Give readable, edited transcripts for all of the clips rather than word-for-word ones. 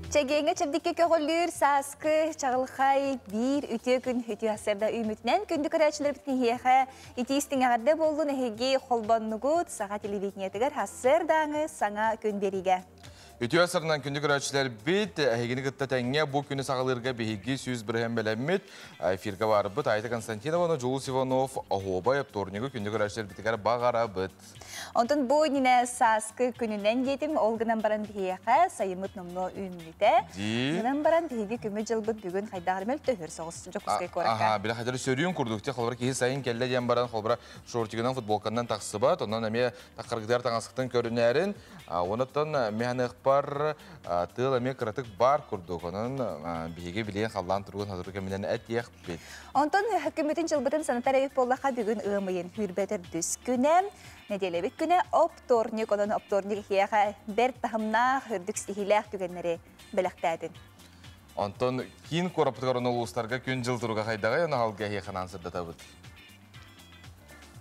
Чэгиэҥҥэ чэбдиккэ көҕүлүүр сааскы чаҕылхай биир үтүө күн үтүө сарда үүмүтүнэн күндү көрөөччүлэрбитин иһиэхэ итии истиҥ эҕэрдэ буоллун. Эһиги холбоннугут саха телевидениетыгар сарсыардааҥы саҥа күн биэриигэ. Үтүө сарынан күндү көрөөччүлэрбит, эһигини кытта тэҥҥэ бу күнү саҕалыырга биһиги 100% бэлэммит. Эфиргэ баарбыт Айта Константиновна, Джулус Иванов, оһуобай оптуорунньугу күндү көрөөччүлэрбитигэр баҕарабыт. Онтон бу иннинэ сааскы күнүнэн диэтим, ол гынан баран биһиэхэ сайыммыт номнуо үүммүтэ. Гынан баран биһиги күммүт дьылбыт бүгүн хайдах эрэ мөлтөһөр соҕус Дьокуускай куоракка. Аха, билэ хадары сөрүүн курдук те холобура киһи сайын кэллэ диэн баран холобура шортигынан, футболканан тахсыбат, онон эмиэ таххаргытыгар таҥаскытын көрүнээрин, онуттан механыхпар тыал эмиэ кыратык бар курдук, онон биһиги билиэн халлаан туругун хатыры кэминэн этиэхпит. Онтон күммүтүн дьылбытын санатар эбит буоллахха, бүгүн ыам ыйын 24 күнэ, нэдиэлэбит күнэ оптуорунньук, онон оптуорунньук эһиэхэ бэрт таһымнаах, үрдүк ситиһиилээх түгэннэри бэлэхтээтин. Онтон киин куораппытыгар улуустарга күн дьыл туруга хайдаҕый, ону халга эһиэхэ сырдатабыт.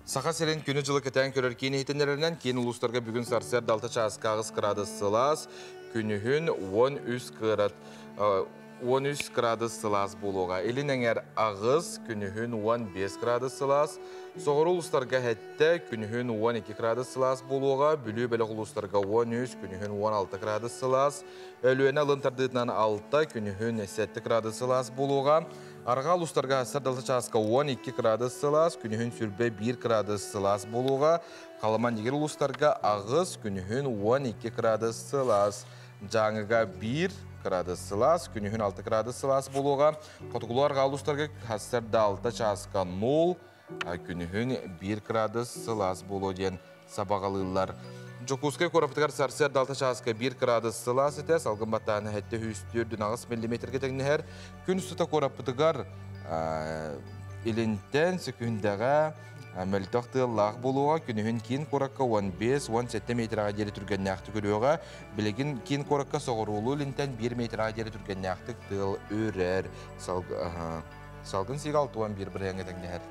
Саха сирин күнү дьылы кэтээн көрөр киин иһитиннэрэринэн, киин улуустарга бүгүн сарсыарда 6 чааска 8 градус сылаас, күнүһүн 13 кырат 13 градус сылаас буолуоҕа. Илин эҥэр 8, күнүһүн 15 градус сылаас. Соҕуруу улуустарга 7, күнүһүн 12 градус сылаас буолуоҕа. Бүлүү бөлөх улуустарга 13, күнүһүн 16 градус сылаас. Өлүөнэ ылын тардыытынан 6, күнүһүн 7 градус сылаас буолуоҕа. Арҕаа улуустарга сарсыарда 6 чааска 12 градус сылаас, күнүһүн 21 градус сылаас буолуоҕа. Халыма Индигир улуустарга 8, күнүһүн 12 градус сылаас. Дьааҥыга 1 градус сылаас, күнүһүн 6 градус сылаас буолуоҕа. Хотугулуу арҕаа улуустарга сарсыарда 6 чааска 0, күнүһүн 1 градус сылаас буолуо диэн сабаҕалыыллар. Дьокуускай куораппытыгар сарсыарда 6 чааска 1 градус сылаас этэ, салгын баттааһына 748 миллиметргэ тэҥнэһэр. Күн устата куораппытыгар илинтэн сөкүүндэҕэ мөлтөх тыаллаах буолуоҕа, күнүһүн киин куоракка 15-17 метрға диэри түргэннээхтик үрүөҕэ. Билигин киин куоракка соҕуруулуу илинтэн 1 метрға диэри түргэннээхтик тыал үрэр. Салгын сиигэ 61 бырыһыаҥҥа тэҥнэһэр.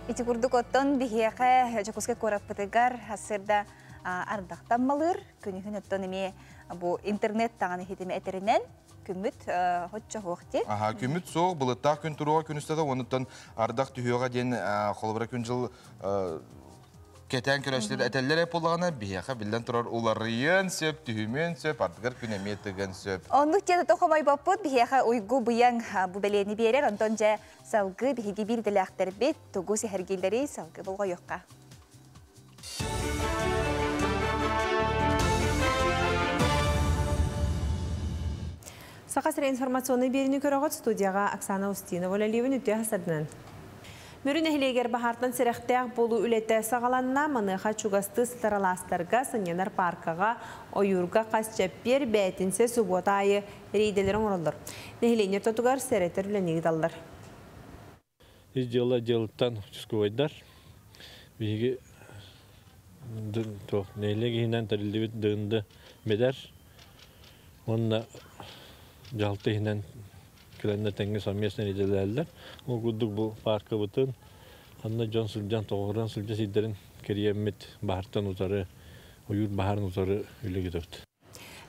Ити курдук оттон биһиэхэ Дьокуускай куораппытыгар сарсыарда ардахтан малыыр, күнүһүн оттон эмиэ бу интернет таҥаны хитими этеринэн күммүт хоччо суох дии. Аха, күммүт суох, былыттаах күн туруоҕа күн устата, онуттан ардах түһүөҕэ диэн холобура күн дьыл кэтээн көрөөччүлэр этэллэр буоллаҕына, биһиэхэ биллэн турар уларыйыан сөп, түһүмүөн сөп, ардыгар күн эмиэ тыгыан сөп. Оннук диэн хомойбоппут, биһиэхэ уйгу быйаҥ бу бэлиэни биэрэр, онтон дьэ салгыы биһиги биир идэлээхтэрбит тугу сэһэргииллэри салгыы болҕойуохха. Саха сирэ информационнай биэриини көрөҕүт, студияҕа Оксана Устинова үлэлиибин. Үтүө сарсыарданан. Мүрү нэһилиэгэр баһаартан сэрэхтээх буолуу үлэтэ саҕаланна. Маныаха чугастыы сытар алаастарга, сынньанар пааркаҕа, ойуурга хас чэппиэр, бээтинсэ, субуота аайы рейдэлэри оҥороллор. Нэһилиэнньэ ортотугар сэрэтэр үлэни ыыталлар. Ис дьыала дьыалыттан участковайдар биһиги нэһилиэк иһинэн тэриллибит Дыгынды бэдэр уонна дьаһалта иһинэн кэлэннэр тэҥҥэ совместно идэлээллэр. Ол курдук бу пааркабытын ханна дьон сылдьан тоҕуһуран сылдьа сирдэрин кэрийэммит баһартан утары, ойуур баһарын утары үлэ ыытабыт.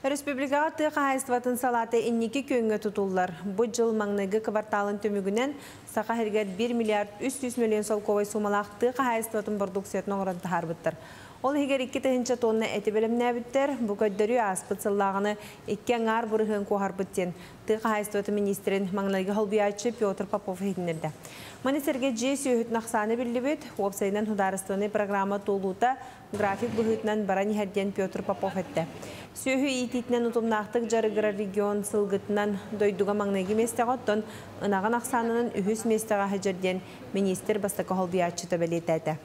Республикаҕа тыа хаһаайыстыбатын салаата инники күөҥҥэ тутуллар. Бу дьыл маҥнайгы кварталын түмүгүнэн Саха сиригэр 1 миллиард 300 миллион солкуобай суумалаах тыа хаһаайыстыбатын бородууксуйатын оҥорон таһаарбыттар. Ол иһигэр 2 тыһыынча тонна эти бэлэмнээбиттэр. Бу көрдөрүү ааспыт сыллааҕыны 2,5% куоһарбыт диэн тыа хаһаайыстыбатын министрин маҥнайгы солбуйааччы Петр Попов иһитиннэрдэ. Маны сэргэ дьиэ сүөһүтүн ахсаана эбиллибит, уопсайынан судаарыстыбаннай программа туолуута график быһыытынан баран иһэр диэн Петр Попов эттэ. Сүөһү иитиитинэн утумнаахтык дьарыгырар регион сылгытынан дойдуга маҥнайгы миэстэҕэ, оттон ынаҕын ахсаанынан үһүс миэстэҕэ сылдьар диэн министр бастакы солбуйааччыта бэлиэтээтэ.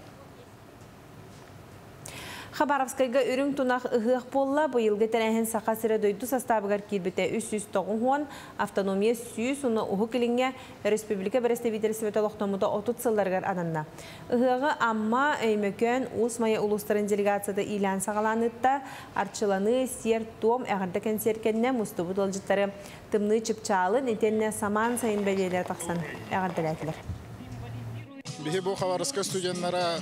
Хабаровскайга үрүҥ тунах ыһыах буолла. Быйылгы тэрээһин Саха сирэ дойду састаабыгар киирбитэ 390, автономия 100 уонна Уһук Илиҥҥэ республика бэрэстэбиитэлистибэтэ олохтоммута 30 сылларыгар ананна. Ыһыаҕы Амма, Өймөкөөн, Уус Майа улуустарын делегацията иилээн саҕалаан ыытта. Арчыланыы, сиэр-туом, эҕэрдэ кэнсиэр кэннэ мустубут ыалдьыттары тымныы чыпчаалын итиэннэ самаан сайын бэлиэлэрэ тахсан эҕэрдэлээтилэр. Биһи бу Хабаровскай студеннара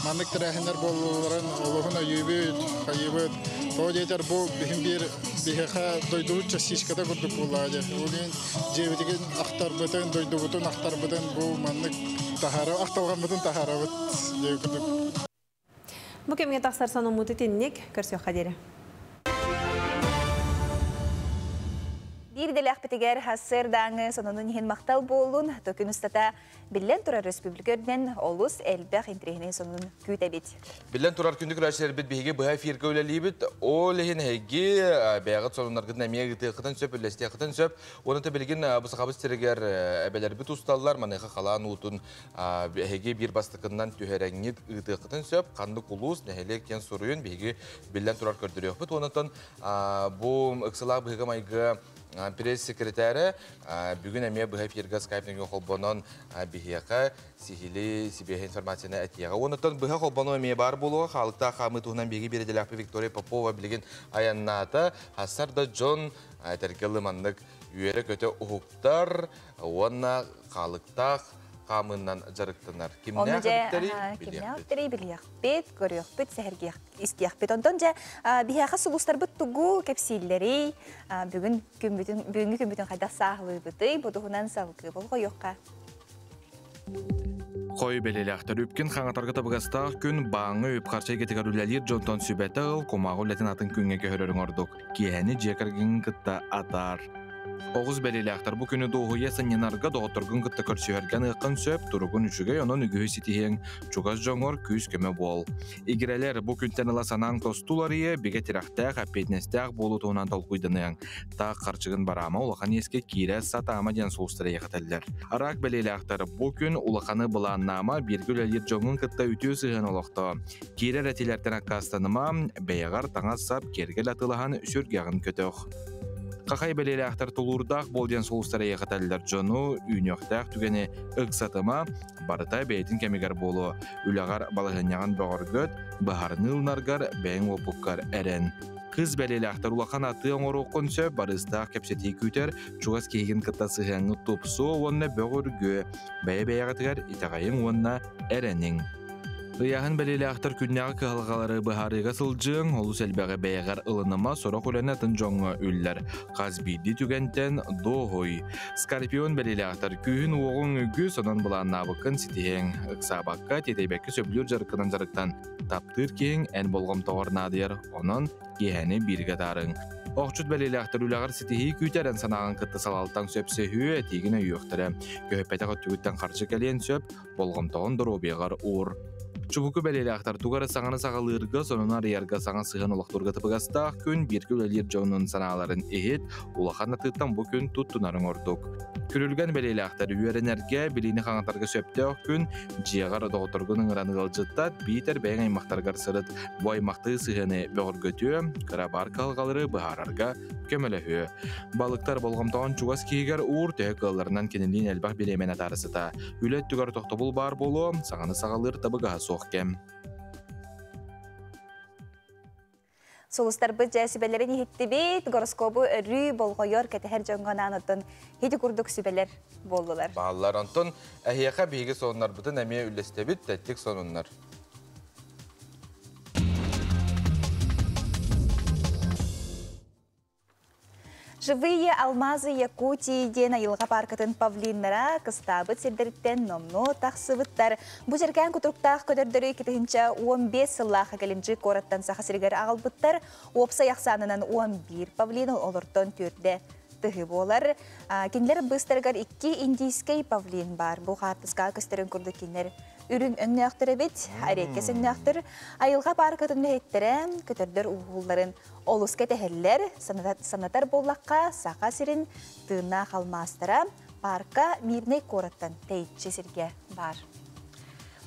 Маннык тэрээһиннэр буолууларын олуһун өйүүбүт, хайыыбыт. Тоҕо диэтэр бу биһим биир биһиэхэ дойдубут частичката курдук буоллаҕа дьэ. Ол иһин дьиэбитигин ахтарбытын, дойдубутун ахтарбытын бу маннык таһаара ахталҕаммытын таһаарабыт диэ курдук. Бу кэмҥэ тахсар сонуммут итинник, көрсүөххэ диэри. Биир идэлээхпитигэр сарсыардааҥы сонунун иһин махтал буоллун. Төкүн устата биллэн турар республика үрдүнэн олус элбэх интэриэһинэй сонун күүтэбит. Биллэн турар күндү көрөөччүлэрбит биһиги быһа эфиргэ үлэлиибит. Ол иһин эһиги бэйэҕит сонуннаргытын эмиэ ыытыаххытын сөп, үллэстиэххитин сөп. Уонна билигин бу Сахабыт сиригэр эбэлэрбит усталлар, маныаха халаан уутун эһиги биир бастакыннан түһэрэҥҥит ыытыаххытын сөп. Ханнык улуус, нэһилиэк диэн суруйун биһиги биллэн турар көрдөрүөхпүт. Онтон бу ыксалаах быһыыга-майгыга пресс-секретарэ бүгүн эмиэ быһа эфиргэ скайп нөҥүө холбонон биһиэхэ сиһили сибиэһэ информацияны этиэҕэ. Онтон быһа холбонуу эмиэ баар буолуоҕа. Хаалыктаах хаамыы туһунан биһиги биэрэдэлээхпит Виктория Попова билигин айаннаата. Хассар да дьон этэргэ маннык үөрэ-көтө уһуктар уонна хаалыктаах хаамыынан дьарыктанар. Кимнээх эбиттэрий билиэхпит. Кимнээх билиэхпит, көрүөхпүт, сэһэргиэх истиэхпит. Онтон дьэ биһиэхэ сулустарбыт тугу кэпсииллэрий, бүгүн күммүтүн, бүгүҥҥү күммүтүн хайдах сааһылыыбытый, бу туһунан салгыы болҕойуохха. Хой бэлиэлээхтэр үпкин хаҥатарга табыгастаах күн бааҥҥа үп-харчы эйгэтигэр үлэлиир дьонтон сүбэтэ ыл, кумааҕы үлэтин атын күҥҥэ көһөрөрүҥ ордук. Киэһэни дьиэ кэргэҥҥин кытта атаар. Оҕус бэлиэлээхтэр бу күнү дуоһуйа сынньанарга доҕотторгун кытта көрсүһэргэ аныаххын сөп, туругун үчүгэй, онон үгүһү ситиһиэҥ, чугас дьоҥҥор күүс-көмө буол. Игирэлэр бу күнтэн ыла санааҥ тосту уларыйыа, бигэ тирэхтээх, эппиэтинэстээх буолуу туһунан толкуйданыаҥ. Таах харчыгын бараама, улахан иэскэ киирэ сатаама диэн сулустар эйэхэтэллэр. Араак бэлиэлээхтэр бу күн улаханы былааннаама, бииргэ үлэлиир дьоҥҥун кытта үтүө сыһыан олохтоо. Киирэр этилэртэн аккаастаныма, бэйэҕэр таҥас-сап, киэргэл атыылаһан сүргэҕин көтөх. Хахай бэлиэлээхтэр тулуурдаах буол диэн сулустар эйэхэтэллэр дьону үүнүөхтээх түгэни ыксатыма, барыта бэйэтин кэмигэр буолуо. Үлэҕэр балаһыанньаҕын бөҕөргөт, быһаарыныы ылынаргар бэйэҥ уопуккар эрэн. Кыс бэлиэлээхтэр улахан атыы оҥоруоххун сөп, барыыстаах кэпсэтии күүтэр, чугас киһигин кытта сыһыаҥҥыт тупсуо уонна бөҕөргүө. Бэйэ-бэйэҕитигэр итэҕэйиҥ уонна эрэниҥ. Ыйааһын бэлиэлээхтэр күннээҕи кыһалҕалары быһаарыыга сылдьыаҥ, олус элбэҕи бэйэҕэр ылыныма, сорох үлэни атын дьоҥҥо үллэр. Хас биирдии түгэнтэн дуоһуй. Скорпион бэлиэлээхтэр күүһүн-уоҕуҥ үгүс, онон былааннаабыккын ситиһиэҥ. Ыксаабакка, тиэтэйбэккэ сөбүлүүр дьарыккынан дьарыктан. Таптыыр киһиҥ эн болҕомтоҕор наадыйар, онон киэһэни бииргэ атаарыҥ. Охчут бэлиэлээхтэр үлэҕэр ситиһии күүтэр эн санааҕын кытта салалтаҥ сөпсөһүө, этиигин өйүөхтэрэ. Көһүппэтэх өттүгүттэн харчы кэлиэн сөп, болҕомтоҕун доруобуйаҕар уур. Чубуку бэлиэлээхтэр тугу эрэ саҥаны саҕалыырга, сонуну арыйарга саҥа сыһыан олохтуурга табыгастаах күн бииргэ үлэлиир дьонун санааларын иһит, улахан атыыттан бу күн туттунарыҥ ордук. Күрүлгэн бэлиэлээхтэр үөрэнэргэ, билиини хаҥатарга сөптөөх күн, дьиэҕэр доҕотторгун ыҥыран ыалдьыттат, биитэр бэйэҥ аймахтаргар сырыт. Бу аймахтыы сыһыаны бөҕөргөтүө, кыра баар кыһалҕалары быһаарарга көмөлөһүө. Балыктар болҕомтоҕун чугас киһигэр уур төһө кыалларынан кинилиин элбэх бириэмэни атаарысыта. Үлэ өттүгэр тохтобул баар буолуо, саҥаны саҕалыыр табыгаһа суох кэм. Сулустарбыт дьэ сүбэлэрин иһиттибит, гороскобу өрүү болҕойор, кэтэһэр дьоҥҥо анаан оттон ити курдук сүбэлэр буоллулар. Бааллар. Онтон эһиэхэ биһиги сонуннарбытын эмиэ үллэстэбит, тэттик сонуннар. Живые алмазы Якутии диэн айылҕа пааркатын павлиннара кыстаабыт сирдэриттэн номнуо тахсыбыттар. Бу сэргээн кутуруктаах көтөрдөрү 2015 сыллаах Геленджик куораттан Саха сиригэр аҕалбыттар. Уопсай ахсаанынан 11 павлин олортон төрдө тыһы буолар. Кинилэр быыстарыгар икки индийскэй павлин бар. Бу хаартыскаҕа көстөрүн курдук кинилэр үрүҥ өҥнөөхтөр эбит, эриэккэс өҥнөөхтөр. Айылҕа пааркатын үлэһиттэрэ көтөрдөр ууһуулларын Олус кэтэһэллэр, санатар буоллахха, Саха сирин тыыннаах алмаастара паарка Мирнэй куораттан тэйиччи сиргэ баар.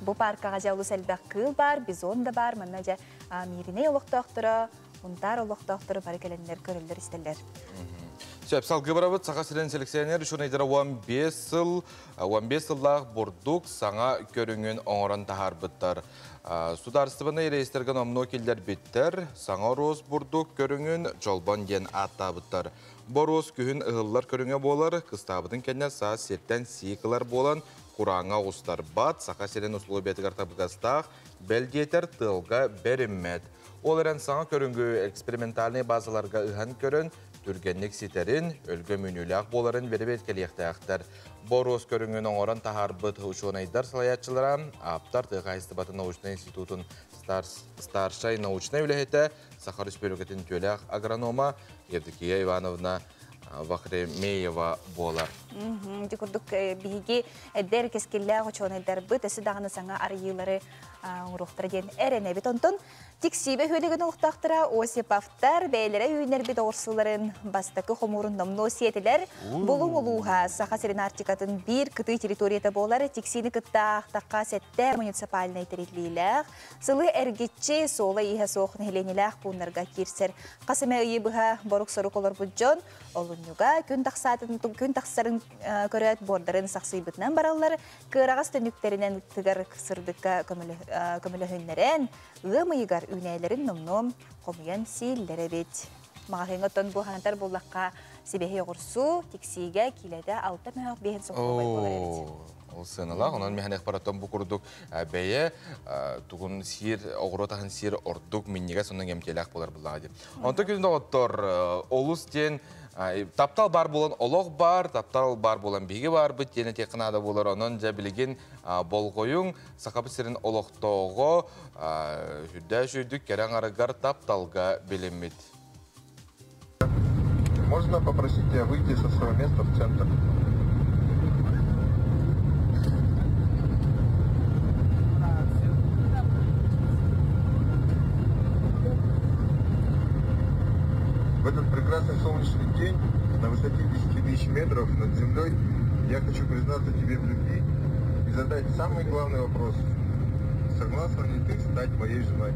Бу пааркаҕа дьэ олус элбэх кыыл баар, бизон да баар, манна дьэ Мииринэй олохтоохторо, Унтаар олохтоохторо бары кэлэннэр көрөллөр-истэллэр. Сөп, салгыы барабыт. Саха сирин селекционер учуонайдара 15 сыл, 15 сыллаах бурдук саҥа көрүҥүн оҥорон таһаарбыттар. Судаарыстыбаннай рейстэргэ номнуо киллэрбиттэр, саҥа оруос бурдук көрүҥүн Чолбон диэн ааттаабыттар. Боруос күһүн ыһыллар көрүҥэ буолар, кыстаабытын кэннэ саас сиртэн сиик ылар буолан, курааҥҥа оҕустарбат, Саха сирин условиятыгар табыгастаах, бэл диэтэр тыалга бэриммэт. Ол эрэн саҥа көрүҥү экспериментальнай базаларга ыһан көрөн, түргэнник ситэрин, өлгөм үүнүүлээх буоларын бэрэбиэркэлиэхтээхтэр. Боруос көрүҥүн оҥорон таһаарбыт учуонайдар салайааччылара, ааптар тыа хаһаайыстыбатын научнай институтун старшай научнай үлэһитэ, Саха Республикатын үтүөлээх агронома Евдокия Ивановна Вахремеева буолар. Ити курдук биһиги эдэр кэскиллээх учуонайдарбыт өссө даҕаны саҥа арыйыылары оҥоруохтара диэн эрэнэбит. Онтон Тиксиибэ үһүөлүгүн олохтоохторо Осиповтар бэйэлэрэ үүннэрбит оҕурсуларын бастакы хомуурун номнуо сиэтилэр. Булуҥ улууһа Саха сирин Арктикатын биир кытыы территорията буолар. Тиксиини кытта аахтахха сэттэ муниципальнай тэриллиилээх, сылы эргиччи суола-ииһэ суох нэһилиэнньэлээх пууннарга киирсэр. Хас эмэ ыйы быһа борук-сорук олорбут дьон олунньуга күн тахсаатын күн тахсарын көрөөт буордарын сахсыйбытынан бараллар. Кыараҕас түннүктэринэн тыгар сырдыкка көмөлөһүннэрэн, ыам ыйыгар үүнээлэрин номнуо хомуйан сииллэр эбит. Маҕаһыыҥҥа оттон бу ханатар буллахха сибэһи оҕурсу, тиксиигэ киилэтэ алта мөһөх биэһин солкуобай буолар эбит. Ол сыаналаах, онон миһэнэх бараттан бу курдук бэйэ тугун сиир, оҕуруот аһын сиир ордук минньигэс онон эмтиэлээх буолар буллаҕа дии. Онтон күн доҕоттор, олус диэн таптал бар буолан олох бар, таптал бар буолан биһиги барбыт диэн этиэххэ наада буолар. Онон дьэ билигин болҕойуҥ, Сахабыт сирин олохтооҕо сүрдээх үчүгүйдүк кэрэ аҥарыгар тапталга билиммит. Можно попросить тебя выйти со своего места в центр? В этот прекрасный солнечный день на высоте 10 тысяч метров над землей я хочу признаться тебе в любви и задать самый главный вопрос. Согласна ли ты стать моей женой?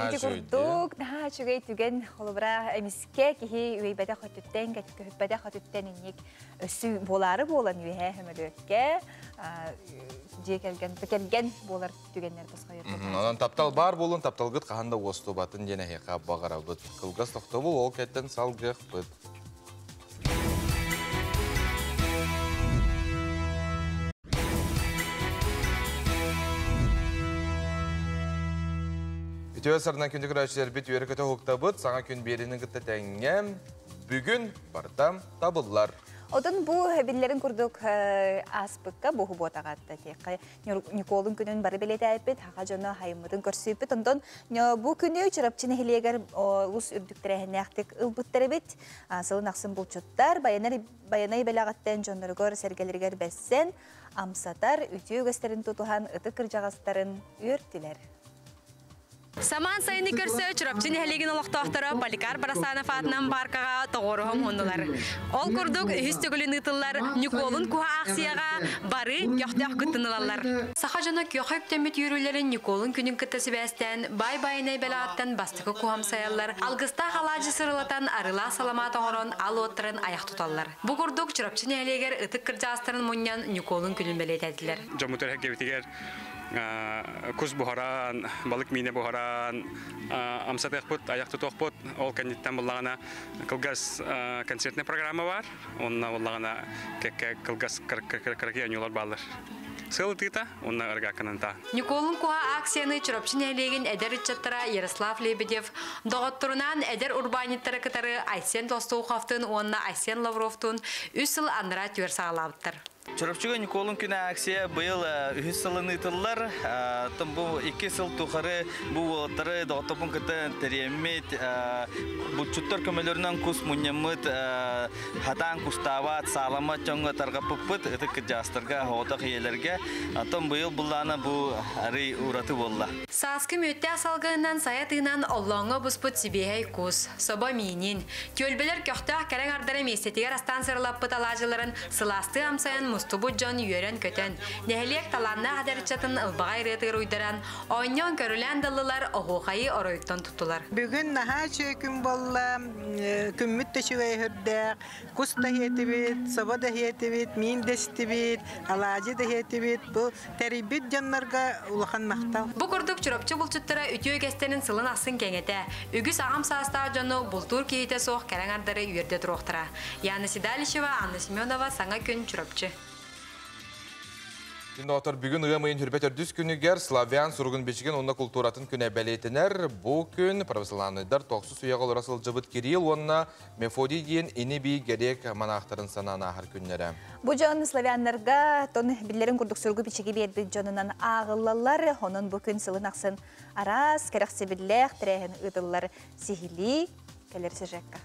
Ити курдук, наһаа үчүгэй түгэн холобура эмискэ киһи үөйбэтэх өттүттэн, көһүппэтэх өттүттэн инник өссө буолаары буолан үөһэ сөмөлүөккэ дьиэ кэргэн кэргэн буолар түгэннэр тосхойор. Онон таптал баар буолун, тапталгыт хаһан да уостубатын диэн эһиэхэ баҕарабыт. Кылгас тохтобул, ол кэттэн салгыахпыт. Үтүө сарынан күндү көрөөччүлэрбит үөрэ көтө уһуктабыт, саҥа күн биэрини кытта тэҥҥэ бүгүн барыта табыллар. Отон бу биллэрин курдук ааспыкка бу буотаҕатта тиэххэ Ньукуолун күнүн бары бэлиэтээппит, хаха дьоно хайыммытын көрсүүппүт. Онтон бу күнү Чурапчы нэһилиэгэр олус үрдүк тэрээһиннээхтик ылбыттар эбит. Сылын ахсын булчуттар Байанай бэлэҕиттэн дьонноругар сэргэлэригэр бэссэн, амсатар үтүө үгэстэрин тутуһан ытык кырдьаҕастарын үөртүлэр. Самаан сайыны көрсө Чурапчы нэһилиэгин олохтоохторо Поликар Барасанов аатынан пааркаҕа тоҕуоруһа муһуннулар. Ол курдук үһүс төгүлүн ыытыллар Ньукуолун куһа аахсыйаҕа бары көхтөөх кыттынылаллар. Саха дьоно күөхэ үктэммит үөрүүлэрин Ньукуолун күнүн кытта сибээстээн баай-байанай бэлэҕиттэн бастакы куһамсайаллар, алгыстаах алаадьы сырылатан, арыылаах саламаат оҥорон ал уоттарын айах туталлар. Бу курдук Чурапчы нэһилиэгэр ытык кырдьаҕастарын мунньан Ньукуолун күнүн бэлиэтээтилэр. Дьоммутугар эргэбитигэр кус буһаран, балык миинэ буһаран амсатыахпыт, айах тутуохпут. Ол кэнниттэн буллаҕына кылгас концертная программа бар. Онно буллаҕына кэккэ кылгас кыракый оонньуулар бааллар. Сыл ытыыта, онно ыргаакканан та. Ньукуолун куһа акцияны Чурапчы нэһилиэгин эдэр ыччаттара Ярослав Лебедев доҕотторунаан эдэр урбаанньыттары кытары Айсен Толстоуховтуун уонна Айсен Лавровтуун үс сыл анараа түөр саҕалаабыттар. Чурапчыга Ньукуолун күнэ акция быйыл үһүс сылын ыытыллар. Оттон бу икки сыл тухары бу уолаттары доҕотторбун кытта тэрийэммит, булчуттар көмөлөрүнэн кус мунньаммыт, хатаан кустаабат, сааламмат дьоҥҥо тарҕаппыппыт, ытык кырдьаҕастарга, оҕотох ийэлэргэ. Оттон быйыл былаана бу арый ураты буолла. Сааскы мүөттээх салгынынан сайа тыынан оллооҥҥо буспут сибиэһэй кус, собо миинин, түөлбэлэр көхтөөх кэрэ аҥардара миэстэтигэр астаан сырылаппыт алаадьыларын сылаастыы амсайан мустубут дьон үөрэн-көтөн, нэһилиэк талааннаах эдэр ыччатын ылбаҕай ырыатыгар уйдаран, оонньоон-көрүлээн да ыллылар, оһуохайы оройуттан туттулар. Бүгүн наһаа үчүгэй күн буолла, күммүт да үчүгэй өһүрдээх, кус да иһиэтибит, собо да иһиэтибит, миин да истибит, алаадьы да иһиэтибит. Бу тэрийбит дьоннорго улахан махтал. Бу курдук Чурапчы булчуттара үтүө үгэстэрин сылын ахсын кэҥэтэ, үгүс аҕам саастаах дьону бултуур киһитэ суох кэрэ аҥардары үөрдэ туруохтара. Яна Седалищева, Анна Семенова, Саҥа күн, Чурапчы. Күн доҕоттор, бүгүн ыам ыйын хүрбэт төрдүс күнүгэр славян суругун-бичигин уонна култууратын күнэ бэлиэтэнэр. Бу күн православнайдар тохсус үйэҕэ олоро сылдьыбыт Кирилл уонна Мефодий диэн ини-бии грек манаахтарын санаан ааһар күннэрэ. Бу дьон славяннарга тон биллэрин курдук суругу-бичиги биэрбит дьонунан ааҕыллаллар. Онон бу күн сылын ахсын араас кэрэхсэбиллээх тэрээһин ыытыллар сиһилии кэлэр сюжекка.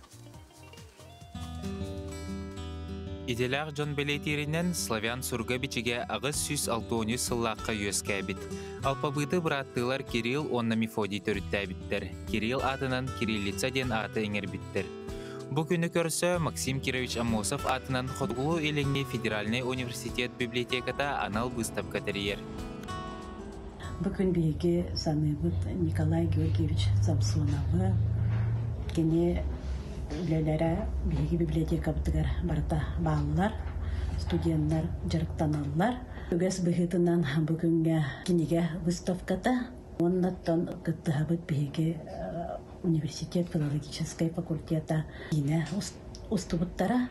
Идэлээх дьон бэлиэтииринэн, славян суруга-бичигэ 863 сыллаахха үөскээбит. Алпабыты бырааттыылар Кирилл уонна Мефодий төрүттээбиттэр. Кирилл аатынан кириллица диэн ааты иҥэрбиттэр. Бу күнү көрсө Максим Кирович Аммосов аатынан Хотугулуу-Илиҥҥи федеральнай университет библиотеката анал быыстапка тэрийэр. Бу күн биһиги саныыбыт Николай Георгиевич Самсоновы. Кини үлэлэрэ биһиги библиотекабытыгар барыта бааллар, студеннар дьарыктаналлар. Үгэс быһыытынан бу күҥҥэ кинигэ выставката уоннаттан кыттыһабыт биһиги университет филологическай факультета киинэ устубуттара.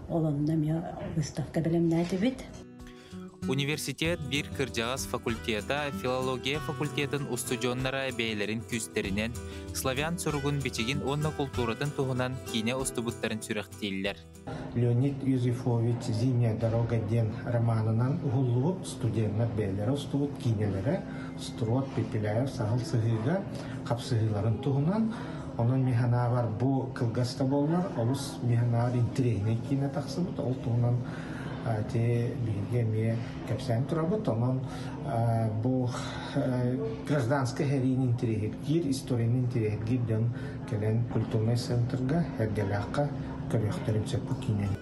Ол онно эмиэ выставка бэлэмнээтибит. Университет биир кырдьаҕас факультета филология факультетын устудьуоннара бэйэлэрин күүстэринэн славян суругун-бичигин уонна култууратын туһунан киинэ устубуттарын сүрэхтииллэр. Леонид Юзефович «Зимняя дорога» диэн романынан уһуллубут студеннар бэйэлэрэ устубут киинэлэрэ Строд Пепеляев саһыл сыһыыга хапсыһыыларын туһунан. Онон мин санаабар бу кылгас да буоллар олус мин санаабар интэриэһинэй киинэ тахсыбыт. Ол туһунан ити биһиги эмиэ кэпсээн турабыт. Онон бу гражданскай сэриини интэриэһиргиир, историяны интэриэһиргиир дьон кэлэн культурнай центрга Эргэлээххэ көрүөхтэрин сөп бу киинэни.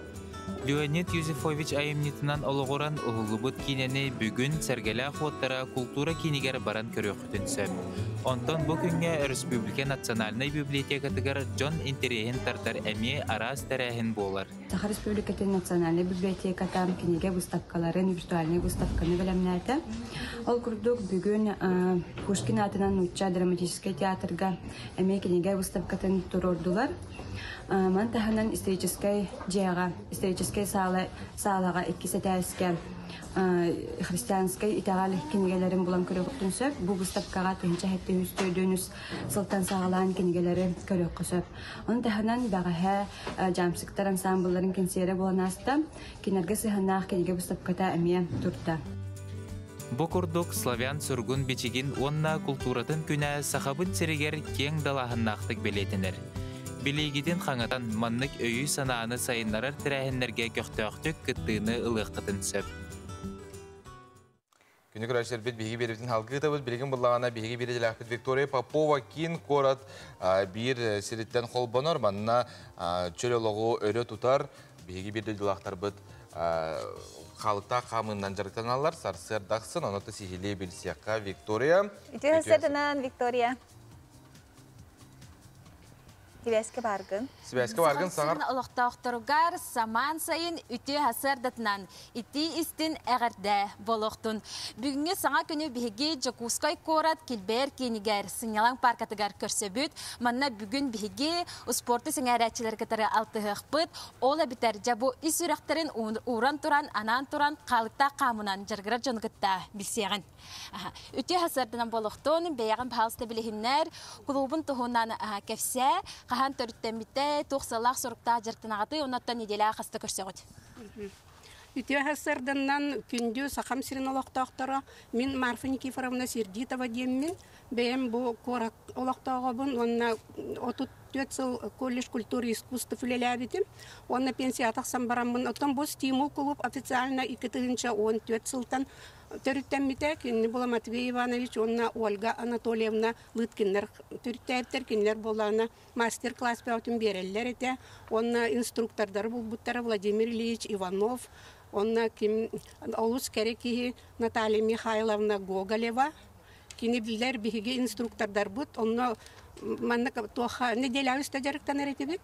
Леонид Юзефович айымньытынан олоҕуран уһуллубут киинэни бүгүн Сэргэлээх уоттара култуура киинигэр баран көрүөххүтүн сөп. Онтон бу күҥҥэ өрөспүүбүлүкэ национальнай библиотекатыгар дьон интэриэһин тардар эмиэ араас тэрээһин буолар. Саха Республикатын национальнай библиотеката кинигэ выставкаларын, виртуальнай выставканы бэлэмнээтэ. Ол курдук бүгүн Пушкин аатынан нуучча драматическай театрга эмиэ кинигэ выставкатын туруордулар. Маны таһынан историческай дьиэҕэ, историческай саала, саалаҕа иккис этээскэ христианскай итэҕэл кинигэлэрин булан көрүөххүтүн сөп. Бу выставкаҕа 1703 сылтан саҕалаан кинигэлэри көрүөххэ сөп. Ону таһынан бэҕэһээ дьаамсыктар ансаамбылларын кэнсиэрэ буолан ааста. Кинилэргэ сыһыаннаах кинигэ быыстапката эмиэ турда. Бу курдук славян суругун-бичигин уонна култууратын күнэ Сахабыт сиригэр киэҥ далааһыннаахтык бэлиэтэнэр. Билиигитин хаҥатан маннык өйү-санааны сайыннарар тэрээһиннэргэ көхтөөхтүк кыттыыны ылыаххытын сөп. Күнү көрөөччүлэрбит биһиги биэрэбитин салгыы ыытабыт. Билигин буллаҕына биһиги биэрэдьэлээхпит Виктория Попова киин куорат биир сириттэн холбонор. Манна чөл олоҕу өрө тутар биһиги биир дойдулаахтарбыт хаалыктаах хаамыынан дьарыктаналлар. Сарсыарда ахсын ону сиһилии билсиэххэ Виктория. Үтүө сарсыарданан, Виктория. Сибээскэ бааргын. Сибээскэ бааргын саҥар. Олохтоохторугар самаан сайын үтүө сарсыардатынан итии истин эҕэрдэ буолуохтун. Бүгүҥҥү саҥа күнү биһиги Дьокуускай куорат Килбэйэр киинигэр сынньалаҥ пааркатыгар көрсөбүт. Манна бүгүн биһиги успуорту сэҥээрээччилэри кытары алтыһыахпыт. Ол эбэтэр дьэ бу ис сүрэхтэрин ууран туран, анаан туран хаалыктаах хаамынан дьарыгырар дьону кытта билсиэҕин. Үтүө сарсыарданан буолуохтун, бэйэҕин баһаалыста билиһиннэр, кулуубун туһунан кэпсээ, хаһан төрүттэммитэ, туох сыаллаах-соруктаах дьарыктанаҕытый, оннуттан нэдиэлэҕэ хаста көрсөҕүт? Үтүө сарсыарданнан күндү Сахам сирин олохтоохторо, мин Марфа Никифоровна Сердитова диэммин, бэйэм бу куорат олохтооҕобун уонна 34 сыл колледж культуры и искусств үлэлээбитим. Уонна пенсияҕа тахсан бараммын, оттон бу Стимул клуб официально 2014 сылтан төрүттэммитэ. Кинини була Матвей Иванович уонна Ольга Анатольевна Лыткиннар төрүттээбиттэр. Кинилэр буоллаҕына мастер-класс бөҕөтүн биэрэллэр этэ. Уонна инструктордары булбуттара Владимир Ильич Иванов, уонна ким олус кэрэ киһи Наталья Михайловна Гоголева. Кини билэр биһиги инструктордарбыт. Онно маннык туохха неделя үстэ дьарыктанар этибит.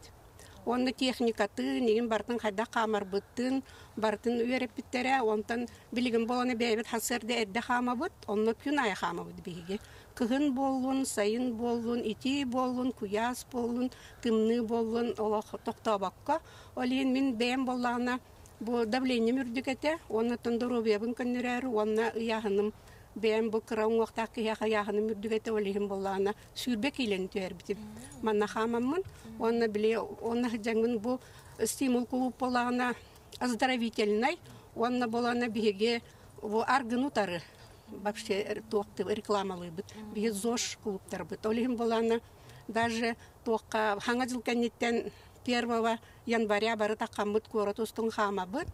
Уонна техникатын, игин барытын хайдах хаамарбытын барытын үөрэппиттэрэ. Онтон билигин буолан бэйэбит сарсыарда эрдэ хаамабыт, онно күн аайы хаамабыт биһиги. Кыһын буоллун, сайын буоллун, итии буоллун, куйаас буоллун, тымныы буоллун олох тохтообокко. Ол иһин мин бэйэм буоллаҕына бу давлением үрдүк этэ, уонна оттон доруобуйабын көннөрөөрү уонна ыйааһыным бэйэм бу кыра уҥуохтаах киһиэхэ ыйааһыным үрдүк этэ, ол иһин буоллаҕына 20 киилэни түһэрбитим. Манна хаамаммын уонна били уонна сылдьаҥмын бу стимул кулууп буоллаҕына оздоровительнай уонна буолана биһиги бу аргыны утары вообще туох рекламалыыбыт. Биһи ЗОЖ клубтарбыт. Ол иһин буолана даже туохха хаҥа дьыл кэнниттэн 1 января бары таххаммыт куорат устун хаамабыт.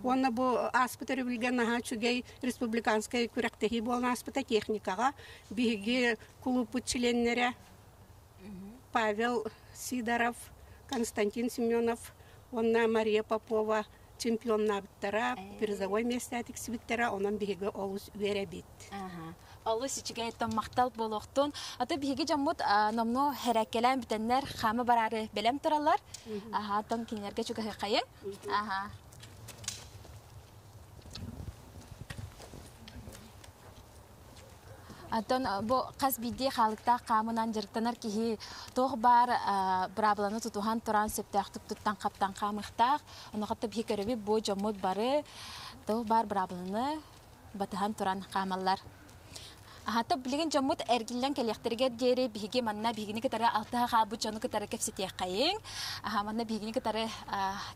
Уонна бу ааспыт өрөбүлгэ наһаа үчүгэй республиканскай күрэхтэһии буолан ааспыта техникаҕа. Биһиги кулууппут чилиэннэрэ Павел Сидоров, Константин Семенов уонна Мария Попова чемпионнаабыттара, призовой миэстэ тиксибиттэрэ, онон биһиги олус үөрэбит. Олус үчүгэй махтал буолуохтун. Аты биһиги дьоммут номнуо хэрээккэлээн бүтэннэр хаама бараары бэлэм тураллар. Аха, тон кинилэргэ чугаһыаххайын. Аха. Оттон бу хас биирдии хаалыктаах хаамынан дьарыктанар киһи туох баар быраабыланы тутуһан туран сөптөөхтүк туттан-хаптан хаамыахтаах. Онуоха биһи көрөбүт бу дьоммут бары туох баар быраабыланы батыһан туран хаамаллар. Аһата билигин дьоммут эргиллэн кэлиэхтэригэр диэри биһиги манна биһигини кытары алтыһа хаалбыт дьону кытары кэпсэтиэххэйиҥ. Аха манна биһигини кытары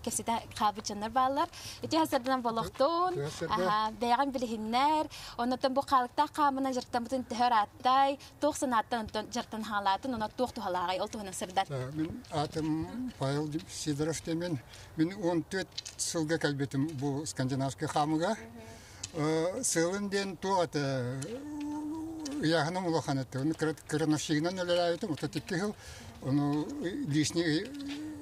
кэпсэтэ хаалбыт дьоннор бааллар. Ити хасарданан болохтун, аха бэйэҕин билиһиннэр, оннотон бу хаалыктаах хаамынан дьарыктаммытын төһө ырааттай, туох санааттан онтон дьарыктан хаалаатын, онно туох туһалааҕай, ол туһунан сырдат. Мин аатым Павел Сидоров диэмин. Мин 14 сылга кэлбитим бу скандинавскай хаамыга. Сыалын диэн туох этэ ыйааһыным улахан этэ. Оны крановщигынан үлэлээбитим 32 сыл. Ону лишний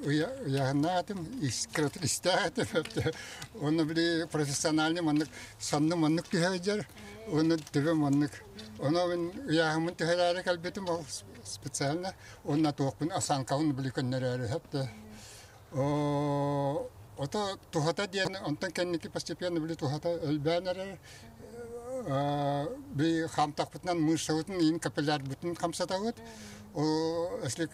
ыйааһыннаатым, кыратык истээтим. Оны били профессиональный маннык санным маннык түһээдьэр, оны төбөм маннык. Ону мин ыйааһыммын түһэрээри кэлбитим ол специально. Онна туохпун осанкабын били көннөрөөрү хэпте. Ото туһата диэн онтон кэнники постепенно били туһата өлбөөн эрэр би хаамтахпытынан мышцабытын иин капиллярбытын хамсатабыт. О если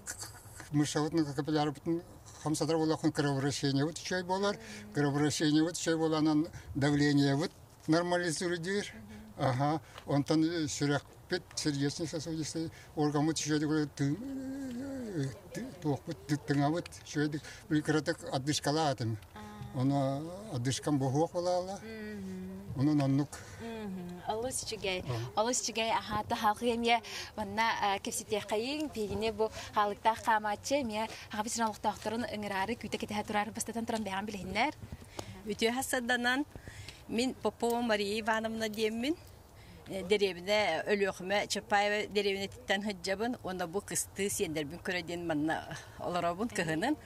мышцабытын капиллярбытын хамсатар буоллаххын кровообращениебыт үчүгэй буолар. Кровообращениебыт үчүгэй буоланан давлениебыт нормализует. Ага, онтон сүрэхпит сердечно-сосудистый органмыт үчүгэйдик туохпут тыҥабыт үчүгэйдик кыратык отдышкалаатым. Ону отдышкам боһуох буолаала. Онон оннук. Олус үчүгэй. Олус үчүгэй аһаата халқы эмиэ манна кэпсэтиэххэйиҥ. Биһигини бу хаалыктаах хаамааччы эмиэ хаҕабыт сирин олохтоохторун ыҥыраары күүтэ кэтэһэ турар бастатан туран бэйэҕин билиһиннэр. Үтүө хасырданан мин Попова Мария Ивановна диэммин. Дэриэбинэ Өлүөхүмэ Чапаева дэриэбинэтиттэн сылдьабын уонна бу кыстыы сиэннэрбин көрө диэн манна олоробун кыһынын.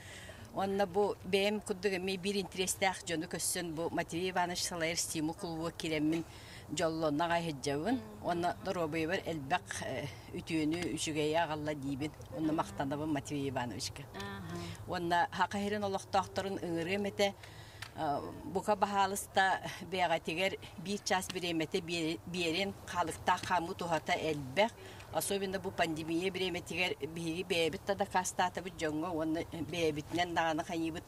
Уонна бу бэйэм курдук эмиэ биир интэриэстээх дьону көрсөн бу Матвей Иванович салайар Стимул кулууба киирэммин дьоллонно аҕай сылдьабын. Уонна доруобуйабар элбэх үтүөнү, үчүгэйи аҕалла диибин. Уонна махтанабын Матвей Ивановичка. Уонна Саха сирин олохтоохторун ыҥырыам этэ Бука баһаалыста бэйэҕитигэр биир чаас бириэмэтэ биэрин, хаалыктаах хаамыы туһата элбэх. Особенно бу пандемия бириэмэтигэр биһиги бэйэбит да дакаастаатыбыт дьоҥҥо уонна бэйэбитинэн даҕаны хайыыбыт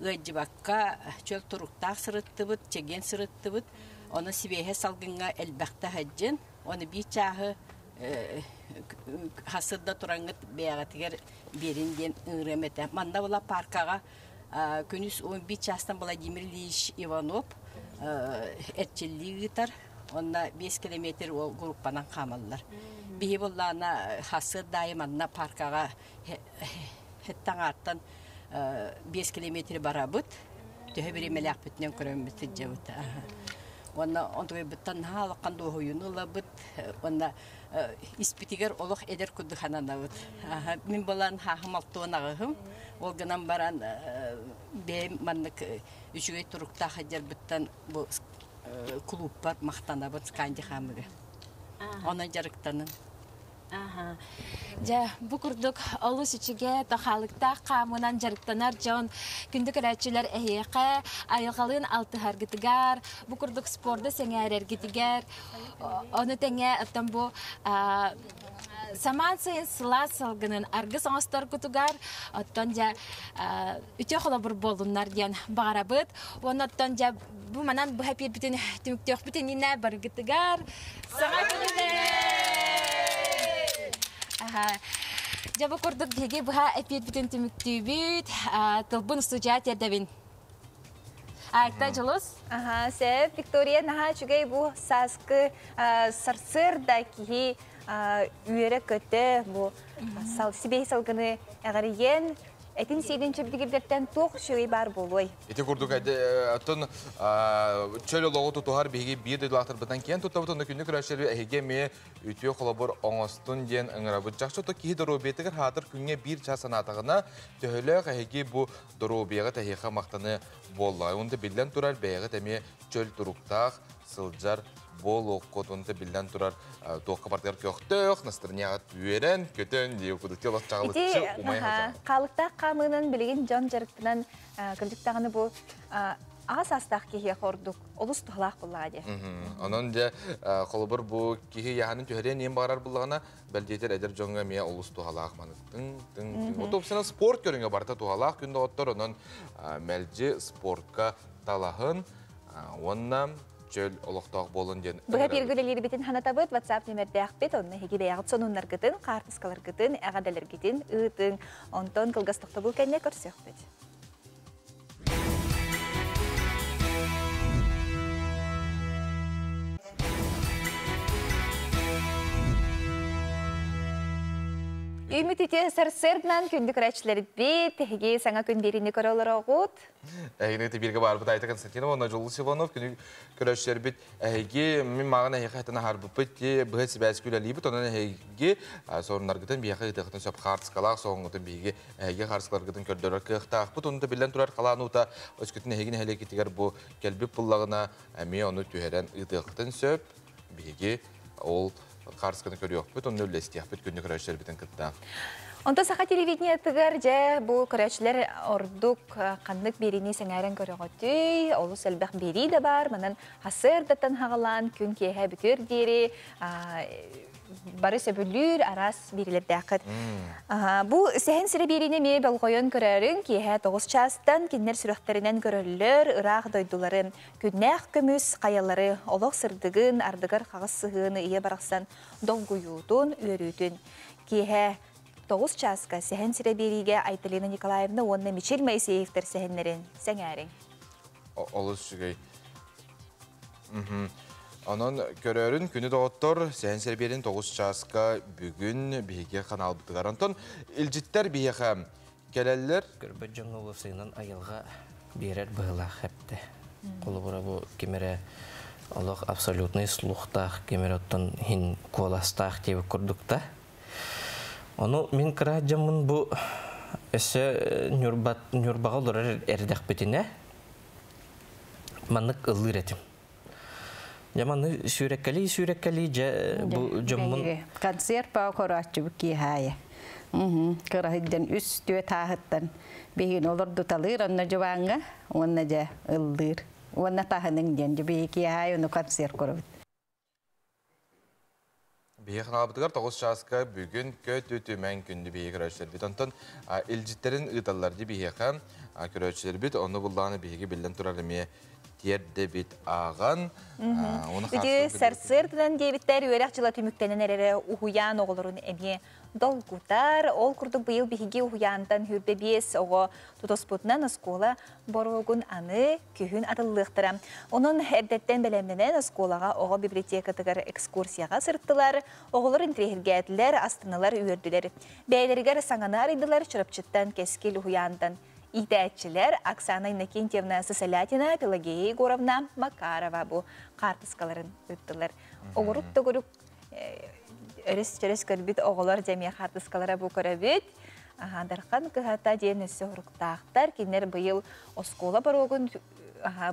ыалдьыбакка чөл туруктаах сырыттыбыт, чэгиэн сырыттыбыт. Ону сибиэһэ салгыҥҥа элбэхтэ сылдьын. Ону биир чааһы хасырда тураҥҥыт бэйэҕитигэр биэрин диэн ыҥырыам этэ. Манна була паркаҕа Күнүс 11 чаастан Владимир Ильич Иванов. Эрчиллии ыытар. Онно 5 километр ол группанан хаамаллар. Биһи буоллаана хассыат даайы манна паркаҕа хеттаҥаартан 5 километр барабыт. Төһө бириэмэлээхпитинэн көрөммүт сылдьабыт. Уонна онтугайбыттан наһаа улахан дуоһуйууну ылабыт. Уонна испитигэр олох эдэр курдук сананабыт. Мин балан хааһым алтуон аҕыһым. Ол гынан баран бэйэм маннык үчүгэй туруктаах сылдьарбыттан бу клубпар махтанабыт Сканди хаамыга. Онон дьарыктанын. Дьэ, бу курдук олус үчүгэй тохаалыктаах хаамынан дьарыктанар дьон күндү көрөөччүлэр эһиэхэ айылҕалыын алтыһаргытыгар, бу курдук спорду сэҥээрэргитигэр, ону тэҥэ оттон бу самаан сайын сылаас салгынын аргыс оҥосторгутугар, оттон дьэ үтүө холобур буоллуннар диэн баҕарабыт. Уонна оттон дьэ бу манан быһа биэрбитин түмүктүөхпүт иннинэ барыгытыгар саҥа күнүнэн! Дьэ бу курдук биһиги быһа эпиэрбитин түмүктүүбүт. Тылбын устудьуйа тиэрдэбин. Айта Дьулус. Аха, сөп. Виктория наһаа үчүгэй бу сааскы сарсыарда киһи үөрэ-көтө бу сибиэһи салгыны эҕэрийэн Этин сиидин чэбдигирдэртэн туох үчүгэй баар буолуой? Ити курдук оттон чөл олоҕу тутуһар биһиги биир дойдулаахтарбытынан киэн туттабыт, онно күндү көрөөччүлэр эһиги эмиэ үтүө холобур оҥостун диэн ыҥырабыт. Чахчы то киһи доруобуйатыгар хаатыр күҥҥэ биир чаас санаатаҕына, төһөлөөх эһиги бу доруобуйаҕа тэһиэхэ махтаны буолла. Онто биллэн турар бэйэҕит эмиэ чөл туруктаах сылдьар буолуоххут онто биллэн турар туохха бардыгар көхтөөх настроениеҕа үөрэн көтөн дии кудути олох чаҕылыччы умай хаалыктаах хаамыынан билигин дьон дьарыктанан кырдьык даҕаны бу аҕа саастаах киһиэхэ ордук олус туһалаах буоллаҕа дии. Онон дьэ холобур бу киһи яһанын түһэриэн иэн баҕарар буллаҕына бэл диэтэр эдэр дьоҥҥо эмиэ олус туһалаах маны тыҥ тыҥ тыҥ. Отопсана спорт көрүҥэ барыта туһалаах күн доҕоттор онон мэлдьи спортка талаһын уонна чөл олохтоох буолун диэн Быһа бииргэ үлэлиирбитин ханатабыт, WhatsApp нөмердээхпит, онно эһиги бэйэҕит сонуннаргытын, хаартыскаларгытын, эҕэрдэлэргитин ыытыҥ. Онтон кылгас тохтобул кэннэ көрсүөхпүт. Үмүт үтүө сарсыарданан күндү көрөөччүлэрбит, эһиги саҥа күн биэриини көрө олороҕут. Эһигини бииргэ баарбыт Айта Константинова уонна Дьулус Иванов күнү көрөөччүлэрбит эһиги мин мааҕын эһиэхэ этэн аһарбыппыт ди быһа сибээскэ үлэлиибит онон эһиги соруннаргытын биһиэхэ ыытыахытын сөп хаартыскалаах соһуҥҥутун биһиги эһиги хаартыскаларгытын көрдөрөр кыахтаахпыт онно биллэн турар халаан уута өскөтүн эһиги нэһилиэккитигэр бу кэлбит буллаҕына эмиэ ону түһэрэн ыытыаххытын сөп биһиги ол хаартысканы көрүөхпүт, онно үллэстиэхпит күндү көрөөччүлэрбитин кытта. Онтон саха телевидениетыгар дьэ бу көрөөччүлэр ордук ханнык биэриини сэҥээрэн көрөҕүтүй, олус элбэх биэрии да баар, манан сарсыардаттан хаҕалаан күн киэһэ бүтүөр диэри бары сөбүлүүр араас биэриилэрдээххит. Бу сэһэн сирэ биэриини эмиэ болҕойон көрөөрүҥ, киэһэ 9 чаастан кинилэр сүрэхтэринэн көрөллөр, ыраах дойдулары Күннээх көмүс хайалары, олох сырдыгын, ардыгар хаҕыс сыһыаны ийэ барахсан долгуйуутун, үөрүүтүн. Киэһэ 9 чааска Сэһэн сирэ биэриигэ Айталина Николаевна уонна Мичил Моисеевтэр сэһэннэрин сэҥээриҥ. Олус үчүгэй. Онон көрөөрүн күнү доҕоттор Сэһэн сирэ биэрин 9 чааска бүгүн биһиги ханаалбытыгар. Онтон илдьиттэр биһиэхэ кэлэллэр. Көрбөт дьоҥҥо уопсайынан айылҕа биэрэр быһыылаах эптэ. Холобура бу ким эрэ олох абсолютный слухтаах, ким эрэ оттон иһин куоластаах диэбит курдук да. Ону мин кыра дьоммун бу өссө Ньурба, Ньурбаҕа олорор эрдэхпитинэ маннык ыллыыр этим. Дьэ манны сүүрэккэлии сүүрэккэлии дьэ бу дьоммун концерт паа көрөөччүбүт киэһаайы. Кыраһыйдан үс түөт ааһыттан биһигини олордуталыыр онно дьыбааҥҥа уонна дьэ ыллыыр. Уонна таһының диэн дьэ биһиги киэһаайы ону концерт көрөбүт. Биһиги ханаалбытыгар 9 чааска бүгүн көтүтүмэн күндү биһиги көрөөччүлэрбит. Онтон илдьиттэрин ыыталлар дии биһиэхэ көрөөччүлэрбит. Ону буллаҕына биһиги биллэн турар эмиэ тиэрдэбит ааҕан. Үтүө сарсыарданан диэбиттэр үөрэх дьыла түмүктэнэн эрэрэ уһуйаан оҕолорун эмиэ долгутар. Ол курдук быйыл биһиги уһуйаантан 25 оҕо тутуспутунан оскуола боруогун аны күһүн атыллыахтара. Онон эрдэттэн бэлэмнэнэн оскуолаҕа оҕо библиотекатыгар экскурсияҕа сырыттылар, оҕолор интириэһиргээтилэр, астынылар, үөрдүлэр. Бэйэлэригэр саҥаны арыйдылар Чурапчыттан Кэскил уһуйаантан иитээччилэр Оксана Иннокентьевна Сысолятина, Пелагея Егоровна Макарова бу хаартыскаларын ыыттылар. Оҕурук тогурук өрөс-чөрөс көрбүт оҕолор дьэмиэ хаартыскалара бу көрөбүт. Дархан кыһата диэн өссө уруктаахтар. Кинилэр быйыл оскуола боруогун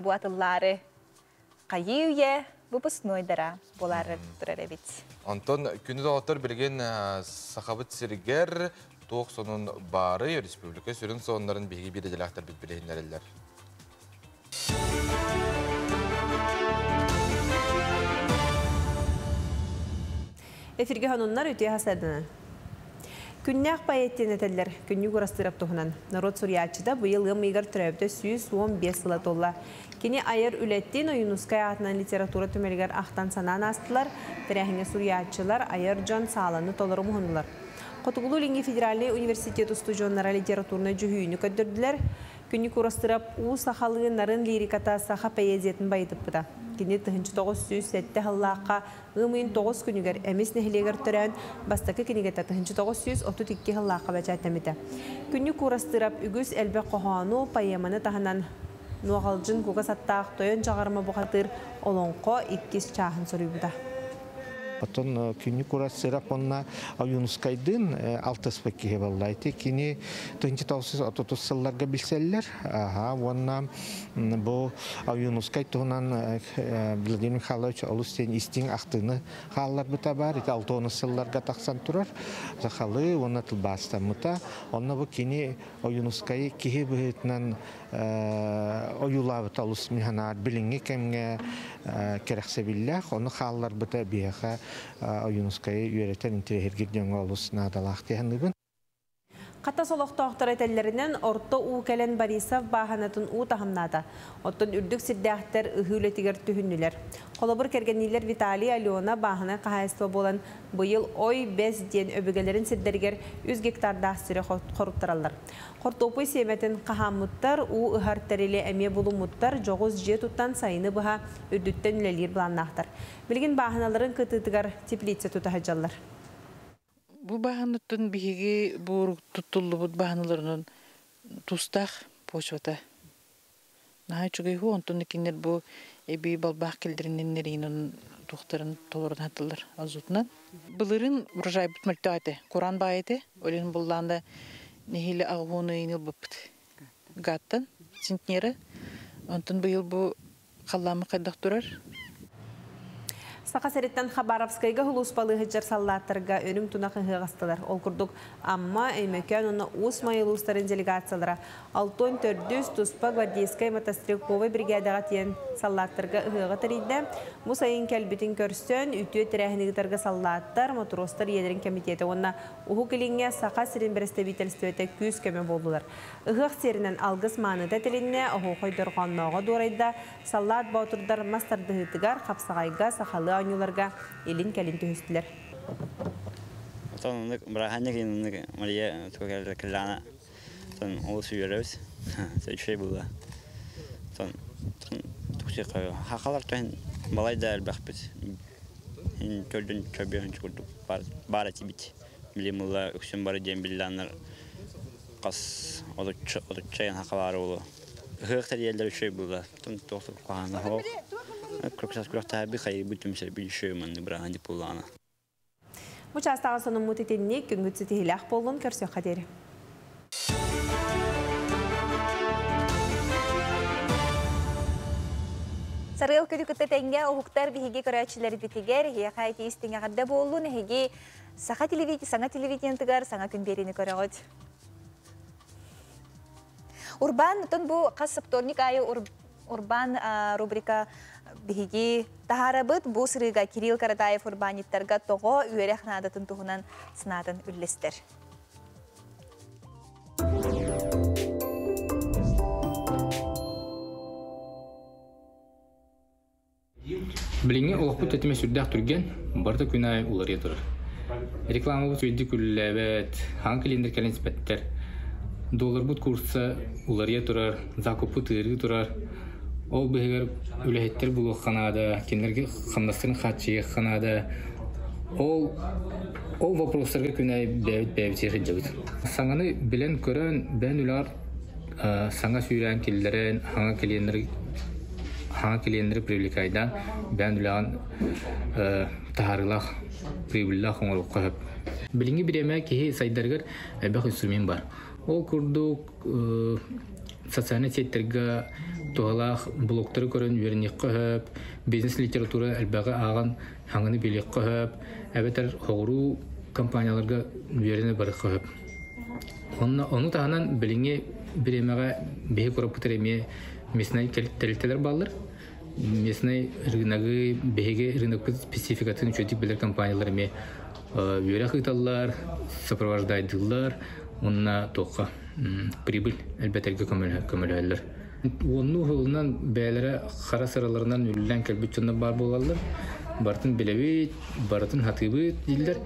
бу атыллаары хайыы үйэ выпускнойдара буолаары турар эбит. Онтон күнү доҕоттор билигин Сахабыт сиригэр туох сонун баары республика сүрүн сонуннарын биһиги биир идэлээхтэрбит билиһиннэрэллэр. Эфирге хонуннар үтүө хасарданан. Күннээх поэт диэн этэллэр, Күннүк Урастыырап туһунан. Норуот суруйааччыта быйыл ыам ыйыгар төрөөбүтэ 115 сыла туолла. Кини айар үлэттин Ойуунускай аатынан литература түмэлигэр ахтан-санаан аастылар, тэрээһиҥҥэ суруйааччылар, айар дьон сааланы толору муһуннулар. Хотугулуу-Илиҥҥи федеральнай университет устудьуоннара литературнай дьүһүйүүнү көрдөрдүлэр. Күннүк Урастыырап уу сахалыы нарын лириката саха поэзиятын байытыппыта. Кини 1907 сыллаахха Ыам ыйын 9 күнүгэр Эмис нэһилиэгэр төрөөн, бастакы кинигэтэ 1932 сыллаахха бэчээттэммитэ. Күннүк Уурастыырап үгүс элбэх хоһоону, поэманы таһынан Нуоҕалдьын кугас аттаах Тойон Чаҕарыма бухатыыр олоҥхо иккис чааһын суруйбута. Оттон Күннүк Уурастыырап уонна Ойуунускайдыын алтыспыт киһи буолла. Ити кини 1930 сылларга билсэллэр. Аха, уонна Бу Ойуунускай туһунан Владимир Михайлович олус диэн истиҥ ахтыыны хаалларбыта баар. Ити алтыонус сылларга тахсан турар. Сахалыы уонна тылбаастаммыта. Онно бу кини Ойуунускайы киһи быһыытынан ойуулаабыта олус мин санаабар билиҥҥи кэмҥэ кэрэхсэбиллээх. Ону хаалларбыта биһиэхэ Ойуунускайы үөрэтэн интэриэһиргиир дьоҥҥо олус наадалаах дии саныыбын. Хатас олохтоохторо этэллэринэн, орто уу кэлэн Борисов бааһынатын уу таһымнаата. Оттон үрдүк сирдээхтэр ыһыы үлэтигэр түһүннүлэр. Холобур, кэргэнниилэр Виталий, Алена бааһынай хаһаайыстыба буолан, быйыл Ой Бэс диэн өбүгэлэрин сирдэригэр үс гектардаах сири хоруттараллар. Хортуоппуй сиэмэтин хаһааммыттар, уу ыһар тэрили эмиэ булуммуттар, дьоҕус дьиэ туттан сайыны быһа үрдүттэн үлэлиир былааннаахтар. Билигин бааһыналарын кытыытыгар теплица тута сылдьаллар. Бу баһыныттан биһиги бу туттуллубут баһыналарынан тустаах почвата наһаа үчүгэй ху онтон кинилэр бу эбии балбаах кэлдэриннэринэн туохтарын толорон хатыллар азотунан. Былырын урожайбыт мөлтөх этэ, куран баай этэ. Олен буллаанда нэһиилэ аҕыһуону ыйын ылбыппыт. Гаттан центнеры. Онтон быйыл бу Халлааммыт хайдах турар? Саха сириттэн Хабаровскайга сулууспалыы сылдьар саллааттарга үрүҥ тунах ыһыах астылар. Ол курдук, Амма, Өймөкөөн уонна Уус Майа улуустарын делегациялара 64-үс туспа гвардейскай мотострелковай бригадаҕа тиийэн саллааттарга ыһыаҕы тэрийдэ. Бу сайын кэлбитин көрсөн, үтүө тэрээһини ыытарга саллааттар, мотуруостар ийэлэрин кэмитиэтэ уонна Уһук Илиҥҥэ Саха сирин бэрэстэбиитэлистибэтэ күүс-көмө буоллулар. Ыһыах сиэринэн алгыс мааныта этилиннэ, оһуохай дорҕооннооҕо дуорайда, саллаат боотурдар мас тардыһыытыгар, хапсаҕайга, сахалыы оонньууларга илин-кэлин түһүстүлэр. Отон оннук бырааһынньык инник Мария Кэллаана отон олус үөрэбит. Үчүгэй буолла. Отон хахалар түһэн балай да элбэхпит. Төрдүн чөбүөн курдук баар этибит. Билим ыла үксүн бары диэн биллааннар хас отучча айан хахалаары буолуо. Ыһыах тэрийэллэр үчүгэй буолла. Туох куһаҕана суох. Күрэх күрэхтэһэрбит хайыыбыт түмсэрбит үчүгэй маннык бырааһынньык буоллаҕына. Бу чаастааҕы сонуммут итинник күҥҥүт ситиһиилээх буоллун көрсүөххэ диэри. Сарыал күнү кытта тэҥҥэ уһуктар биһиги көрөөччүлэрбитигэр эһиэхэ ити истиҥ эҕэрдэ буоллун эһиги саха телевидение саҥа телевидениетыгар саҥа күн биэриини көрөҕүт. Урбаан отон бу хас вторник аайы Урбаан рубрика биһиги таһаарабыт. Бу сырыыга Кирилл Каратаев урбаанньыттарга тоҕо үөрэх наадатын туһунан санаатын үллэстэр. Билиҥҥи олохпут тэтимэ сүрдээх түргэн, барыта күн аайы уларыйа турар. Рекламабыт үрдүк үлэлээбэт, хаҥа кэлиэннэр кэлэн испэттэр. Долларбыт курса уларыйа турар, закуппут ыарыы турар. Ол быһыгар үлэһиттэр булуохха наада, кинилэргэ хамнастарын хааччыйыахха наада. Ол ол вопростарга күн аайы бэйэбит бэйэбитигэр сылдьабыт. Саҥаны билэн-көрөн, бэйэн үлэҕэр саҥа сүүрээн киллэрэн, хаҥа клиеннэри хаҥа клиеннэри привлекайдаан, бэйэн үлэҕин таһаарыылаах, прибыльлаах оҥоруохха сөп. Билиҥҥи бириэмэ киһи сайдарыгар элбэх инструмент бар. Ол курдук социальнай сетьтэргэ туһалаах блогтары көрөн үөрэниэххэ сөп, бизнес-литература элбэҕи ааҕан хаҥаны билиэххэ сөп, эбэтэр хоҕуруу компанияларга үөрэнэ барыахха сөп. Онно ону таһынан билиҥҥи бириэмэҕэ биһи куораппытыгар эмиэ местнай тэрилтэлэр бааллар. Местнай рыногы биһиги рынокпыт спецификатын үчүгэйдик билэр компаниялар эмиэ үөрэх ыыталлар, сопровождайдыыллар уонна туохха прибыль элбэтэргэ көмөлөһөллөр. Уоннуу сылынан бэйэлэрэ хара сыраларынан үллэн кэлбит дьоннор баар буолаллар. Барытын билэбит, барытын хатыыбыт дииллэр.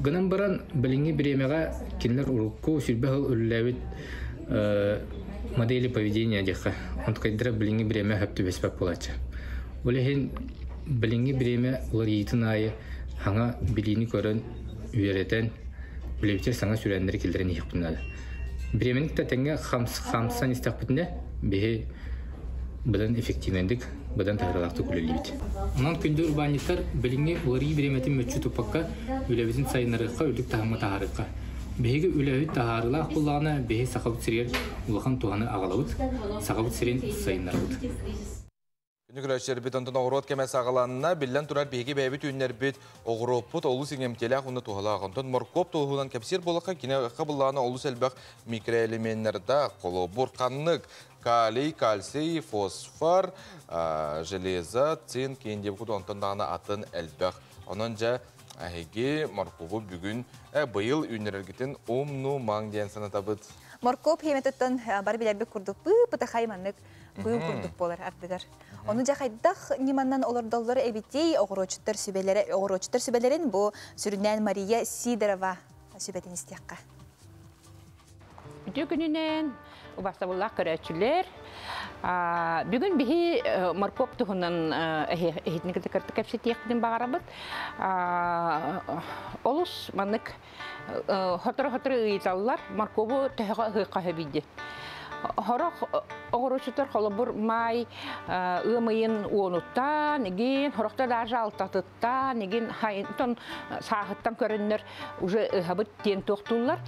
Гынан баран, билиҥҥи бириэмэҕэ кинилэр урукку сүрбэ сыл үлэлээбит модели поведения диэххэ, онтукайдара билиҥҥи бириэмэ сөп түбэспэт буолааччы. Ол иһин билиҥҥи бириэмэ уларыйыытын аайы саҥа билиини көрөн, үөрэтэн, үлэбитигэр саҥа сүрээннэри киллэрэн иһиэхпит наада. Бириэмэни кытта тэҥҥэ хамсан истэхпитинэ, биһи быдан эффективнэйдик, быдан таһаарыылаахтык үлэлиибит. Онон күндү урбаанньыттар билиҥҥи уларыйыы бириэмэтин мүччү туппакка, үлэбитин сайыннарыахха, үрдүк таһымҥа таһаарыахха. Биһиги үлэбит таһаарыылаах буоллаҕына, биһи Сахабыт сиригэр улахан туһаны аҕалабыт, Сахабыт сирин сайыннарабыт. Күнү көрөөччүлэрбит онтон оҕуруот кэмэ саҕаланна. Биллэн турар, биһиги бэйэбит үүннэрбит оҕуруоппут олус иҥэмтиэлээх уонна туһалаах. Онтон моркуоп туһунан кэпсиир буоллахха, киниэхэ былаана олус элбэх микроэлеменнэрдээх. Холобур, ханнык калий, кальций, фосфор, железо, цинк, индиэбит онтон даҕаны атын элбэх. Онон дьэ, эһиги моркуобу бүгүн быйыл үүннэрэргитин умнумаҥ диэн санатабыт. Моркуоп хиэмэтиттэн бары билэрбит курдук быы-бытахай маннык быыл курдук буолар ардыгар. Ону дьэ хайдах ньыманан олордоллор эбитий оҕуруочуттар сүбэлэрэ оҕуруочуттар сүбэлэрин бу сүрүннээн Мария Сидорова сүбэтин истиэххэ. Үтүө күнүнэн убастабыллаах көрөөччүлэр. Бүгүн биһи моркуоп туһунан эһитини кытта кэпсэтиэхпитин баҕарабыт. Олус маннык Хотору-хотору ыйыталлар, моркуобу төһөҕө ыһыахха сөбүйдү. Хорох оҕуручутар холобур маай ыам ыйын уонуттан, игин, хорохто даже алтатыттан, игин хайынтон сааһыттан көрөннөр уже ыһабыт диэн туохтууллар.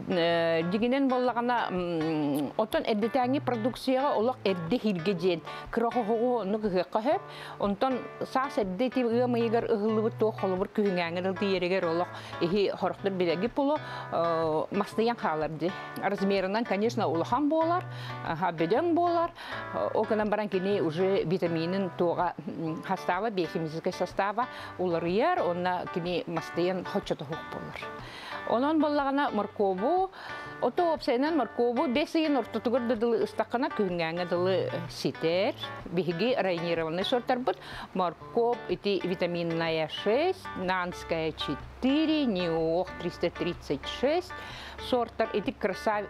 Дигинен боллаҕына оттон эрдэтээҥи продукцияҕа олох эрдэ хиргэ диэн кыра хоһоҕу оннук ыһыахха сөп. Онтон саас эрдэ ити ыам ыйыгар ыһыллыбыт туох холобур күһүҥээҥи дыл тиийэригэр олох иһи хорохтор билэги пулу мастыйан хаалар ди. Размерынан, конечно, улахан буолар, бөдөҥ буолар. Ол гынан баран кини уже витаминин туоҕа состава, биохимическай состава уларыйар, онна кини мастыйан хоччотоһуох буолар. Онон боллаҕына моркуобу, ото уопсайынан моркуобу бэс ыйын ортотугар да дылы ыстаххына күһүҥҥээҥҥэ дылы ситэр. Биһиги районированный сортарбыт моркуоп ити витаминная 6, нанская 4, неох 336 сортар ити красав...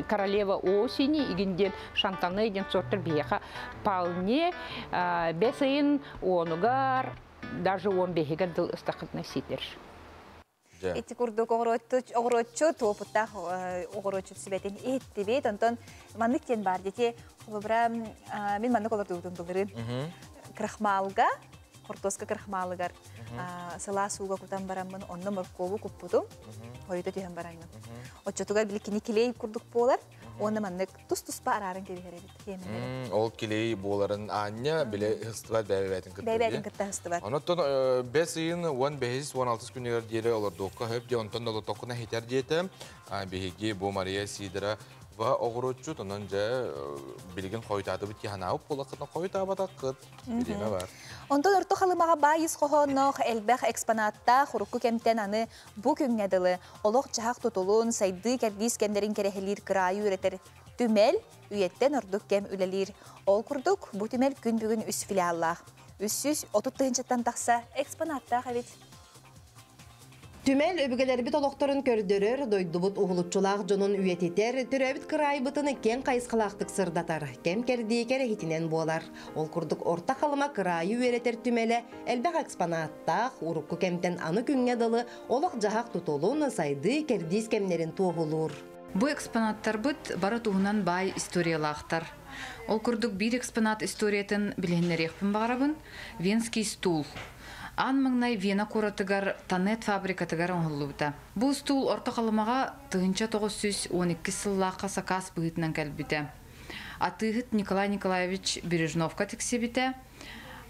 королева осени игин диэн шантаны диэн сортар биһиэхэ вполне бэс ыйын уонугар даже уон бэһигэр дыл ыстахытына ситэр. Ити курдук оҕуруотчу туопуттаах оҕуруотчут сүбэтин иһиттибит. Онтон маннык диэн баар дити. Холобура, мин маннык олордубутум былырыын. Крахмалга, хортуоска крахмалыгар сылаас ууга кутан бараммын, онно моркуобу куппутум. Хойута түһэн бараммын. Оччотугар били кини килей курдук буолар. Уонна маннык тус-туспа арааран кэбиһэр эбит. Ол килей буоларын аанньа биле ыһыстыбат бэйэ-бэйэтин кытта. Бэйэ-бэйэтин кытта ыһыстыбат. Онон бэс ыйын 15-16 күнүгэр диэри олордуохха сөп дии, онтон олортоххуна хитэр диэтэ. Биһиги бу Мария Сидора оҕуруччут, онон дьэ билигин хойутаатыбыт киһанаабыт буоллаххытына хойутаабатаххыт бириэмэ бар. Онтон Орто Халымаҕа баай ис хоһоонноох элбэх экспонаттаах урукку кэмтэн аны бу күҥҥэ дылы олох-дьаһах тутулун, сайдыы кэрдиис кэмнэрин кэрэһилиир кыраайы үөрэтэр түмэл үйэттэн ордук кэм үлэлиир. Ол курдук, бу түмэл күн бүгүн үс филиаллаах. 330 тыһыынчаттан тахса экспонаттаах эбит. Түмэл өбүгэлэрбит олохторун көрдөрөр, дойдубут уһулуччулаах дьонун үйэтитэр, төрөөбүт кыраайбытын киэҥ хайысхалаахтык сырдатар, кэм кэрдии кэрэһитинэн буолар. Ол курдук Орто Халыма кыраайы үөрэтэр түмэлэ элбэх экспонаттаах, урукку кэмтэн аны күҥҥэ дылы олох-дьаһах тутулун, сайдыы кэрдиис кэмнэрин туоһулуур. Бу экспонаттарбыт бары туһунан баай историялаахтар. Ол курдук биир экспонат историятын билиһиннэриэхпин баҕарабын, Венский стул. Аан маҥнай Вена куоратыгар Танет фабрикатыгар оҥоһуллубута. Бу устуул Орто Халымаҕа 1912 сыллаахха сакаас быһыытынан кэлбитэ. Атыыһыт Николай Николаевич Бережновка тиксибитэ.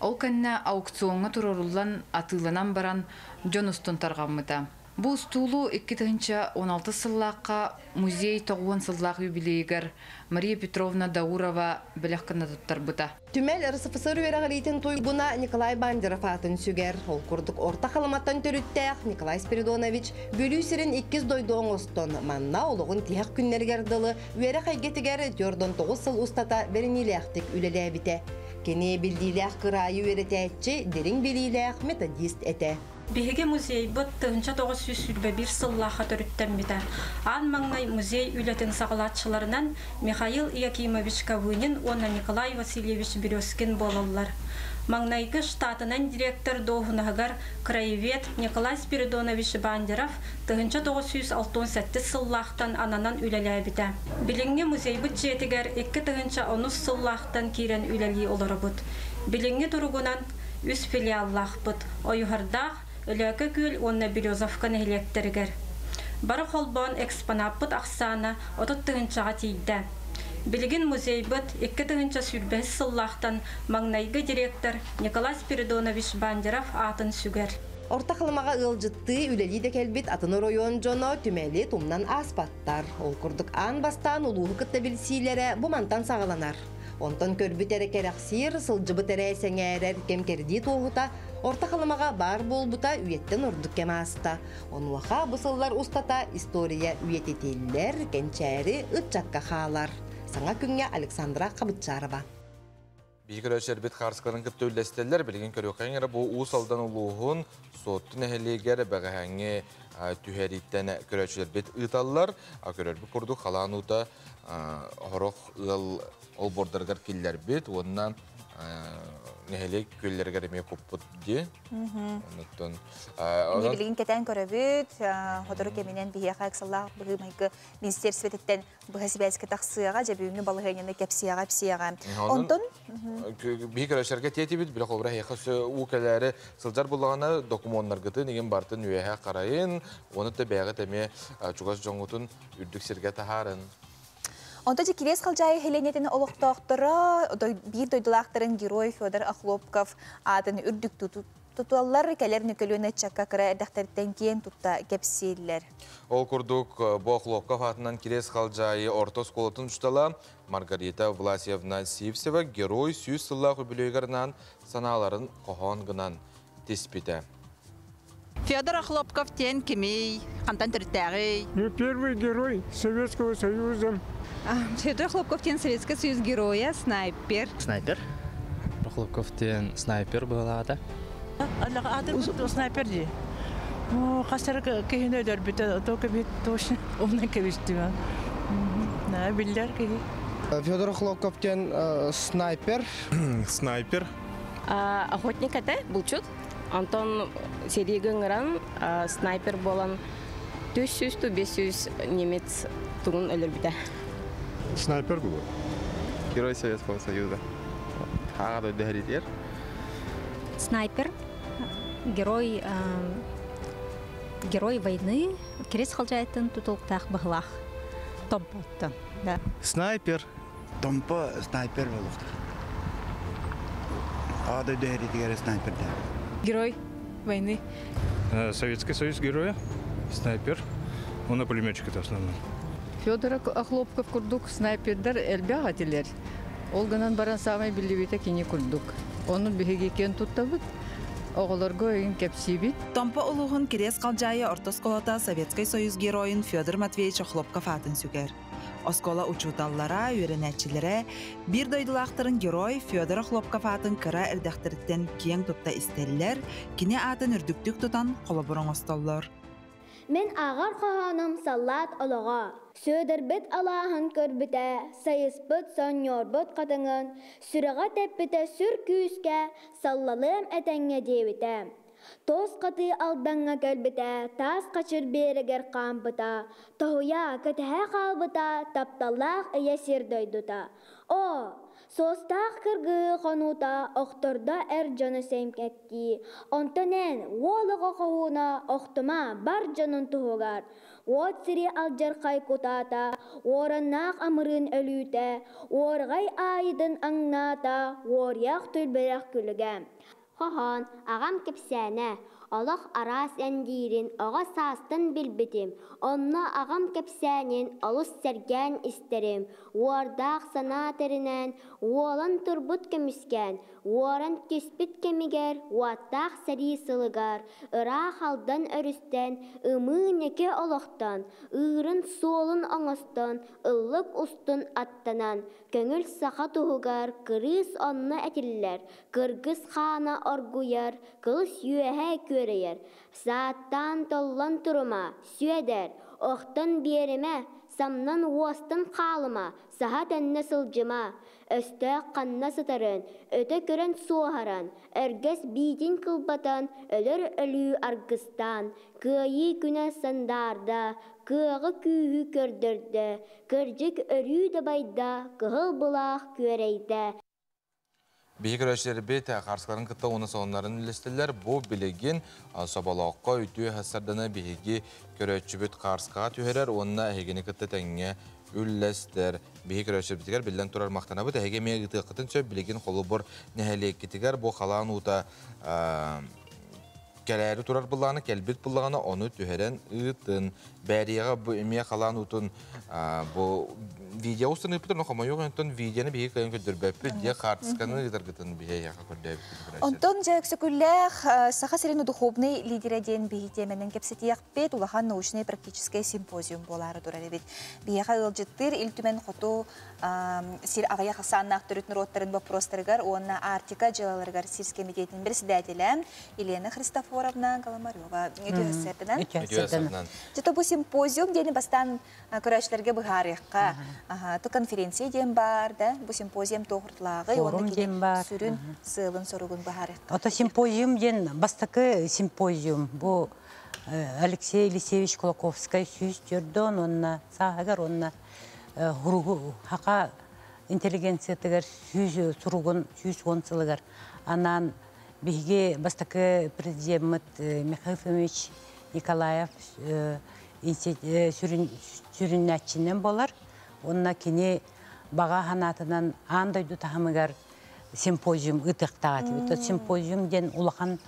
Ол кэннэ аукциоҥҥа туруоруллан атыыланан баран дьон устун тарҕаммыта. Бу устуулу 2016 сыллаахха музей 90 сыллаах юбилейыгар Мария Петровна Даурова бэлэх гына туттарбыта. Түмэл РСФСР үөрэҕириитин туйгуна Николай Бандеров аатын сүгэр. Ол курдук Орто Халыматтан төрүттээх Николай Спиридонович Бүлүү сирин иккис дойду оҥостон, манна олоҕун тиһэх күннэригэр дылы үөрэх эйгэтигэр 49 сыл устата бэриниилээхтик үлэлээбитэ. Кини биллиилээх кыраайы үөрэтээччи, дириҥ билиилээх методист этэ. Биһиги музейбыт 1921 сыллаахха төрүттэммитэ. Аан маҥнай музей үлэтин саҕалааччыларынан Михаил Якимович Ковынин уонна Николай Васильевич Березкин буолаллар. Маҥнайгы штатынан директор дуоһунаһыгар краевед Николай Спиридонович Бандеров 1967 сыллаахтан ананан үлэлээбитэ. Билиҥҥи музейбыт дьиэтигэр 2010 сыллаахтан киирэн үлэлии олоробут. Билиҥҥи туругунан үс филиаллаахпыт, Ойуһардаах, Өлөөкө Күөл уонна Березовка нэһилиэктэригэр. Бары холбоон экспонаппыт ахсаана 30 тыһыынчаҕа тиийдэ. Билигин музейбыт 2025 сыллаахтан маҥнайгы директор Николай Спиридонович Бандеров аатын сүгэр. Орто Халымаҕа ыалдьыттыы, үлэлии да кэлбит атын оройуон дьоно түмэли тумнан ааспаттар. Ол курдук аан бастаан улууһу кытта билсиилэрэ бу мантан саҕаланар. Онтон көрбүт эрэ кэрэхсиир, сылдьыбыт эрэ сэҥээрэр кэм-кэрдии туоһута Орто Халымаҕа баар буолбута үйэттэн ордук кэм ааста. Онуоха бу сыллар устата история үйэтитиллэр, кэнчээри ыччакка хаалар. Саҥа күҥҥэ Александра Хабытчарова. Биһи көрөөччүлэрбит хаарыскаларын кытта үллэстэллэр. Билигин көрүөххэйиҥ эрэ бу Уус Алдан улууһун Суотту нэһилиэгэр бэҕэһээҥҥи түһэрииттэн көрөөччүлэрбит ыыталлар. Көрөрбүт курдук халаан уута сорох ыал олбуордарыгар киллэрбит уонна нэһилиэк күөллэригэр эмиэ куппут дии. Оннуттан Эмиэ билигин кэтээн көрөбүт, сотору кэминэн биһиэхэ ыксаллаах быһыы-майгы министиэристибэтиттэн быһа сибээскэ тахсыаҕа, дьэ бүгүҥҥү балаһыанньаны кэпсиэҕэ, ипсиэҕэ. Онтон биһи көрөчөргө тиэтибит, бile холобура эһиэхэ өссө уу кэлээри сылдьар буллаҕына докумуоннаргытын игин бартын үөһэ харайын, уонна да бэйэҕит эмиэ чугас дьоҥҥутун үрдүк сиргэ таһаарын. Онто дьэ Кириэс Халдьаайы нэһилиэнньэтин олохтоохторо биир дойдулаахтарын герой Федор Охлопков аатын үрдүк туталлар, кэлэр көлүөнэ ыччакка кыра эрдэхтэриттэн киэн тутта кэпсииллэр. Ол курдук, бу Охлопков аатынан Кириэс Халдьаайы орто оскуолатын учуутала Маргарита Власьевна Сивцева герой 100 сыллаах үбүлүөйүгэр анаан санааларын хоһоон гынан тиспитэ. Федор Охлопков диэн кимий? Хантан төрүттээҕий? Первый герой Советского Союза. Федор Хлопков диэн Советский Союз героя, снайпер. Снайпер. Хлопков диэн снайпер быһалаата. Аты снайпер дии. Хасар киһини өлөрбүтэ, только бит точно умнан кэбистим. Биллэр киһи. Федор Хлопков диэн снайпер. Снайпер. Охотник этэ, булчут. Онтон сэриигэ ыҥыран снайпер буолан 400 ту 500 немец тугун өлөрбүтэ. Снайпер был. Герой Советского Союза. Аҕа дойду Снайпер, герой, герой войны, Кириэс Халдьаайыттан тутулуктаах быһыылаах. Томпоттон, да. Снайпер. Томпо снайпер буолуохтар. Аҕа дойду сэриитигэр снайпер да. Герой войны. Советский Союз героя, снайпер. Он на пулеметчик это в основном. Федор Охлопков курдук снайпердар элбэх этилэр. Ол гынан баран саамай биллибитэ кини курдук. Ону биһиги киэн туттабыт. Оҕолорго өйүн кэпсиибит. Томпо улууһун Кириэс Халдьаайы орто оскуолата Советский Союз геройун Федор Матвеевич Охлопков аатын сүгэр. Оскуола учууталлара, үөрэнээччилэрэ биир дойдулаахтарын герой Федор Охлопков аатын кыра эрдэхтэриттэн киэҥ тутта истэллэр, кини аатын үрдүктүк тутан холобур оҥостоллор. Мин ааҕар хоһоонум саллаат олоҕо. Сүөдэрбит алааһын көрбүтэ, сайыспыт сонньуорбут хатыҥын, сүрэҕэ тэппитэ сүр күүскэ, саллалыам этэҥҥэ диэбитэ. Туос хатыы Алдаҥҥа кэлбитэ, таас хачыр биэрэгэр хаампыта, тоһуйа, кэтэһэ хаалбыта тапталлаах ийэ сир дойдута. Оо, суостаах кыргыы хонуута охтордо эр дьону сэҥкэттии, онтон эн, уол оҕо хоһууна, охтума бар дьонун туһугар. Уот сири алдьархай кутаата, уораннаах амырыын өлүүтэ, уорҕай аайытын аҥнаата, уоруйах түлбэрэх күлүгэ. Хоһоон, аҕам кэпсээнэ, олох араас эндиирин оҕо саастан билбитим, онно аҕам кэпсээнин олус сэргээн истэрим, уордаах санаа тэринэн, уолан турбут көмүскээн, уоран түспүт кэмигэр уоттаах сэрии сылыгар, ыраах Алдан өрүстэн, ымыы-ньэки олохтон, ыырын суолун оҥостон, ыллык устун аттанан, көҥүл саха туһугар кырыыс онно этиллэр, Кыргыс хаана оргуйар, кылыс үөһэ күөрэйэр. Сааттаан толлон турума, Сүөдэр, охтон биэримэ, самнан уостан хаалыма, саһа тэннэ сылдьыма. Өстөөх ханна сытарын, өтө көрөн суоһаран, өргөс биитин кылбатан, өлөр өлүү аргыстаан, кыайыы күнэ сандаарда, кыаҕы күүһү көрдөрдө, кырдьык өрүү дабайда, кыһыл былаах күөрэйдэ. Биһи көрөөччүлэрбит хаарскаларын кытта уонна сонуннарын үллэстэллэр. Бу билигин Соболооххо үтүө сарданы биһиги көрөөччүбүт хаарскаҕа түһэрэр уонна эһигини кытта тэҥҥэ үллэстэр. Биһи көрөөччүлэрбитигэр биллэн турар махтанабыт. Эһиги эмиэ ыытыаххытын сөп. Билигин холобур нэһилиэккитигэр бу халаан уута кэлээри турар былааны кэлбит буллаҕына ону түһэрэн ыытын. Бээрийэҕэ бу эмиэ халаан уутун бу видео устан ыыппыт, но хомойуох онтон видеоны биһиги кыайан көрдөрбөппүт диye хаартысканы ыытаргытын биһиэхэ көрдөөбүппүт. Онтон дьэ өксөкүлээх Саха сирин духовный лидерэ диэн биһи тиэмэнэн кэпсэтиэхпит улахан научнай практическай симпозиум буолаары турар эбит. Биһиэхэ ыалдьыттыыр Ил Түмэн хоту сир аҕыйах ахсааннаах төрүт норуоттарын боппуруостарыгар уонна Арктика дьыалаларыгар сис кэмитиэтин председателэ Елена Христофоровна Голомарева үтүө сарсыарданан. Үтүө сарсыарданан. Дьэ бу симпозиум диэни бастаан көрөөччүлэргэ быһаарыахха. Ту конференция диэн бар да, бу симпозиум туохуртулааҕый Форум диэн бар. Сүрүн сыалын-соругун быһаарыахха. Ото симпозиум диэн бастакы симпозиум бу Алексей Елисеевич Кулаковскай 104 уонна сааһыгар уонна хуругу хака интеллигенциятыгар сүүс суругун 110 сылыгар анаан Биһиги бастакы президеммит Михаил Ефимович Николаев сүрүннээччинэн буолар. Уонна кини баҕа санаатынан аан дойду таһымыгар симпозиум ыытыахтаах этибит. Симпозиум диэн улахан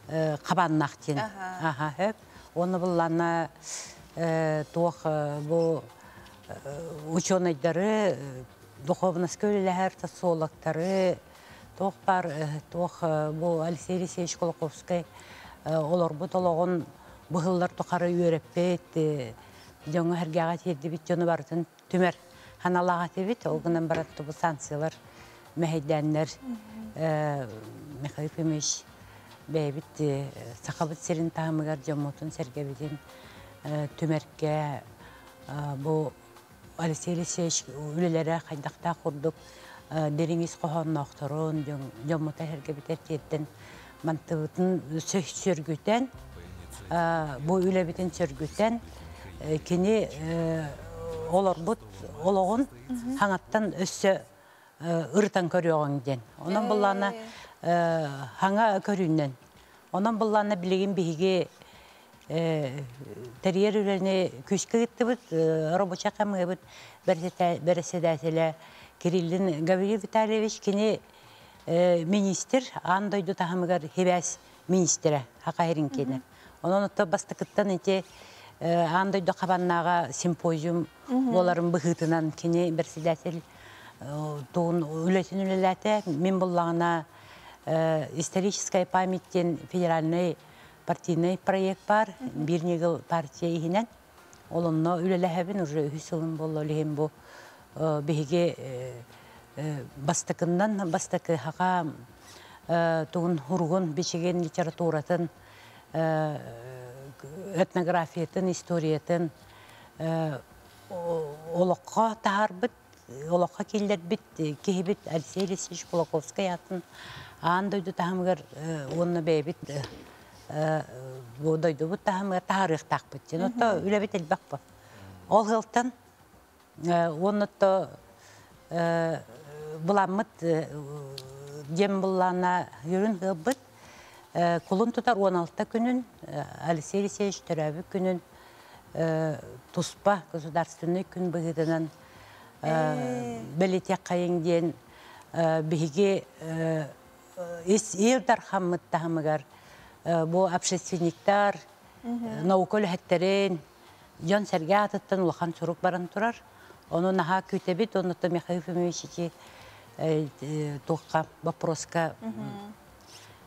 хабааннаах диэн. Аха, хөп. Уонна буллаана туох бу ученайдары, духовноска үлэлэһэр социологтары, туох баар туох бу Алексей Алексеевич Кулаковскай олорбут олоҕун быһыллар тухары үөрэппит дьоҥҥо сэргэҕэ тиэрдибит дьону барытын түмэр ханалаах этибит. Ол гынан баран бу санкциялар мэһэйдээннэр Михаил Ефимович бэйэбит Сахабыт сирин таһымыгар дьоммутун сэргэбитин түмэргэ бу Алексей Алексеевич үлэлэрэ хайдахтаах курдук дириҥ ис хоһоонноохторун, дьоммута эһэргэбитэр тиэрдэн мантыбытын сөргүтэн, бу үлэбитин сөргүтэн, кини олорбут олоҕун хаҥаттан өссө ырытан көрүөҕүҥ диэн. Онон буллаана хаҥа көрүүнэн. Онон буллаана билигин биһиги тэрийэр үлэни күүскэ ыыттыбыт. Рабочай хамыыбыт бэрэссэдээтэлэ Кириллин Гаврил Витальевич кини министр, аан дойду таһымыгар хибээс министрэ Хаха Хиринкине. Онон отто бастакыттан ити аан дойду хабаннааҕа симпозиум буоларын быһыытынан кини председатель туун үлэтин үлэлээтэ. Мин буллаҕына историческая память диэн федеральный партийнай проект бар, биир ньыгыл партия иһинэн. Ол онно үлэлэһэбин уже үһүс сылым буолла ол бу биһиги бастакыннан бастакы хака тугун хуругун бичигин литературатын этнографиятын историятын олоххо таһаарбыт олоххо киллэрбит киһибит Алексей Алексеевич Кулаковскай аатын аан дойду таһымыгар уонна бэйэбит бу дойдубут таһымыгар таһаарыахтаахпыт диэн. Отто үлэбит элбэх бу. Ол сылтан уонна то буламмыт диэн буллаана юрун ыалбыт кулун тутар 16 күнүн Алексей Алексеевич төрөөбүт күнүн туспа государственный күн быһыытынан бэлиэтиэххэйиҥ диэн биһиги ис Ил Дархаммыт таһымыгар бу общественниктар, наука үлэһиттэрин, дьон-сэргэ аатыттан улахан сурук баран турар. Ону наһаа күүтэбит, оннуттан Михаил Ефимович ити туохха вопроска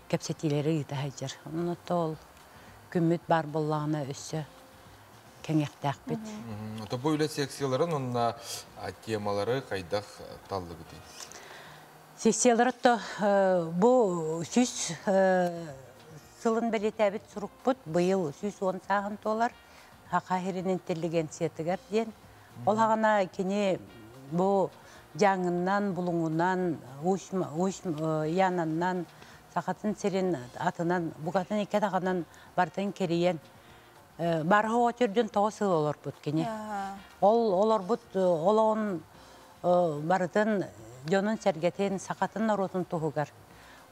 кэпсэтиилэри ыыта сылдьар. Онон ол күммүт баар буоллаҕына өссө кэҥиэхтээхпит. Ото бу үлэ секцияларын онно темалары хайдах таллыгытый? Секциялары то бу 100 сылын бэлиэтээбит сурукпут быйыл 110 сааһын туолар Саха сирин интеллигенциятыгар диэн. Ол хаҕана кини бу Дьааҥыннан, Булуҥунан, Усть Янаннан, Сахатын сирин атынан, букатын икки атаҕынан барытын кэрийэн барыһы оҕо төрдүн тоҕо сыл олорбут кини. Ол олорбут олоҕун барытын дьонун-сэргэтин, сахатын норуотун туһугар.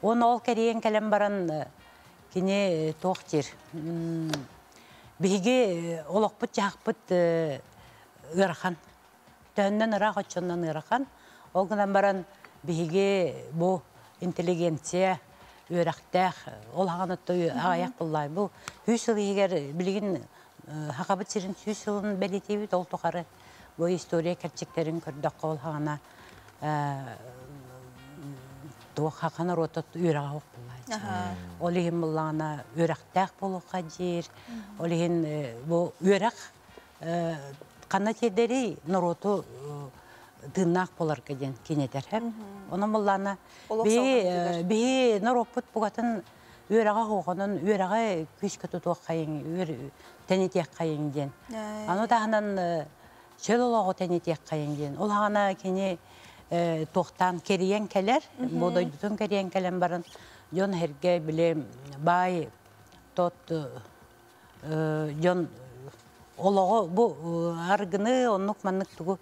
Уонна ол кэрийэн кэлэн баран кини туох диир биһиги олохпут-дьаһахпыт ыарахан. Төһөннөн ыраах оччоннон ыарахан. Ол гынан баран биһиги бу интеллигенция үөрэхтээх ол хаҕан аҕыйах буллаай бу 100 сыл иһигэр билигин Хахабыт сирин 100 сылын бэлиэтиибит ол тухары бу история кэрчиктэрин көрдөххө ол хаҕана туох хаха норуота үөрэҕэ суох буллааччы. Ол иһин буллаҕына үөрэхтээх буолуохха диир. Ол иһин бу үөрэх ханна тиэрдэрий норуоту тыыннаах буоларга диэн кинэтэр. Онон буллаана биһи норуоппут бугатын үөрэҕэ суоҕунан үөрэҕи күүскэ тутуоххайыҥ, тэнитиэххэйиҥ диэн. Аны таһынан чөл олоҕу тэнитиэххэйиҥ диэн. Ол аҕана кини туохтаан кэрийэн кэлэр, бу дойдутун кэрийэн кэлэн баран дьон эргэ били баай тот дьон олоҕу бу аргыны оннук маннык тугу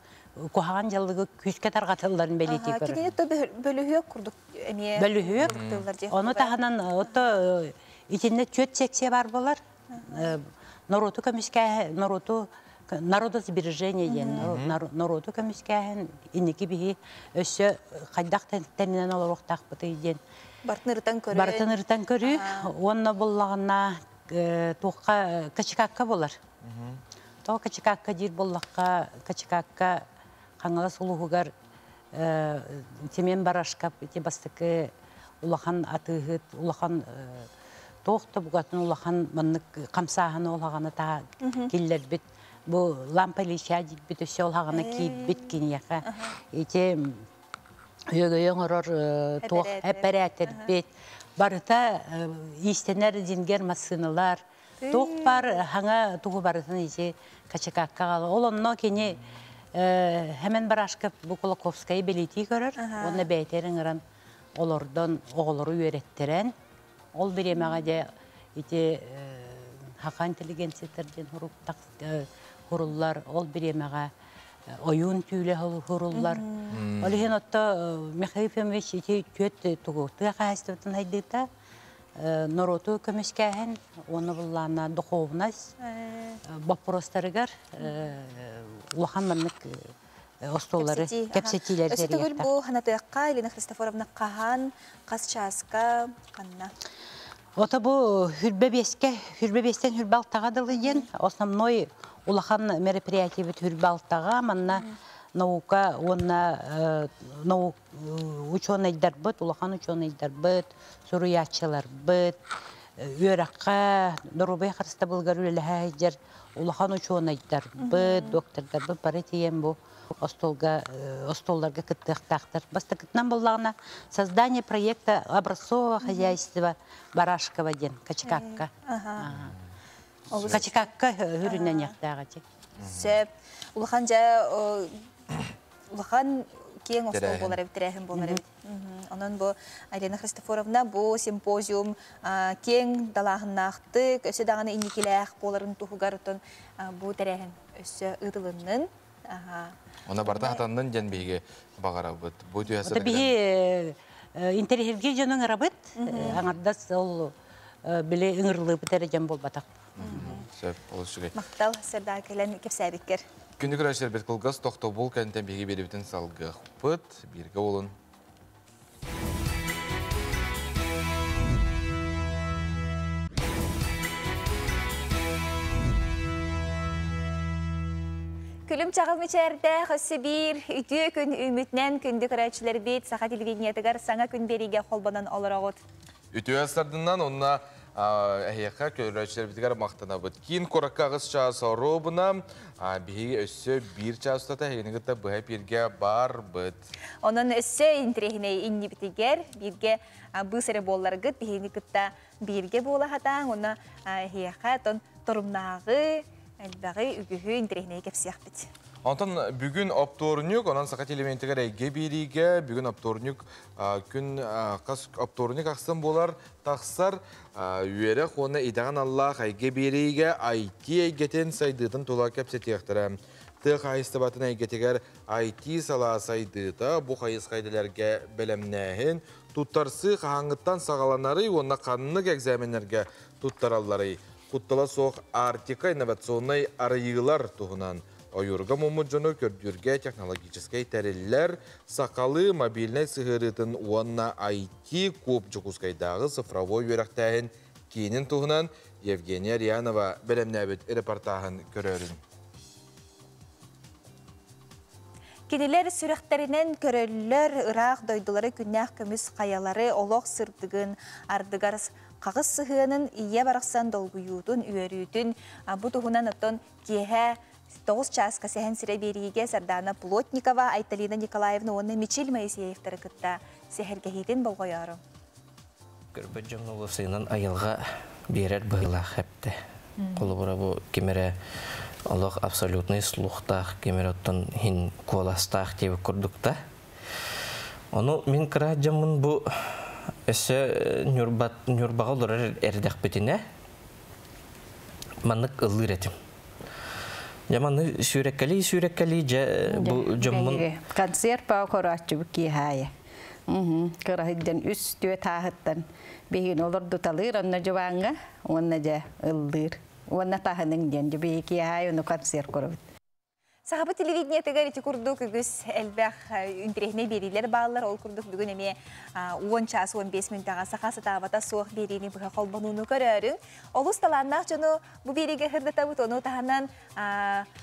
куһаҕан дьаллыгы күүскэ тарҕатылларын бэлиэтии көрөр. Кинини то бөлүһүөк курдук эмиэ бөлүһүөк. Ону таһынан ото итиннэ түөрт секция бар болар. Народу көмүскээһин, народу народосбережение диэн народу көмүскээһин инники биһи өссө хайдах тэнинэн олоруохтаахпытый диэн Бартын ырытан көрүү. Бартын ырытан көрүү. Уонна буллаҕына туохха качикакка болар. Тоҕо качикакка диир буоллахха, качикакка Хаҥалас улууһугар Семен Барашков ити бастакы улахан атыыһыт, улахан туох да букатын улахан маннык хамсааһыны ол хаҕана таһа киллэрбит. Бу лампа Ильича диирбит өссө ол хаҕана киирбит киниэхэ. Ити үөгөйө оҥорор туох эпэрээтэрбит барыта иистэнэр дингер массыыналар туох бар хаҥа тугу барытын ити качакакка аҕала ол онно кини Хэмэн Барашков бу Кулаковскайы бэлиэтии көрөр уонна бэйэтигэр ыҥыран олордон оҕолору үөрэттэрэн ол бириэмэҕэ дьэ ити хака интеллигенциятар диэн хуруллар ол бириэмэҕэ ойуун түүлэ хуруллар. Ол иһин отто Михаил Ефимович ити түөт тугу тыа хаһаайыстыбатын хайдыыта норуоту көмүскээһин уонна буллаана духовность боппуруостарыгар улахан маннык остуоллары кэпсэтиилэри Өссө төгүл бу ханатыахха Елена Христофоровна хаһан, хас чааска, ханна? Ото бу хүрбэ биэскэ, хүрбэ биэстэн хүрбэ алтаҕа дылы диэн основной улахан мероприятиебит хүрбэ алтаҕа манна наука уонна учуонайдарбыт, улахан учуонайдарбыт, суруйааччыларбыт, Үөрэххэ, доруобуйа харыстабылыгар үлэлэһэ сылдьар улахан учуонайдарбыт, доктордарбыт бары тиийэн бу остуолга остуолларга кыттыахтаахтар. Бастакытынан буоллаҕына, создание проекта образцового хозяйства Барашкова диэн Качикакка. Качикакка үрүнэниэхтээх эти. Сөп. Улахан дьэ улахан киэҥ остуол буолар эбит, тэрээһин буолар эбит. Онон бу Арина Христофоровна бу симпозиум киэҥ далааһыннаахтык, өссө даҕаны инникилээх буоларын туһугар оттон бу тэрээһин өссө ыытылыннын. Она барда хатаннын диэн биһиги баҕарабыт. Бу түһэ Биһи интэриэһиргии дьонун ырабыт. Аҥардас ол били ыҥырылыыбыт эрэ дьон буолбатах. Сөп, ол үчүгэй. Махтал, сырдаа кэлэн кэпсээбиккэр. Күндү көрөөччүлэрбит кылгас тохтобул кэнтэн биһиги биэрибитин салгыахпыт. Бииргэ буолун. Күлүм чаҕыл мичээрдээх өссө биир үтүө күн үүмүтүнэн күндү көрөөччүлэрбит саха телевидениетыгар саҥа күн биэриигэ холбонон олороҕут. Үтүө сардынан онно эһиэхэ көрөөччүлэрбитигэр махтанабыт. Киин куоракка аҕыс чаас оруобуна биһиги өссө биир чаас устата эһигини кытта быһа эпииргэ барбыт. Онон өссө интэриэһинэй иннибитигэр бииргэ быыс эрэ буолларгыт биһигини кытта бииргэ буола сатааҥ уонна эһиэхэ тон торумнааҕы элбэҕи үгүһү интэриэһинэйи кэпсиэхпит. Онтон бүгүн оптуорунньук, онон саха телевидениетигэр эйгэ биэриигэ бүгүн оптуорунньук күн хас оптуорунньук ахсын буолар тахсар үөрэх уонна идэҕин аллаах эйгэ биэриигэ IT эйгэтин сайдыытын тула кэпсэтиэхтэрэ. Тыа хаһаайыстыбатын эйгэтигэр IT салаа сайдыыта бу хайысха идэлэргэ бэлэмнээһин, туттарсыы хаһааҥҥыттан саҕаланарый уонна ханнык экзаменнэргэ туттаралларый? Куттала суох Арктика инновационнай арыйыылар туһунан ойуурга муммут дьону көрдүүргэ технологическай тэриллэр, сахалыы мобильнай сыһыарыытын уонна IT куб Дьокуускайдааҕы цифровой үөрэхтээһин киинин туһунан Евгения Рьянова бэлэмнээбит репортаһын көрөрүн. Кинилэр сүрэхтэринэн көрөллөр, ыраах дойдулары күннээх көмүс хайалары олох сырдыгын, ардыгар хаҕыс сыһыанын ийэ барахсан долгуйуутун, үөрүүтүн бу туһунан оттон киэһэ 9 чааска сэһэн сирэ биэриигэ Сардаана Плотникова, Айталина Николаевна уонна Мичил Моисеевтары кытта сэһэргэһиитин болҕойоору. Көрбөт дьоҥҥо уопсайынан айылҕа биэрэр быһыылаах эптэ. Холобура бу ким эрэ олох абсолютный слухтаах, ким эрэ оттон иһин куоластаах диэбит курдук да. Ону мин кыра дьоммун бу өссө Ньурба, Ньурбаҕа олорор эрдэхпитинэ маннык ыллыыр этим. Дьэ манны сүүрэккэлии сүүрэккэлии дьэ бу дьоммун Концерт паа корааччыбыт киэһаайы. Кыраһыйдан үс түөт ааһыттан биһигини олордуталыыр онно дьыбааҥҥа уонна дьэ ыллыыр. Уонна таһының диэн дьэ биһиги киэһаайы ону концерт көрөбүт. Сахабыт телевидениетыгар ити курдук үгүс элбэх интэриэһинэй биэриилэр бааллар. Ол курдук бүгүн эмиэ 10 час 15 мүнтэҕэ саха сатаабата суох биэриини быһа холбонууну көрөөрүҥ. Олус талааннаах дьону бу биэриигэ сырдатабыт. Ону таһынан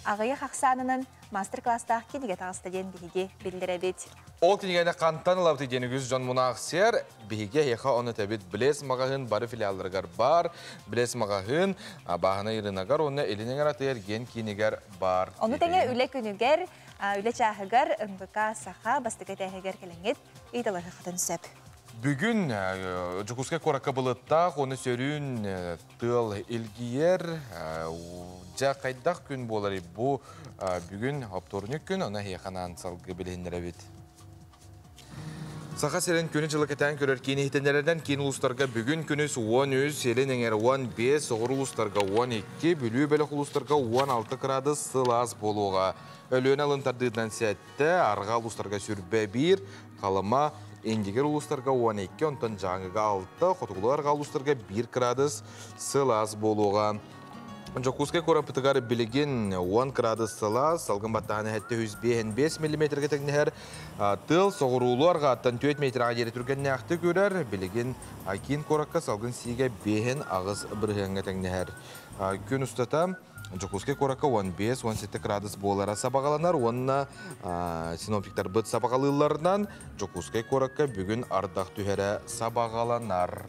аҕыйах ахсаанынан мастер-класстаах кинигэ таҕыста диэн биһиги биллэрэбит. Ол кинигэни хантан ылабыт диэн үгүс дьон мунаахсыйар. Биһиги эһиэхэ ону этэбит. Блес маҕаһыын бары филиалларыгар бар. Блес маҕаһыын бааһынай ырыынагар уонна Илин эҥэр атыы эргиэн киинигэр бар. Ону тэҥэ үлэ күнүгэр, үлэ чааһыгар НВК Саха бастакы этээһигэр кэлэҥҥит ыйыталаһыаххытын сөп. Бүгүн Дьокуускай куоракка былыттаах, уонна сөрүүн тыал илгийэр. Дьэ, хайдах күн буоларый бу бүгүн оптуорунньук күн, ону эһиэхэ анаан салгыы билиһиннэрэбит. Саха сирин күнү-дьылы кэтээн көрөр киин иһитиннэрэринэн киин улуустарга бүгүн күнүс 13, Илин эҥэр 15, соҕуруу улуустарга 12, Бүлүү бөлөх улуустарга 16 кыраадыс сылаас буолуоҕа. Өлүөнэ алын тардыытынан 7, арҕаа улуустарга сүрбэ 1, Халыма, Индигир улуустарга 12, онтон Дьааҥыга 6, хотугулуу арҕаа улуустарга 1 кыраадыс сылаас буолуоҕа. Дьокуускай куораппытыгар билигин 10 кыраадыс сылаас, салгын баттааһына 705 миллиметргэ тэҥнэһэр. Тыал соҕуруулуу арҕааттан 4 метрға диэри түргэннээхтик үрэр. Билигин киин куоракка салгын сиигэ 5-8 бырыһыаҥҥа тэҥнэһэр. Күн устата Дьокуускай куоракка 15-17 кыраадыс буолара сабаҕаланар уонна синоптиктарбыт сабаҕалыылларынан Дьокуускай куоракка бүгүн ардах түһэрэ сабаҕаланар.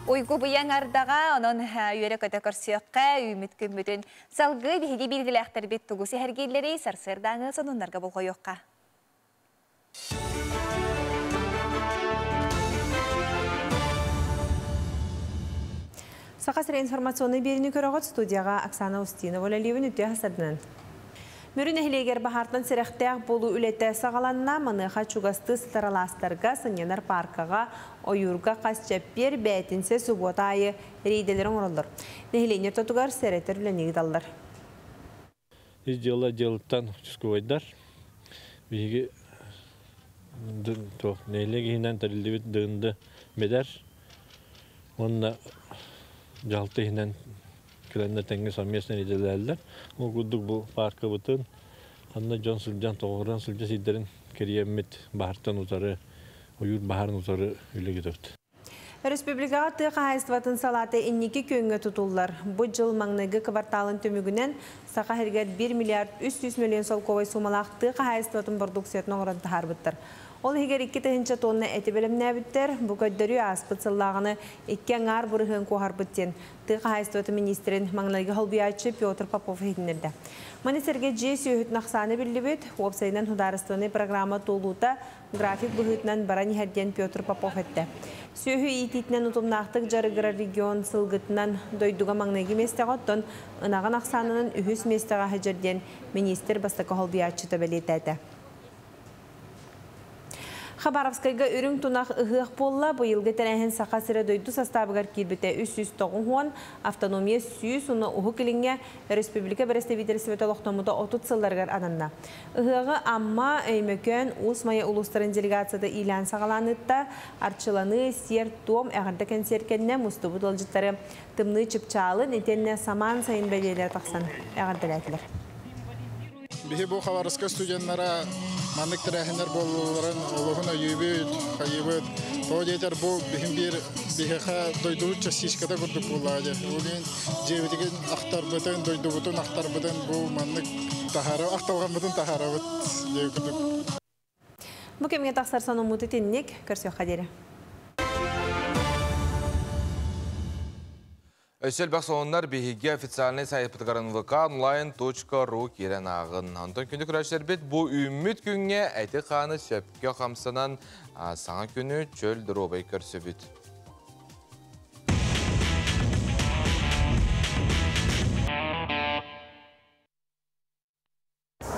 Уйгу быйаң ардаҕа, онон үөрэ көтө көрсүөххэ, үүмүт күммүтүн салгыы биһиги биирдилээхтэрбит тугу сэһэргииллэри сарсыардааҥы сонуннарга болҕойуохха. Саха сирэ информационнай биэриини көрөҕүт, студияҕа Оксана Устинова үлэлиибин, үтүө сарсыарданан. Мүрү нэһилиэгэр баһаартан сэрэхтээх буолуу үлэтэ саҕаланна. Маныаха чугастыы сытар алаастарга, сынньанар пааркаҕа, ойуурга хас чэппиэр, бээтинсэ, субуота аайы рейдэлэри оҥороллор. Нэһилиэнньэ ортотугар сэрэтэр үлэни ыыталлар. Ис дьыала дьыалыттан участковайдар биһиги нэһилиэк иһинэн тэриллибит дыынды медэр уонна дьаһалта иһинэн кэлэннэр тэҥҥэ совместно идэлээллэр. Ол курдук бу пааркабытын ханна дьон сылдьан тоҕуран сылдьа сирдэрин кэрийэммит баһартан утары ойуур баһарын утары үлэ ыытабыт. Республикаҕа тыа хаһаайыстыбатын салаата инники күөҥҥэ тутуллар. Бу дьыл маҥнайгы кварталын түмүгүнэн Саха сиригэр 1 миллиард 300 миллион солкуобай суумалаах тыа хаһаайыстыбатын бородууксуйатын оҥорон таһаарбыттар. Ол иһигэр 2 тыһыынча тонна эти бэлэмнээбиттэр. Бу көрдөрүү ааспыт сыллааҕыны икки аҥаар бырыһыан куоһарбыт диэн тыа хаһаайыстыбатын министрин маҥнайгы солбуйааччы Петр Попов иһитиннэрдэ. Маны сэргэ дьиэ сүөһүтүн ахсаана эбиллибит, уопсайынан судаарыстыбаннай программа туолуута график быһыытынан баран иһэр диэн Петр Попов эттэ. Сүөһү иитиитинэн утумнаахтык дьарыгырар регион сылгытынан дойдуга маҥнайгы миэстэҕэ, оттон ынаҕын ахсаанынан үһүс миэстэҕэ сылдьар диэн министр бастакы солбуйааччыта бэлиэтээтэ. Хабаровскайга үрүҥ тунах ыһыах буолла. Быйылгы тэрээһин Саха сирэ дойду састаабыгар киирбитэ 390, автономия 100 уонна Уһук Илиҥҥэ республика бэрэстэбиитэлистибэтэ олохтоммута 30 сылларыгар ананна. Ыһыаҕы Амма, Өймөкөөн, Уус Майа улуустарын делегацията иилээн саҕалаан ыытта. Арчыланыы, сиэр-туом, эҕэрдэ кэнсиэр кэннэ мустубут ыалдьыттары тымныы чыпчаалын итиэннэ самаан сайын бэлиэлэрэ тахсан эҕэрдэлээтилэр. Биһи бу Хабаровскай студеннара маннык тэрээһиннэр буоллуларын олуһун өйүүбүт, хайыыбыт. Тоҕо диэтэр бу биһим биир биһиэхэ дойдубут частичката курдук буоллаҕа дии. Ол иһин дьиэбитигин ахтарбытын, дойдубутун ахтарбытын бу маннык таһаара ахталҕаммытын таһаарабыт диэн курдук. Бу кэмҥэ тахсар сонуммут итинник, көрсүөххэ диэри. Өссө элбэх сонуннар биһиги официальнай сайтпытыгар nvkonline.ru киирэн ааҕын. Онтон күндү көрөөччүлэрбит, бу үүммүт күҥҥэ эти хааны сөпкө хамсанан саҥа күнү чөл доруобай көрсөбүт.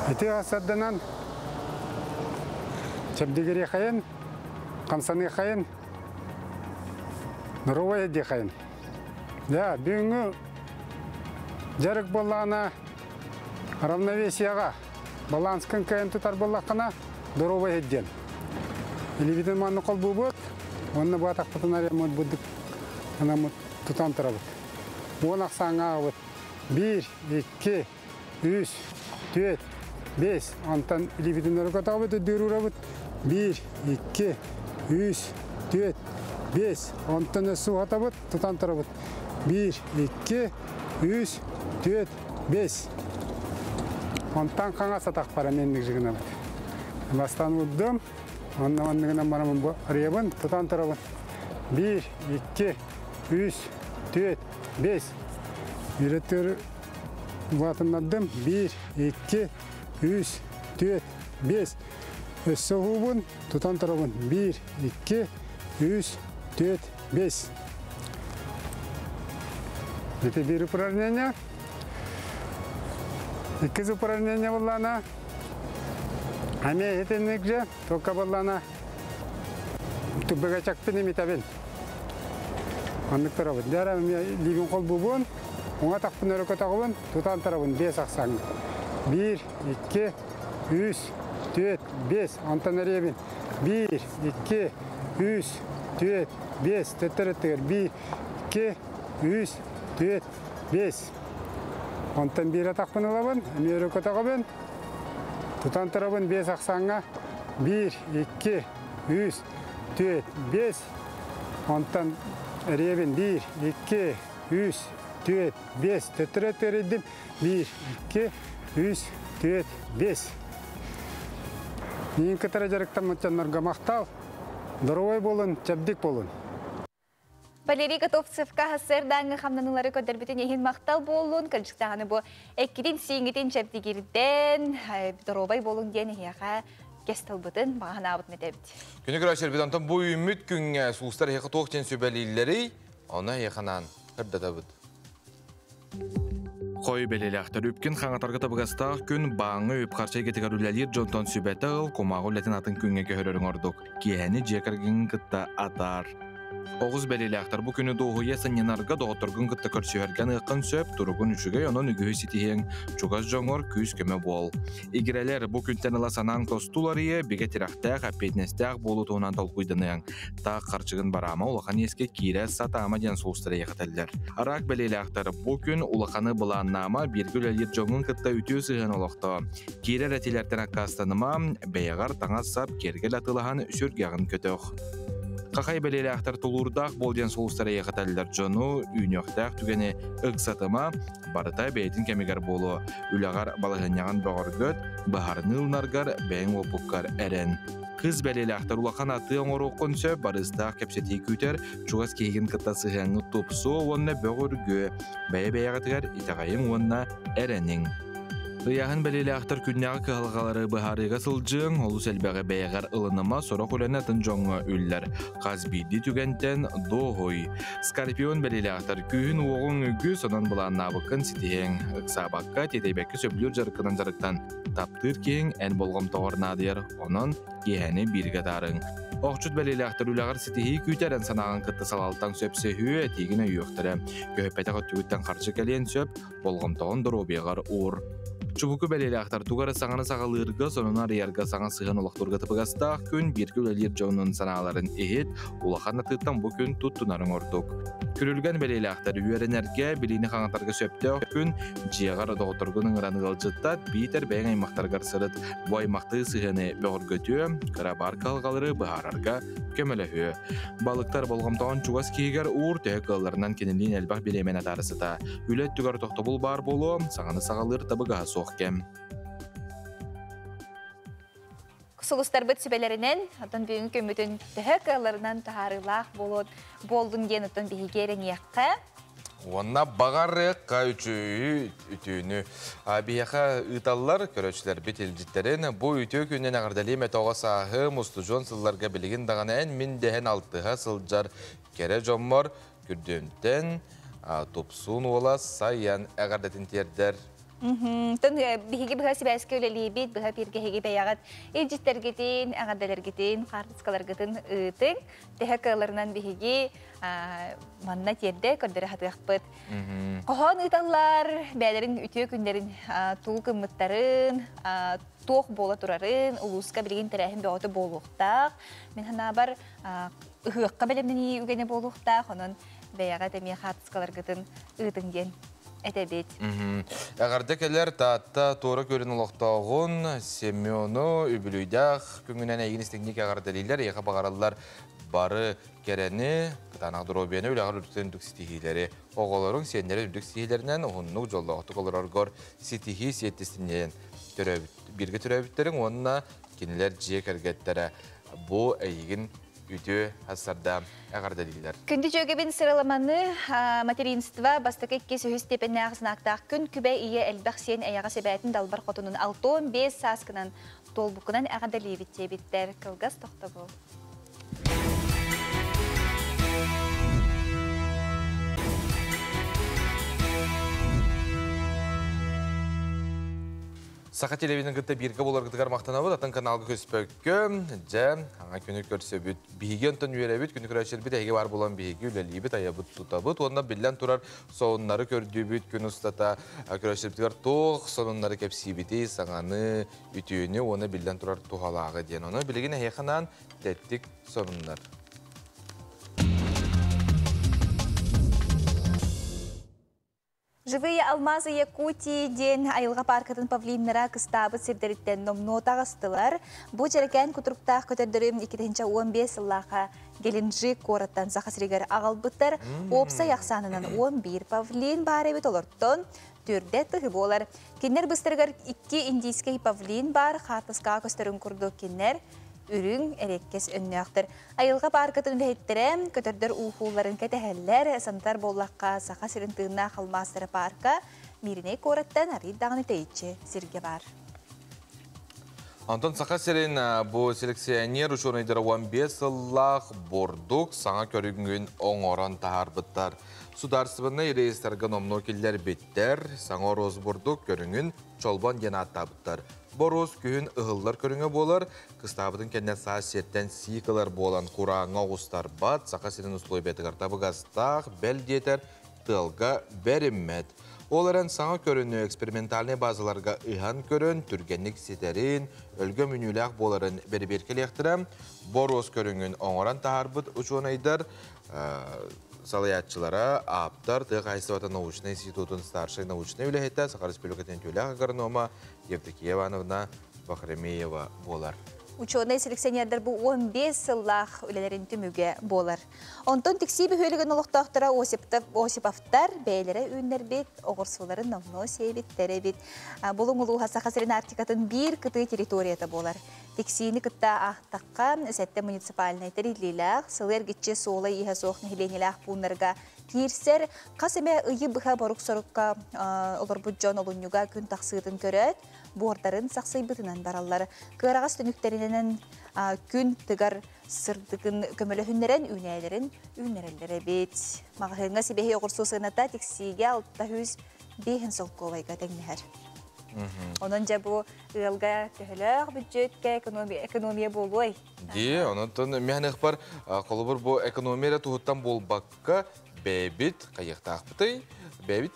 Ити сарсыарданан чэбдигириэхэйин, хамсаныахайын, доруобай диэхэйин. Да, бүгүҥҥү дьарык буоллаҕына равновесияҕа баланскын кыайан тутар буоллаххына доруобай диэн. Илиибитин манна холбуубут, уонна бу атахпытын арыйаммыт бурдук анаммыт тутан турабыт. 10 ахсааҥҥа ааҕабыт. Биир, икки, үс, түөрт, биэс. Онтон илиибитин өрө көтөҕөбүт, үрдүгэр уурабыт. Биир, икки, үс, түөрт, биэс. Онтон өссө уһатабыт, тутан турабыт. Биир, икки, үс, түөрт, биэс. Онтон хаҥас атахпар эмиэ инник гынабыт. Бастаан уурдум, онно манныгынан бараммын бу арыйабын, тутан турабын. Биир, икки, үс, түөрт, биэс. Биирэ улаатыннардым. Биир, икки, үс, түөрт, биэс. Өссө уһуубун, тутан турабын. Биир, икки, үс, түөрт, биэс. Это биир упражнение. Иккис упражнение буоллаҕына, эмиэ итинник же, только буоллаҕына быгачакпын имитэбин. Оннук турабын. Дьэ эмиэ илиибин холбуубун, уҥа атахпын өрө көтөҕөбүн, тутан турабын биэс ахсааҥҥа. Биир, икки, үс, түөрт, биэс. Онтон эрийэбин. Биир, икки, үс, түөрт, биэс. Төттөрү өттүгэр. Биир, икки, үс, түөрт, биэс. Онтон биир атахпын ылабын, эмиэ өрө көтөҕөбүн. Тутан турабын биэс ахсааҥҥа. Биир, икки, үс, түөрт, биэс. Онтон эрийэбин. Биир, икки, үс, түөрт, биэс. Төттөрү өттүгэр Биир, икки, үс, түөрт, биэс. Миигин кытары дьарыктаммыт дьоннорго махтал. Доруобай буолун, чэбдик буолун. Валерий Готовцевка сарсыардааҥҥы хамнаныылары көрдөрбүтүн иһин махтал буоллун, кырдьыктааҕыны бу эккитин сииҥҥитин чэбдигирдэн, доруобай буолуҥ диэн эһиэхэ кэс тылбытын баҕа санаабытын этэбит. Күнү көрөөччүлэрбит онтон бу үүммүт күҥҥэ сулустар эһиэхэ туох диэн сүбэлииллэрий, ону эһиэхэ анаан ырдатабыт. Хой бэлиэлээхтэр үпкин хаҥатарга табыгастаах күн бааҥҥа үп-харчы эйгэтигэр үлэлиир дьонтон сүбэтэ ыл, кумааҕы үлэтин атын күҥҥэ көһөрөрүҥ ордук. Киэһэни дьиэ кэргэҥҥин кытта атаар. Оҕус бэлиэлээхтэр бу күнү дуоһуйа сынньанарга, доҕотторгун кытта көрсүһэргэ аныаххын сөп, туругун үчүгэй, онон үгүһү ситиһиэҥ, чугас дьоҥҥор күүс-көмө буол. Игирэлэр бу күнтэн ыла санааҥ тосту уларыйыа, бигэ тирэхтээх, эппиэтинэстээх буолуу туһунан толкуйданыаҥ. Таах харчыгын бараама улахан иэскэ киирэ сатаама диэн сулустар эйэхэтэллэр. Араак бэлиэлээхтэр бу күн улаханы былааннаама, бииргэ үлэлиир дьоҥҥун кытта үтүө сыһыан олохтоо. Киирэр этилэртэн аккаастаныма, бэйэҕэр таҥас-сап, киэргэл атыылаһан сүргэҕин көтөх. Хахай бэлиэлээхтэр тулуурдаах буол диэн сулустар эйэхэтэллэр дьону үүнүөхтээх түгэни ыксатыма, барыта бэйэтин кэмигэр буолуо. Үлэҕэр балаһыанньаҕын бөҕөргөт, быһаарыныы ылынаргар бэйэҥ уопуккар эрэн. Кыыс бэлиэлээхтэр улахан атыы оҥоруоххун сөп, барыстаах кэпсэтии күүтэр, чугас киһигин кытта сыһыаҥҥыт тупсуо уонна бөҕөргүө. Бэйэ-бэйэҕитигэр итэҕэйиҥ уонна эрэниҥ. Ыйааһын бэлиэлээхтэр күннээҕи кыһалҕалары быһаарыыга сылдьыаҥ, олус элбэҕи бэйэҕэр ылыныма, сорох үлэни атын дьоҥҥо үллэр. Хас биирдии түгэнтэн дуоһуй. Скорпион бэлиэлээхтэр күүһүн-уоҕуҥ үгүс, онон былааннаабыккын ситиһиэҥ. Ыксаабакка, тиэтэйбэккэ сөбүлүүр дьарыккынан дьарыктан. Таптыыр киһиҥ эн болҕомтоҕор наадыйар, онон киэһэни бииргэ атаарыҥ. Охчут бэлиэлээхтэр үлэҕэр ситиһии күүтэр эн санааҕын кытта салалтаҥ сөпсөһүө, этиигин өйүөхтэрэ. Көһүппэтэх өттүгүттэн харчы кэлиэн сөп, болҕомтоҕун доруобуйаҕар уур. Чубуку бэлиэлээхтэр тугу эрэ саҥаны саҕалыырга, сонуну арыйарга саҥа сыһыан олохтуурга табыгастаах күн бииргэ үлэлиир дьонун санааларын иһит, улахан атыыттан бу күн туттунарыҥ ордук. Күрүлгэн бэлиэлээхтэр үөрэнэргэ, билиини хаҥатарга сөптөөх күн, дьиэҕэр доҕотторгун ыҥыран ыалдьыттат, биитэр бэйэҥ аймахтаргар сырыт. Бу аймахтыы сыһыаны бөҕөргөтүө, кыра баар кыһалҕалары быһаарарга көмөлөһүө. Балыктар болҕомтоҕун чугас киһигэр уур төһө кыалларынан кинилиин элбэх бириэмэни атаарысыта. Үлэ өттүгэр тохтобул баар буолуо, саҥаны саҕалыыр табыгаһа суох кэм. Сулустарбыт сүбэлэринэн, оттон бүгүҥҥү күммүтүн төһө кыалларынан таһаарыылаах буолуон буоллун диэн оттон биһиги эрэниэххэ. Уонна баҕарыахха үчүгү үтүөнү биһиэхэ ыыталлар көрөөччүлэрбит илдьиттэрин. Бу үтүө күнүнэн эҕэрдэлиим этэ оҕо сааһым, устудьуон сылларга билигин даҕаны эн мин дэһэн алтыһа сылдьар кэрэ дьоммор Күрдүөмтэн Тупсуун уола Сайан эҕэрдэтин тиэрдэр. Тон биһиги быһа сибээскэ үлэлиибит, быһа бииргэһиги бэйэҕит илдьиттэргитин, эҕэрдэлэргитин, хаартыскаларгытын ыытыҥ. Төһө кыалларынан биһиги манна тиэрдэ көрдөрө сатыахпыт. Хоһоон ыыталлар, бэйэлэрин үтүө күннэрин тугу гыммыттарын, туох буола турарын, улууска билигин тэрээһин бөҕөтө буолуохтаах. Мин санаабар, ыһыахха бэлэмнэнии үгэнэ буолуохтаах, онон бэйэҕит эмиэ хаартыскаларгытын ыытыҥ диэн этэбит. Эҕэрдэ кэлэр Таатта туора күөлүн олохтооҕун Семену үбүлүйдээх күҥүнэн эйигин истиҥник эҕэрдэлииллэр, эйиэхэ баҕараллар бары кэрэни, кытаанах доруобуйаны, үлэҕэр үрдүктэн үрдүк ситиһиилэри, оҕолоруҥ, сиэннэри үрдүк ситиһиилэринэн уһуннук, дьоллоохтук олороргор ситиһии сиэттистинньэйэн төрөөбүт, бииргэ төрөөбүттэриҥ уонна кинилэр дьиэ кэргэттэрэ бу эйигин үтүө сардаам эҕэрдэлииллэр. Күндү дьүөгэбин сыраламаны материнство бастакы иккис үһүс степеннээх знактаах күн күбэ ийэ элбэх сиэн эйэҕэс эбээтин далбар хотунун 65 сааскынан туолбуккунан эҕэрдэлиибит диэбиттэр. Кылгас тохтобул. Саха телевидениетын кытта бииргэ буоларгытыгар махтанабыт. Атын каналга көспөккө, дьэ, аҥа күнү көрсөбүт. Биһиги онтон үөрэбит, күнү көрөөччүлэрбит эһиги баар буолан биһиги үлэлиибит, айабыт, тутабыт. Уонна биллэн турар сонуннары көрдүүбүт күн устата көрөөччүлэрбитигэр туох сонуннары кэпсиибитий, саҥаны, үтүөнү уонна биллэн турар туһалааҕы диэн. Ону билигин эһиэхэ анаан тэттик сонуннар. Живые алмазы Якутии диэн айылҕа пааркатын павлиннара кыстаабыт сирдэриттэн номнуо таҕыстылар. Бу дьэрэкээн кутуруктаах көтөрдөрүм 2015 сыллаахха Геленджик куораттан Саха сиригэр аҕалбыттар. Уопсай ахсаанынан 11 павлин баар эбит олортон төрдө тыһы буолар. Кинилэр быстарыгар икки индийскэй павлин баар, хаартыскаҕа көстөрүн курдук кинилэр Үрүҥ, эриэккэс өҥнөөхтөр. Айылҕа пааркатын үлэһиттэрэ көтөрдөр ууһуулларын кэтэһэллэр. Санатар буоллахха, Саха сирин тыыннаах алмаастара паарка Мииринэй куораттан арыый даҕаны тэйиччи сиргэ баар. Онтон Саха сирин бу селекционер учуонайдара 15 сыллаах бурдук саҥа көрүҥүн оҥорон таһаарбыттар. Судаарыстыбаннай реестрга номнуо киллэрбиттэр. Саҥа оруос бурдук көрүҥүн Чолбон диэн ааттаабыттар. Боруос күһүн ыһыллар көрүҥэ буолар, кыстаабытын кэннэ саас сиртэн сиик ылар буолан курааҥҥа оҕустарбат, Саха сирин условиятыгар табыгастаах, бэл диэтэр, тыалга бэриммэт. Ол эрэн саҥа көрүнү экспериментальнай базаларга ыһан көрөн, түргэнник ситэрин, өлгөм үүнүүлээх буоларын бэрэбиэркэлиэхтэрэ. Боруос көрүҥүн оҥорон таһаарбыт учуонайдар салайааччылара, ааптар, тыа хаһаайыстыбата научнай институтун старшай научнай үлэһитэ, Саха Республикатын үтүөлээх агронома Евдокия Ивановна Бахрамеева буолар. Учуонай селекционердар бу 15 сыллаах үлэлэрин түмүгэ буолар. Онтон Тиксии бөһүөлэгин олохтоохторо Осиповтар бэйэлэрэ үүннэрбит оҕурсуларын номнуо сиэбиттэр эбит. Булуҥ улууһа Саха сирин Арктикатын биир кытыы территорията буолар. Тиксиини кытта аахтахха, сэттэ муниципальнай тэриллиилээх, сылы эргиччи суола-ииһэ суох нэһилиэнньэлээх пууннарга киирсэр, хас эмэ ыйы быһа борук-сорукка олорбут дьон олунньуга күн тахсыытын көрөөт, буордарын сахсыйбытынан бараллар. Кыараҕас түнүктэринэн күн тыгар сырдыгын көмөлөһүннэрэн үүнээлэрин үүннэрэллэр эбит. Маҕаһыыҥҥа сибэһи оҕурсу сыаната тиксиигэ 605 солкуобайга тэҥнэһэр. Онон дьэ бу ыалга төһөлөөх бүддьүөткэ экономия буолуой? Дии, онон миһаныхпар холобур бу экономия эрэ туһуттан буолбакка бэйэбит хайыахтаахпытый, бэйэбит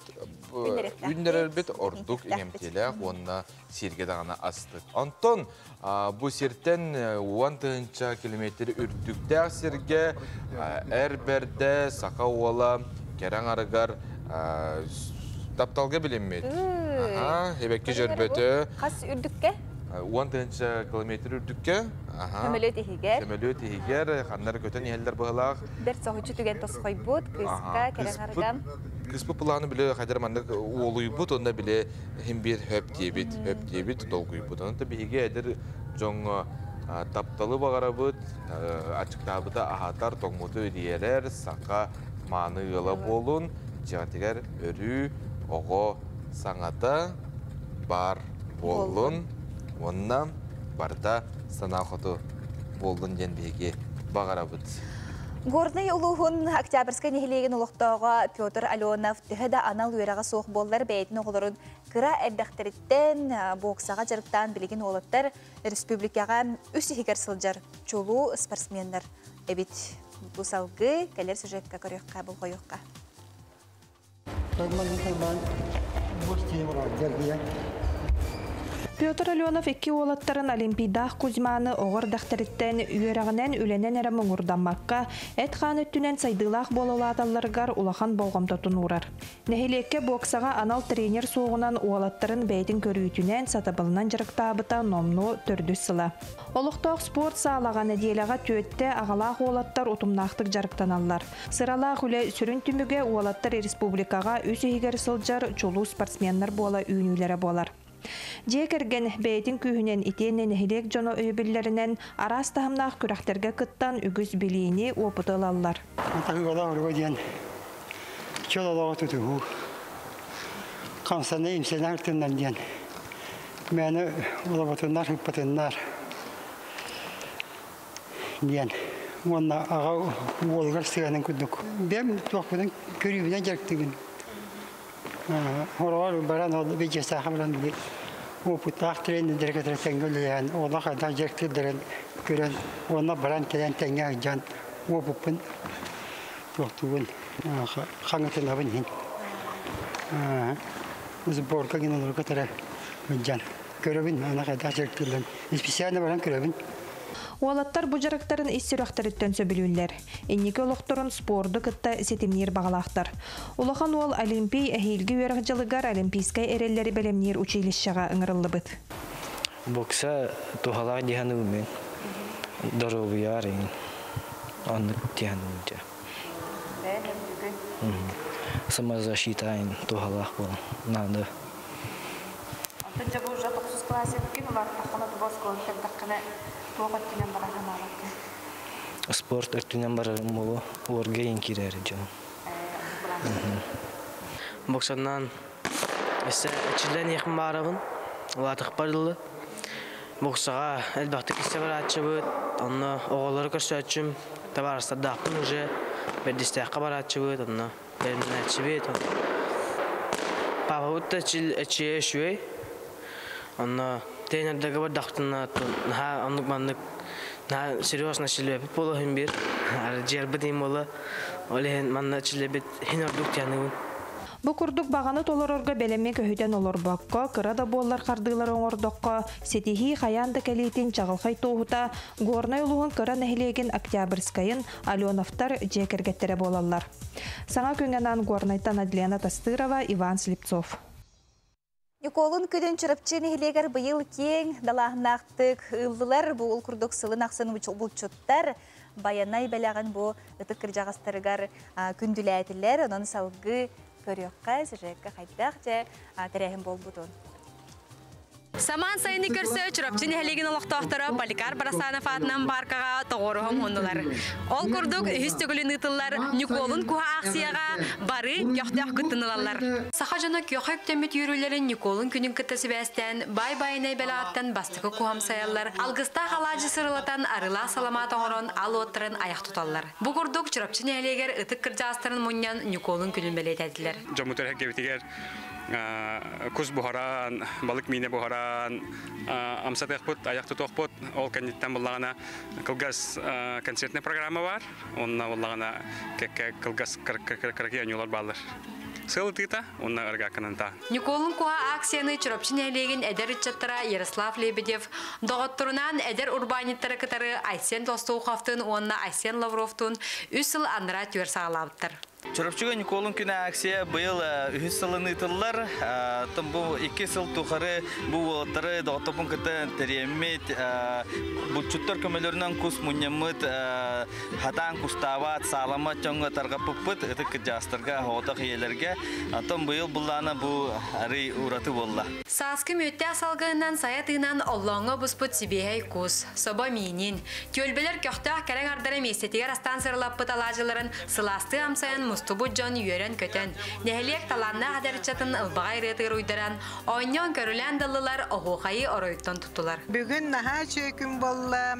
үүннэрэрбит ордук иҥэмтиэлээх уонна сиргэ даҕаны астык. Онтон бу сиртэн 10 тыһыынча километр үрдүктээх сиргэ эр бэрдэ саха уола кэрэ аҥарыгар тапталга билиммит. Эбэкки дьөрбөтө. Хас үрдүккэ? 10 тыһыынча километр үрдүккэ. Сөмөлүөт иһигэр. Сөмөлүөт иһигэр, ханнары көтөн иһэллэр быһылаах. Бэрт соһуччу түгэн тосхойбут, кыыска, кэрэ аҥарыгар. Кыыспыт планы биле хайдар маннык уолуйбут, онно биле хим бир хөп диэбит, хөп диэбит, долгуйбут. Онон биһиги эдэр дьоҥҥо тапталы баҕарабыт, аччыктаабыта аһатар, тоҥмуту ириэрэр, саха мааны ыала буолун, дьиэҕитигэр өрүү оҕо саҥата баар буоллун, уонна барыта санаа хоту буоллун диэн биһиги баҕарабыт. Горнай улууһун Октябрьскай нэһилиэгин олохтооҕо Петр Аленов төһө да анал үөрэҕэ суох буоллар бэйэтин оҕолорун кыра эрдэхтэриттэн боксаҕа дьарыктаан билигин уолаттар республикаҕа үс иһигэр сылдьар чулуу спортсменнар эбит. Бу салгыы кэлэр сюжетка көрүөххэ, болҕойуохха. Петр Аленов икки уолаттарын Олимпийдаах Кузьманы оҕо эрдэхтэриттэн үөрэҕинэн үлэнэн эрэ муҥурдаммакка, эт-хаан өттүнэн сайдыылаах буола улааталларыгар улахан болҕомтотун уурар. Нэһилиэккэ боксаҕа анал тренер суоҕунан уолаттарын бэйэтин көрүүтүнэн, сатабылынан дьарыктаабыта номнуо төрдүс сыла. Олохтоох спорт саалаҕа нэдиэлэҕэ түөртэ аҕалаах уолаттар утумнаахтык дьарыктаналлар. Сыралаах үлэ сүрүн түмүгэ уолаттар республикаҕа үс иһигэр сылдьар чулуу спортсменнар буола үүнүүлэрэ буолар. Дьиэ кэргэн бэйэтин күүһүнэн итиэннэ нэһилиэк дьоно өйөбүллэринэн араас таһымнаах күрэхтэргэ кыттан үгүс билиини, опыты ылаллар. Диэн чөл олоҕу тутуһуу хамсана имсэнэ тыннан диэн мээнэ олоботуннар ыппатыннар диэн уонна аҕа уолугар сыанын курдук бэм туохпунан көрүүбүнэн дьарыктыыбын хороҕор баран ол видеосааха баран опыттаах тренердер кытары тэҥҥэ үлэлээн олох хайдах дьарыктыылларын көрөн уонна баран кэлэн тэҥҥэ сылдьан опыппын туохтуубун хаҥатынабын иһин сборка гынан кытары сылдьан көрөбүн ана хайдах дьарыктыылларын специально баран көрөбүн. Уолаттар бу дьарыктарын ис сүрэхтэриттэн сөбүлүүллэр. Инники олохторун спорду кытта ситимниир баҕалаахтар. Улахан уол Олимпий эһиилги үөрэх дьылыгар Олимпийскай эрэллэри бэлэмниир училищеҕа ыҥырыллыбыт. Бокса туһалаах дии саныыбын. Доруобуйаҕар иҥин. Оннук дии саныыбын дьэ. Самозащита туһалаах буолан надо. Онтон дьэ бу уже тохсус. Васяткин улааттаххына туба оскуола бүтэрдэххинэ туох өттүнэн бара санаабаккын? Спорт өттүнэн барарым буолуо, уорга иин киирээри дьон. Боксаннаан өссө эчиллэн иэхпин баарабын, улаатыхпар дылы. Боксаҕа элбэхтик истэ барааччыбыт, онно оҕолору көрсөөччүм, табаарыстардаахпын уже, Бэрдистээххэ барааччыбыт, онно бэлэмнэнээччибит. Папабыт да эчийэ үчүгэй, онно тренердэргэ бардахпытына наһаа оннук-маннык наһаа серьезно чилиэпит буолуо иһин биир дьиэрбит иһин буолуо ол иһин манна чилиэбит иһин ордук тианыыбын. Бу курдук баҕаны толорорго бэлэми көһүтэн олорбокко, кыра да буоллар хардыылары оҥордоххо, ситиһии хайаан да кэлиитин чаҕылхай туоһута Горнай улууһун кыра нэһилиэгин Октябрьскайын Аленовтар дьиэ кэргэттэрэ буолаллар. Саҥа күҥҥэ анаан Горнайтан Адлена Тастырова, Иван Слепцов. Ньукуолун күнүн Чурапчы нэһилиэгэр быйыл киэҥ далааһыннаахтык ыыллылар. Бу ол курдук сылын ахсын булчуттар Байанай бэлэҕин бу ытык кырдьаҕастарыгар күндүлээтилэр. Онон салгыы көрүөххэ, сюжекка хайдах дьэ тэрээһин буолбутун. Самаан сайыны көрсө Чурапчы нэһилиэгин олохтоохторо Поликар Барасанов аатынан пааркаҕа тоҕуоруһа муһуннулар. Ол курдук үһүс төгүлүн ыытыллар Ньукуолун куһа аахсыйаҕа бары көхтөөх кыттын ылаллар. Саха дьоно күөхэ үктэммит үөрүүлэрин Ньукуолун күнүн кытта сибээстээн баай байанай бэлэҕиттэн бастакы куһам сайаллар, алгыстаах алаадьы сырылатан арыылаах саламаат оҥорон ал уоттарын аях туталлар. Бу курдук Чурапчы нэһилиэгэр ытык кырдьаҕастарын мунньан Ньукуолун күнүн бэлиэтээтилэр. Дьоммутугар эргэбитигэр кус буһаран, балык миинэ буһаран амсатыахпыт, айах тутуохпут. Ол кэнниттэн буллаҕына кылгас концертная программа бар. Онно буллаҕына кэккэ кылгас кыракый оонньуулар бааллар. Сыл ытыыта, онно ыргааккананта. Ньукуолун куһа акцияны Чурапчы нэһилиэгин эдэр ыччаттара Ярослав Лебедев доҕотторунаан эдэр урбаанньыттары кытары Айсен Толстоуховтуун уонна Айсен Лавровтуун үс сыл анараа түөр саҕалаабыттар. Чурапчыга Ньукуолун күнэ акция быйыл үһүс сылын ыытыллар. Бу икки сыл тухары бу уолаттары доҕотторбун кытта тэрийэммит, булчуттар көмөлөрүнэн кус мунньаммыт, хатаан кустаабат, сааламмат дьоҥҥо тарҕаппыппыт, ытык кырдьаҕастарга, оҕотох ийэлэргэ. Оттон быйыл буллаана бу арый ураты буолла. Сааскы мүөттээх салгынынан сайа тыынан оллооҥҥо буспут сибиэһэй кус, собо миинин, түөлбэлэр көхтөөх кэрэҥ ардара миэстэтигэр астаан сырылаппыт алаадьыларын сылаастыы амсайан мустубут дьон үөрэн-көтөн, нэһилиэк талааннаах эдэр ыччатын ылбаҕай ырыатыгар уйдаран, оонньоон-көрүлээн да ыллылар, оһуохайы оройуттан туттулар. Бүгүн наһаа үчүгэй күн буолла,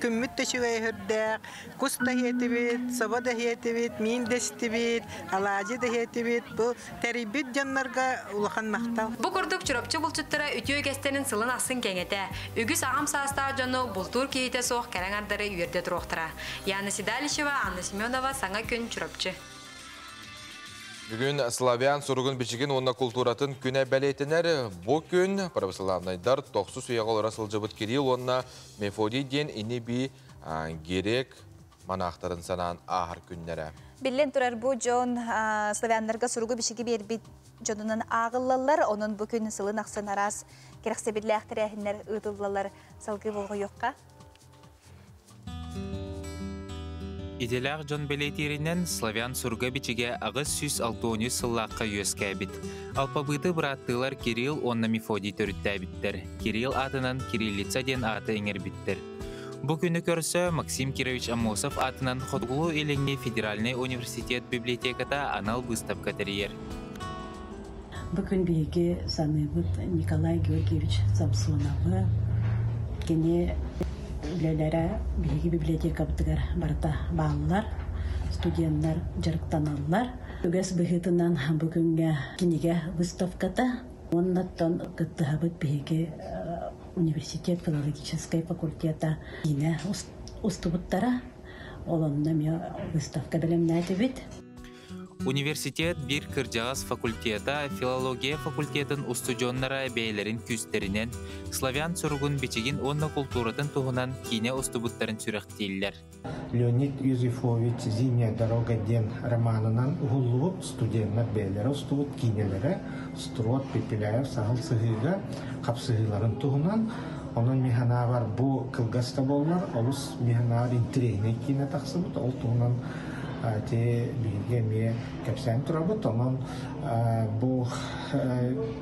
күммүт да үчүгэй өһүрдээх, кус да иһиэтибит, собо да иһиэтибит, миин да истибит, алаадьы да иһиэтибит. Бу тэрийбит дьоннорго улахан махтал. Бу курдук Чурапчы булчуттара үтүө үгэстэрин сылын ахсын кэҥэтэ, үгүс аҕам саастаах дьону бултуур киһитэ суох кэрэҥ ардары үөрдэ туруохтара. Яна Седалищева, Анна Семенова, Саҥа күн, Чурапчы. Бүгүн славян суругун-бичигин уонна култууратын күнэ бэлиэтэнэр. Бу күн православнайдар тохсус үйэҕэ олоро сылдьыбыт Кирилл уонна Мефодий диэн ини-бии грек манаахтарын санаан ааһар күннэрэ. Биллэн турар, бу дьон славяннарга суругу-бичиги биэрбит дьонунан ааҕыллаллар. Онон бу күн сылын ахсын араас кэрэхсэбиллээх тэрээһиннэр ыытыллаллар. Салгыы болҕойуохха. Идэлээх дьон бэлиэтииринэн, славян суруга-бичигэ 863 сыллаахха үөскээбит. Алпабыты бырааттыылар Кирилл уонна Мефодий төрүттээбиттэр. Кирилл аатынан кириллица диэн ааты иҥэрбиттэр. Бу күнү көрсө Максим Кирович Аммосов аатынан Хотугулуу-Илиҥҥи федеральнай университет библиотеката анал быыстапка тэрийэр. Бу күн биһиги саныыбыт Николай Георгиевич Самсоновы. Кини үлэлэрэ биһиги библиотекабытыгар барыта бааллар, студеннар дьарыктаналлар. Үгэс быһыытынан бу күҥҥэ кинигэ выставката уоннаттан кыттыһабыт биһиги университет филологическай факультета киинэ устубуттара. Ол онно эмиэ выставка бэлэмнээтибит. Университет биир кырдьаҕас факультета филология факультетын устудьуоннара бэйэлэрин күүстэринэн славян суругун-бичигин уонна култууратын туһунан киинэ устубуттарын сүрэхтииллэр. Леонид Юзефович «Зимняя дорога» диэн романынан уһуллубут студеннар бэйэлэрэ устубут киинэлэрэ Строд Пепеляев саһыл сыһыыга хапсыһыыларын туһунан. Онон мин санаабар бу кылгас да буоллар олус мин санаабар интэриэһинэй киинэ тахсыбыт. Ол туһунан Ити биһиги эмиэ кэпсээн турабыт. Онон бу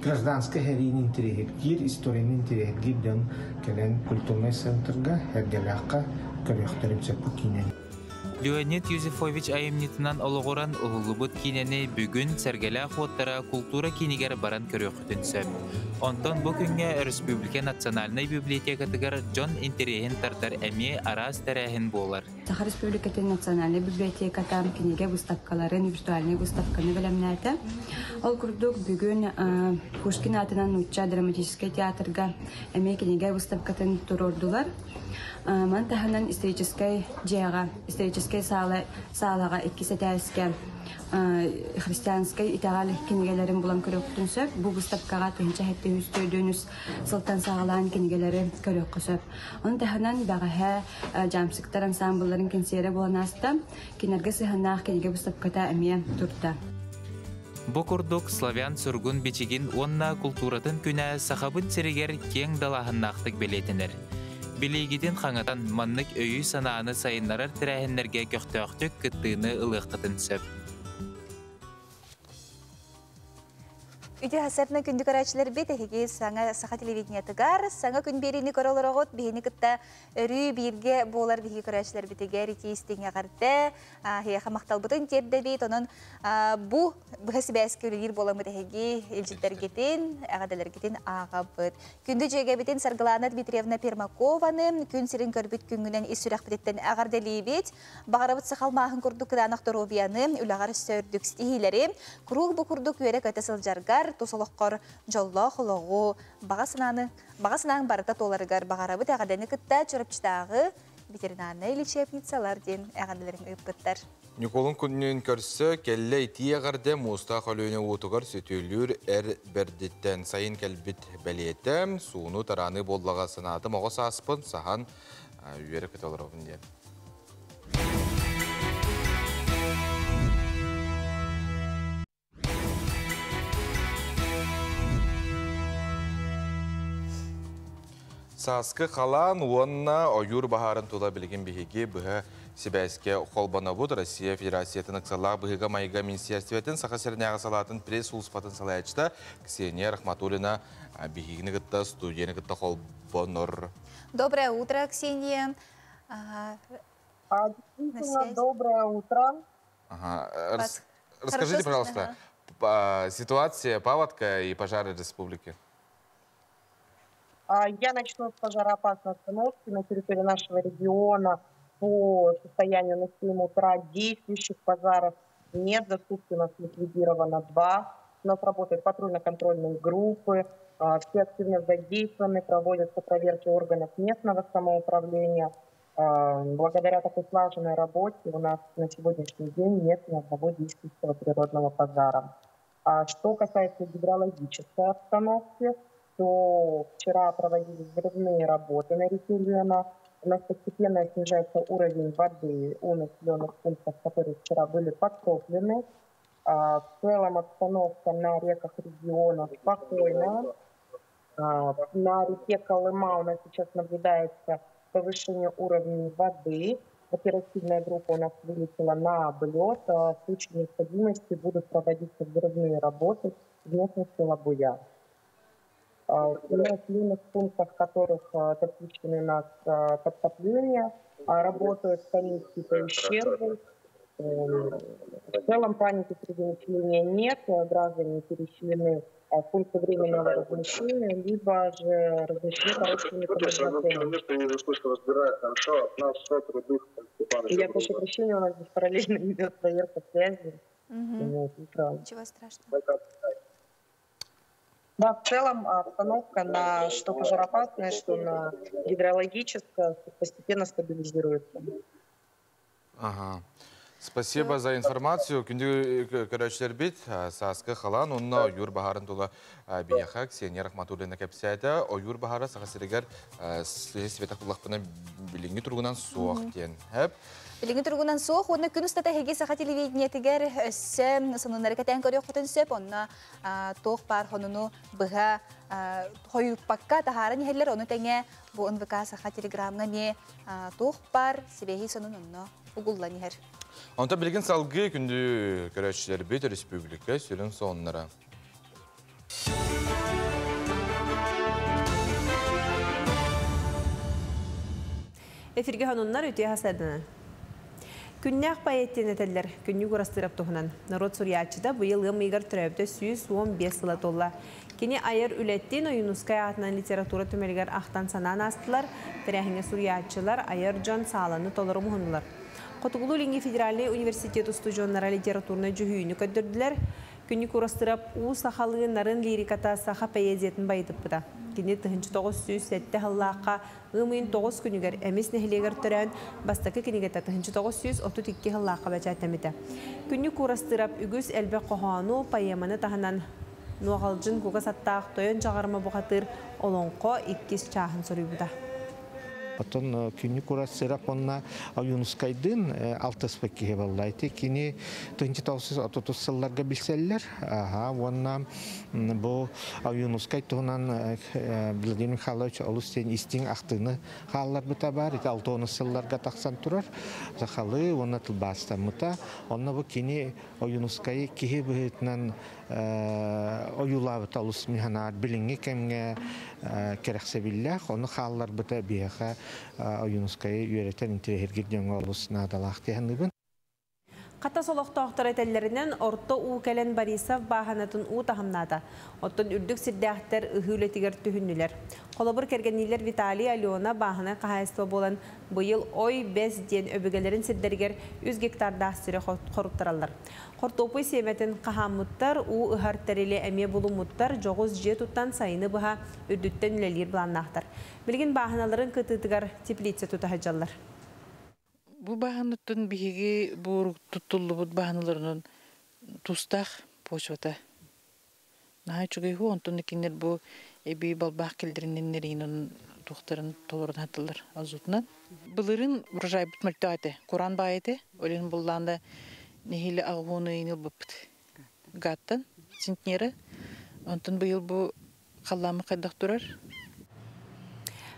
гражданскай сэриини интэриэһиргиир, историяны интэриэһиргиир дьон кэлэн культурнай центрга, Эргэлээххэ көрүөхтэрин сөп бу киинэни. Леонид Юзефович айымньытынан олоҕуран уһуллубут киинэни бүгүн Сэргэлээх уоттара култуура киинигэр баран көрүөххүтүн сөп. Онтон бу күҥҥэ өрөспүүбүлүкэ национальнай библиотекатыгар дьон интэриэһин тардар эмиэ араас тэрээһин буолар. Саха Республикатын национальнай библиотеката кинигэ выставкаларын, виртуальнай выставканы бэлэмнээтэ. Ол курдук бүгүн Пушкин аатынан нуучча драматическай театрга эмиэ кинигэ выставкатын туруордулар. Маны таһынан историческай дьиэҕэ, историческай саала, саалаҕа иккис этээскэ христианскай итэҕэл кинигэлэрин булан көрүөххүтүн сөп. Бу выставкаҕа 1704 сылтан саҕалаан кинигэлэри көрүөххэ сөп. Ону таһынан бэҕэһээ дьаамсыктар ансаамбылларын кэнсиэрэ буолан ааста. Кинилэргэ сыһыаннаах кинигэ выставката эмиэ турда. Бу курдук славян сургун бичигин уонна култууратын күнэ Сахабыт сиригэр киэҥ далааһыннаахтык бэлиэтэнэр. Билиигитин хаҥатан маннык өйү-санааны сайыннарар тэрээһиннэргэ көхтөөхтүк кыттыыны ылыаххытын сөп. Үтүө хасарынан күндү көрөөччүлэрбит, эһиги саҥа саха телевидениетыгар саҥа күн биэриини көрө олороҕут. Биһини кытта өрүү бииргэ буолар биһиги көрөөччүлэрбитигэр итии истиҥ эҕэрдэ, эһиэхэ махталбытын тиэрдэбит. Онон бу быһа сибээскэ үлэлиир буоламмыт эһиги илдьиттэргитин, эҕэрдэлэргитин ааҕабыт. Күндү дьүөгэбитин Саргылаана Дмитриевна Пермакованы күн сирин көрбүт күҥҥүнэн ис сүрэхпититтэн эҕэрдэлиибит. Баҕарабыт саха алмааһын курдук кытаанах доруобуйаны, үлэҕэр өссө үрдүк ситиһиилэри, куруук бу курдук үөрэ-көтө сылдьаргар, тус олоххор дьоллоох олоҕу, баҕа санааны, баҕа санааҥ барыта туоларыгар баҕарабыт эҕэрдэни кытта Чурапчытааҕы ветеринарнай лечебницалар диэн эҕэрдэлэрин ыыппыттар. Ньукулун күнүн көрсө кэллэ итии эҕэрдэ муустаах Өлүөнэ уутугар сөтүөлүүр эр бэрдиттэн сайын кэлбит бэлиэтэ сууну тарааныы буоллаҕа санаатым оҕо сааспын саһан үөрэ көтө олоробун диэн. Сааскы халаан уонна ойуур баһаарын тула билигин биһиги быһа сибээскэ холбонобут. Россия Федерациятын ыксалаах быһыыга-майгыга министиэристибэтин Саха сиринээҕи салаатын пресс-сулууспатын салайааччыта Ксения Рахматуллина биһигини кытта студияны кытта холбонор. Доброе утро, Ксения. Действительно, доброе утро. Ага. Расскажите, пожалуйста, ситуация паводка и пожары республики. Я начну с пожароопасной обстановки на территории нашего региона. По состоянию на 7 утра действующих пожаров нет. За сутки у нас ликвидировано 2. У нас работают патрульно-контрольные группы. Все активно задействованы, проводятся проверки органов местного самоуправления. Благодаря такой слаженной работе у нас на сегодняшний день нет ни одного действующего природного пожара. А что касается гидрологической обстановки, то вчера проводились взрывные работы на реке Лена. У нас постепенно снижается уровень воды у населенных пунктов, которые вчера были подтоплены. В целом обстановка на реках региона спокойная. На реке Колыма у нас сейчас наблюдается повышение уровня воды. Оперативная группа у нас вылетела на облет. В случае необходимости будут проводиться взрывные работы в местности Лабуя. В населенных пунктах, в которых допущены у нас подтопления, работают комиссии по ущербу. В целом паники среди населения нет, граждане переселены в пункты временного размещения, либо же размещены по родственникам. Я прошу прощения, у нас здесь параллельно идет проверка связи. Ничего страшного. Да, в целом обстановка на что пожароопасная, что на гидрологическая постепенно стабилизируется. Ага. Спасибо за информацию. Күндү көрөөччүлэрбит сааскы халаан уонна ойуур баһаарын тула биһиэхэ Ксения Рахматуллина кэпсээтэ. Ойуур баһаара Саха сиригэр светах буллахпына билиҥҥи туругунан суох диэн. Хэп. Билиҥҥи туругунан суох. Уонна күн устата эһиги саха телевидениетигэр өссө сонуннары кэтээн көрүөххүтүн сөп. Онно туох баар хонуну быһа хойуппакка таһааран иһэллэр. Ону тэҥэ бу НВК Саха телеграмҥа эмиэ туох баар сибэһи сонун онно угуллан иһэр. Онтон билигин салгыы күндү көрөөччүлэрбит республика сүрүн сонуннара. Эфирге хонуннар үтүө хасарданан. Күннээх поэт диэн этэллэр, Күннүк Урастыырап туһунан. Норуот суруйааччыта быйыл ыам ыйыгар төрөөбүтэ 115 сыла туолла. Кини айар үлэттин Ойуунускай аатынан литература түмэлигэр ахтан-санаан аастылар, тэрээһиҥҥэ суруйааччылар, айар дьон сааланы толору муһуннулар. Хотугулуу-Илиҥҥи федеральнай университет устудьуоннара литературнай дьүһүйүүнү көрдөрдүлэр. Күннүк Урастырап уу сахалыы нарын лириката саха поэзиятын байытыппыта. Кини 1907 сыллаахха ыам ыйын 9 күнүгэр Эмис нэһилиэгэр төрөөн, бастакы кинигэтэ 1932 сыллаахха бэчээттэммитэ. Күннүк Уурастыырап үгүс элбэх хоһоону, поэманы таһынан Нуоҕалдьын кугас аттаах Тойон Чаҕарма бухатыыр олоҥхо иккис чааһын суруйбута. Оттон күннүк Урастыырап уонна Ойуунускайдыын алтыспыт киһи буолла. Ити кини 1930 сылларга билсэллэр. Аха, уонна бу Ойуунускай туһунан Владимир Михайлович олус диэн истиҥ ахтыыны хаалларбыта баар. Ити 60 сылларга тахсан турар. Сахалыы уонна тылбаастаммыта. Онно бу кини Ойуунускайы киһи быһыытынан ойуулаабыта олус миһанаар билиҥҥи кэмҥэ кэрэхсэбиллээх. Ону хаалларбыта биһиэхэ Ойуунускайы үөрэтэн интэриэһиргиир дьоҥҥо олус наадалаах дии саныыбын. Хатас олохтоохторо этэллэринэн, орто уу кэлэн Борисов бааһынатын уу таһымнаата. Оттон үрдүк сирдээхтэр ыһыы үлэтигэр түһүннүлэр. Холобур, кэргэнниилэр Виталий, Алена бааһынай хаһаайыстыба буолан, быйыл Ой Бэс диэн өбүгэлэрин сирдэригэр үс гектардаах сири хоруттараллар. Хортуоппуй сиэмэтин хаһааммыттар, уу ыһар тэрили эмиэ булуммуттар, дьоҕус дьиэ туттан сайыны быһа үрдүттэн үлэлиир былааннаахтар. Билигин бааһыналарын кытыытыгар теплица тута сылдьаллар. Бу бааһыныттан биһиги бу туттуллубут бааһыналарынан тустаах почвата наһаа үчүгэй һуу, онтон кинилэр бу эбии балбаах киллэриннэринэн туохтарын толорун хатыллар азутунан. Былырын урожайбыт мөлтөх этэ, куран баай этэ, олин буллаан да нэһиилэ аҕыһуон ыйын ылбыппыт. Гаттан центнеры. Онтон быйыл бу халлаамы хайдах турар?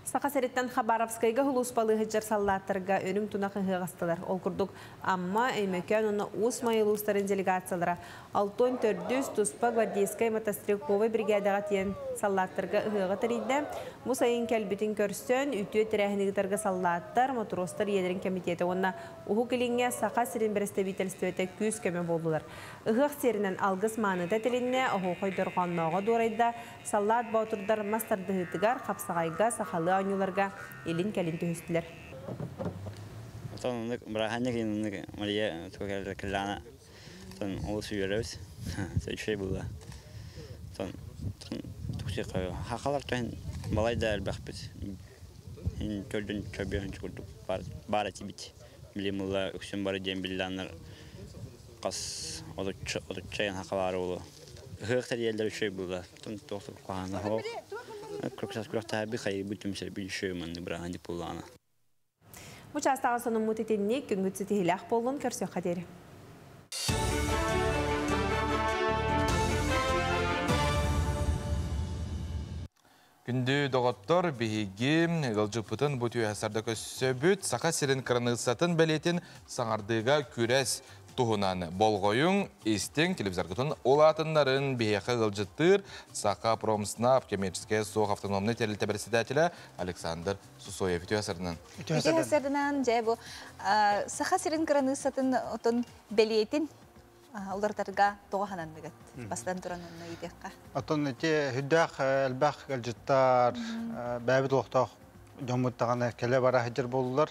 Саха сириттэн Хабаровскайга сулууспалыы сылдьар саллааттарга үрүҥ тунах ыһыах астылар. Ол курдук Амма, Өймөкөөн уонна Уус Майа улуустарын делегациялара 64 туспа гвардейскай мотострелковай бригадаҕа тиийэн саллааттарга ыһыаҕы тэрийдэ. Бу сайын кэлбитин көрсөн, үтүө тэрээһини ыытарга саллааттар, мотуруостар ийэлэрин кэмитиэтэ уонна Уһук Илиҥҥэ Саха сирин бэрэстэбиитэлистибэтэ күүс-көмө буоллулар. Ыһыах сиэринэн алгыс мааныта этилиннэ, оһуохай дорҕооннооҕо дуорайда, саллаат боотурдар мас тардыһыытыгар, хапсаҕайга, сахалыы оонньууларга илин-кэлин түһүстүлэр. Отон оннук бырааһынньык оннук Мария кэллэҕинэ отон олус үөрэбит. Үчүгэй буолла. Отон хахалар түһэн балай да элбэхпит. Төрдүн чөбүөн курдук баар этибит. Билим ыла үксүн бары диэн биллээннэр хас отучча хахалаары болу. Ыһыах тэрийэллэр үчүгэй буолла. Тон туох куһаҕана суох. Күрэхтэһэрбит хайыыбыт түмсэрбит үчүгэй маннык бырааһынньык буоллаҕына. Бу чаастааҕы сонуммут итинник күҥҥүт ситиһиилээх буоллун көрсүөххэ диэри. Күндү доҕоттор, биһиги ыалдьыппытын бу түөһэ сарда көссөбүт Саха сирин кыраныыссатын бэлиэтин саҥардыыга күрэс туһунан болҕойуҥ, истиҥ, телевизоргытын улаатыннарын биһиэхэ ыалдьыттыыр Саха Промснаб коммерческая суох автономнай тэрилтэ председателэ Александр Сусоев. Үтүө сарынан. Үтүө сарынан, дьэ бу Саха сирин кыраныыссатын отон бэлиэтин уларытарга тоҕо хананныгыт? Бастан туран онно ыйытыахха. Оттон ити хүддээх элбэх ыалдьыттар бэйэбит олохтоох дьоммут даҕаны кэлэ бара сылдьар буоллулар.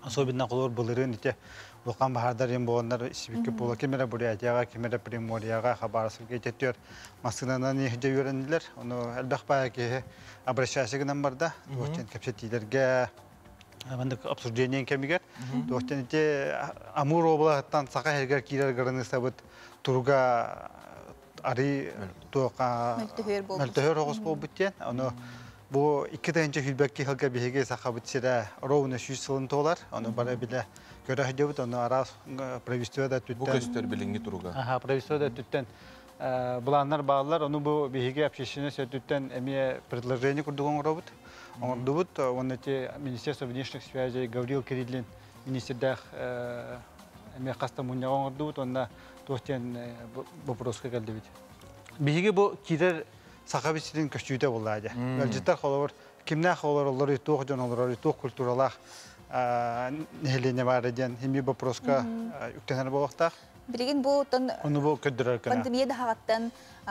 Особенно холобур былырыын ити улахан баһаардар иһин буоланнар сибикки буола ким эрэ Бурятияҕа, ким эрэ Приморьеҕа, Хабаровскайга ити массыынанан иһдьэ үөрэннилэр. Ону элбэх баайа киһи обращайся гынан барда. Туох диэн кэпсэтиилэргэ маннык обсуждение кэмигэр туохтан ити Амур облаһыттан Саха сиригэр киирэр границабыт туруга арый туоха мөлтөһөр оҕус буолбут диэн. Ону бу 2022 сылга биһиги Сахабыт сирэ ровно 100 сылын туолар. Ону бары билэ көрө сылдьабыт. Ону араас правительство да өттүттэн. Бу көстөр билиҥҥи туруга. Аха, правительство да өттүттэн былааннар бааллар. Ону бу биһиги общественность өттүттэн эмиэ предложение курдук оҥоробут. Оҥордубут. Уонна ити Министерство внешних связей Гаврил Кириллин министрдээх Эми хаста мунньаҕа оҥордубут уонна туох диэн боппуруоска кэллибит. Биһиги бу киирэр Саха сирин көстүүтэ буолла дьэ. Ыалдьыттар холобур кимнээх олороллоруй, туох дьон олороруй, туох культуралаах нэһилиэнньэ баара диэн химия боппуруоска үктэнэр буолуохтаах. Билигин бу оттон Ону бу көрдөрөр кына. Пандемия да хаҕаттан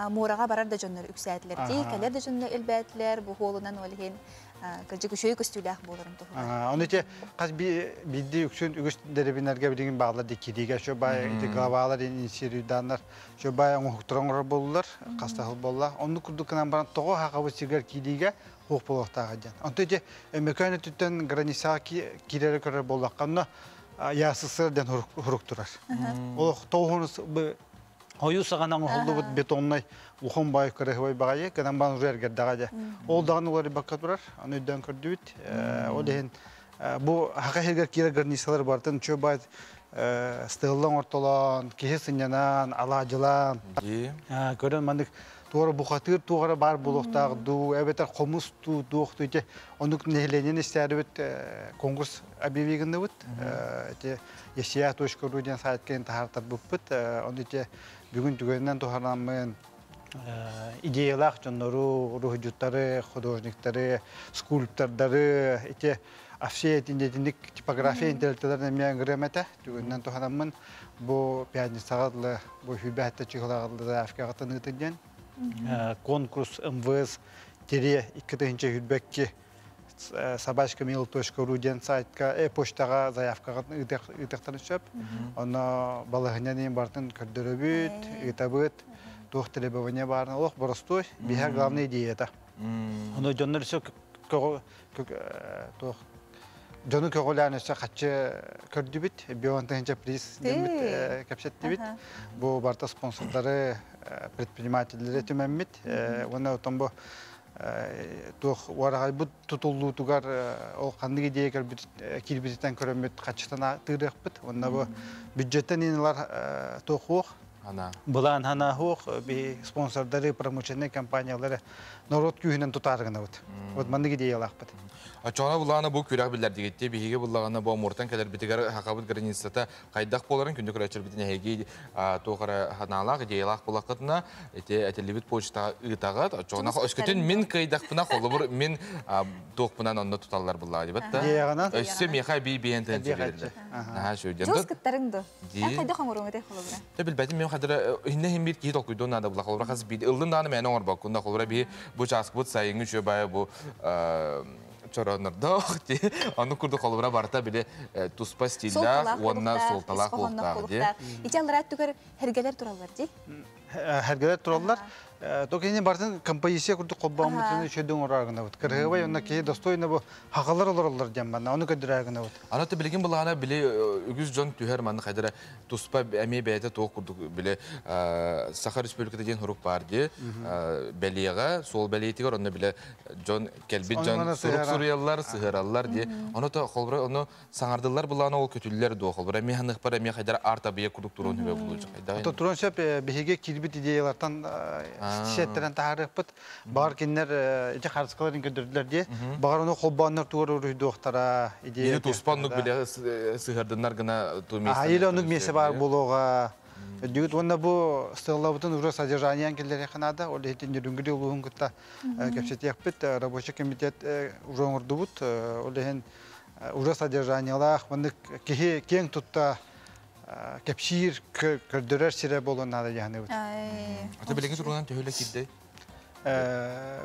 муораҕа барар да дьоннор үксээтилэр дии, кэлэр да дьоннор элбээтилэр, бу хуолунан ол иһин кырдьык үчүгэй көстүүлээх буоларын туһугар. Ону ити хас биирдии үксүн үгүс дэриэбинэлэргэ билигин бааллар дии кириигэ шо бай ити главалар инициируйдааннар шо бай оҥоһуктары оҥорор буоллулар, хастаһыл буолла. Оннук курдук гынан баран тоҕо хахабыт сиргэр киириигэ хуох буолуохтааҕа диэн. Онто ити Өймөкөөн өттүттэн границаҕа киирэри көрөр буоллахха, онно ЯССР диэн хурук турар. Ол тоҕуһун Хойуу саҕана оҥоһуллубут бетоннай ухон баай кырыһыбай баҕайы, гынан баран уже эргэрдэҕэ дьэ. Ол даҕаны уларыйбакка турар, аны өйдөөн көрдүбүт. Ол иһин бу хака иһигэр киирэр границалар барытын үчүгэй баай стелла оҥортолоон, киһи сынньанан, алаадьылаан, көрөн маннык туора бухатыыр туох эрэ баар буолуохтаах дуу, эбэтэр хомус дуу, туох дуу ити оннук нэһилиэнньэни истээрибит конкурс объяви гынныбыт. Ити Есия.ру диэн сайтка таһаартарбыппыт. Ону ити бүгүн түгэнинэн туһанаммын идеялаах дьоннору, уруһуйдьуттары, художниктары, скульптордары, ити все итинник типография интеллектелерин эмиэ ыҥырыам этэ. Түгэнинэн туһанаммын бу пятницаҕа дылы, бу сүүрбэһэттэ чыһылаҕа дылы заявкаҕытын ыытын диэн конкурс МВС тире 2022 собачкamail.ru диэн сайтка э-почтаҕа заявкаҕытын ыытыахтарын сөп. Онно балаһынньан барытын көрдөрөбүт, ыытабыт, туох требование баарын олох боростуой, биһэ главная идеята. Ону дьоннор өссө туох дьону көҕүлээн өссө хаччы көрдүбүт, 50 приз диэммит кэпсэттибит. Бу барыта спонсордары, предпринимателлэри түмэммит. Уонна отон бу туох уораҕайбыт тутуллуутугар ол ханнык идея киирбититтэн көрөммүт хаччытан тыырыахпыт. Уонна бу бюджеттен инилар туох уох былаан ханаахуох би спонсордары, промышленный компаниялары норуот күүһүнэн тутаарыгынабыт. Вот маннык идеялаахпыт. Очоҕуна буллаҕына бу күрэх биллэрдигитти биһиги буллаҕына бу Амуртан кэлэрбитигэр хахабыт границата хайдах буоларын күндү көрөөччүлэрбитин эһиги туох эрэ ханаалаах идеялаах булаххытына ити этиллибит почтаҕа ыытаҕыт. Очоҕуна өскөтүн мин кыайдахпына холобур мин туохпунан онно туталлар буллаҕа дибит да. Өссө миэхэ эбии биэн тыһын сөбүлэллэр. Наһаа үчүгэй. Дьос кыттарыҥ ду? Эн хайдах оҥоруоҥ этэй холобура? Тэ билбэтим мен хадыра инне хим бир киһи толкуйдуон наада була холобура хас биир ыллын даҕаны мээнэ оҥорбоккун да холобура биһи бу чааскыбыт сайыҥҥы үчүгэй баайа бу чоронордоох ди оннук курдук холобура барыта били туспа стиллээх уонна суолталаах буолуохтаах ди. Ити аллараа өттүгэр хэргэлэр тураллар ди. Хэргэлэр тураллар. То кини бартын композиция курдук холбооммутун үчүгэй оҥорор гынабыт. Кырыһыбай онно киһи достойно бу хагалар олороллор диэн манна ону көдүрээр гынабыт. Аны билигин былаана били үгүс дьон түһэр манна хайдара туспа эмиэ бэйэтэ туох курдук били Саха Республиката диэн сурук баар дии бэлиэҕэ суол бэлиэтигэр онно биле дьон кэлбит дьон сурук суруйаллар сыһыараллар дии ону то холбура ону саҥардыллар былаана ол көтүллэр дуо холбура эмиэ ханыхпар эмиэ хайдара арт-абыйа курдук туруон хүбэ булуучу хайдах Турон сөп биһиги киирбит идеялартан сиэттэрэн таһаарыахпыт. Баҕар кинилэр ити харыскаларын көрдөрдүлэр дии. Баҕар ону холбооннор тугар уруһуйдуохтара идея. Или туспа оннук биле сыһардыннар гына ту место. Или оннук место баар буолуоҕа. Өйдүүгүт уонна бу стеллабытын уже содержаниеан киллэриэххэ наада. Ол иһин Нерюнгри улууһун кытта кэпсэтиэхпит. Рабочий комитет уже оҥордубут. Ол иһин уже содержаниелаах маннык киһи киэҥ тутта кэпсиир, көрдөрөр сирэ буолуон наада дьаһаныбыт. Ата билиҥҥи туругунан төһөлө киирдэй?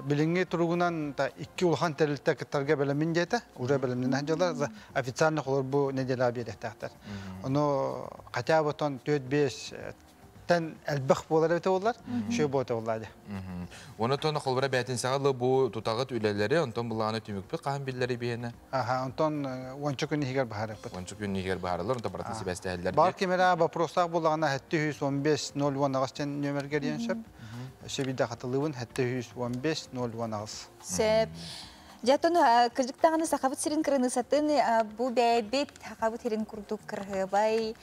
Билиҥҥи туругунан икки улахан тэрилтэ кыттарга бэлэммин диэтэ. Уже бэлэмнэнэн дьалар официально холор бу неделя биэриэхтээхтэр. Ону хотя бы тон 4-5 тэн элбэх буолар эбитэ буоллар, үчүгэй буолта буоллаа дии. Уонна тон холбура бээтинсэҕэ бу тутаҕыт үлэлэри, онтон былааны түмүкпүт хаһан биллэри биһиэнэ? Аха, онтон уонча күн иһигэр баһарыппыт. Уонча күн иһигэр баһарылар, онтон барытын сибээстэһэллэр. Бар кимэрэ вопростаах буоллаҕына 715 018 диэн нүөмэргэ диэн сөп. Өссө биирдэ хатылыыбын 715 018. Сөп. Дьэ, оттон кырдьык даҕаны Сахабыт сирин кырыныысатын бу бэйэбит Сахабыт сирин курдук кыраһыабай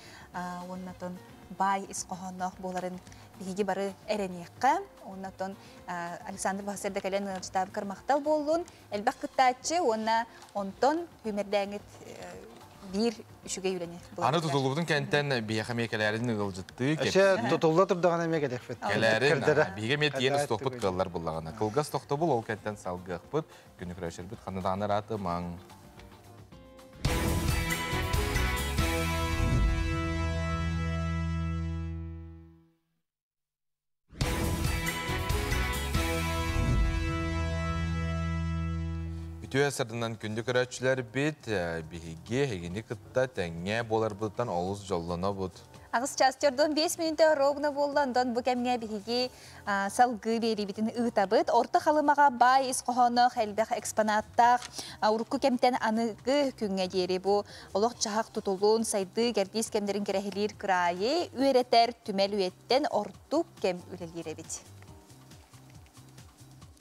уонна оттон баай ис хоһоонноох буоларын биһиги бары эрэниэххэ. Уонна оттон Александр Бахасырда кэлэн ыалдьытаабыккар махтал буоллун. Элбэх кыттааччы уонна онтон сүүмэрдээҥҥит биир үчүгэй үлэни. Аны тутуллубутун кэнтэн биһиэхэ эмиэ кэлээрин ыалдьыттыы. Өссө тутулла турдаҕына эмиэ кэлиэхпит. Кэлээрин, биһиги эмиэ тиийэн устуохпут кыаллар буллаҕына. Кылгас тохтобул ол кэнтэн салгыахпыт. Күнү көрөшөрбүт ханна даҕаны ыраатымаҥ. Үтүө сырдынан күндү көрөөччүлэрбит, биһиги эһигини кытта тэҥҥэ буоларбытыттан олус дьоллонобут. Аҕыс час төрдөн 5 мүнүүтэ ровно буолла, онтон бу кэмҥэ биһиги салгыы биэриибитин ыытабыт. Орто Халымаҕа баай ис хоһоонноох элбэх экспонаттаах урукку кэмтэн аныгы күҥҥэ диэри бу олох-дьаһах тутулун, сайдыы кэрдиис кэмнэрин кэрэһилиир кыраайы үөрэтэр түмэл үйэттэн ордук кэм үлэлиир эбит.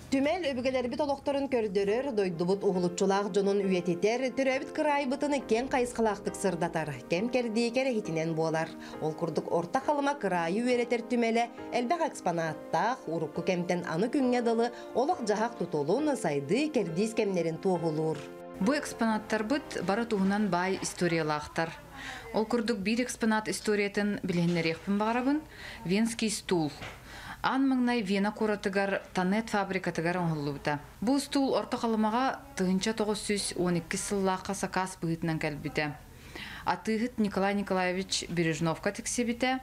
Түмэл өбүгэлэрбит олохторун көрдөрөр, дойдубут уһулуччулаах дьонун үйэтитэр, төрөөбүт кыраайбытын киэҥ хайысхалаахтык сырдатар, кэм-кэрдии кэрэһитинэн буолар. Ол курдук Орто Халыма кыраайы үөрэтэр түмэлэ элбэх экспонаттаах, урукку кэмтэн аны күҥҥэ дылы олох-дьаһах тутулун, сайдыы кэрдиис кэмнэрин туоһулуур. Бу экспонаттарбыт бары туһунан баай историялаахтар. Ол курдук биир экспонат историятын билиһиннэриэхпин баҕарабын. Венский стул. Аан маҥнай Вена куоратыгар Танет фабрикатыгар оҥоһуллубута. Бу устуул Орто Халымаҕа 1912 сыллаахха сакаас быһыытынан кэлбитэ. Атыыһыт Николай Николаевич Бережновка тиксибитэ.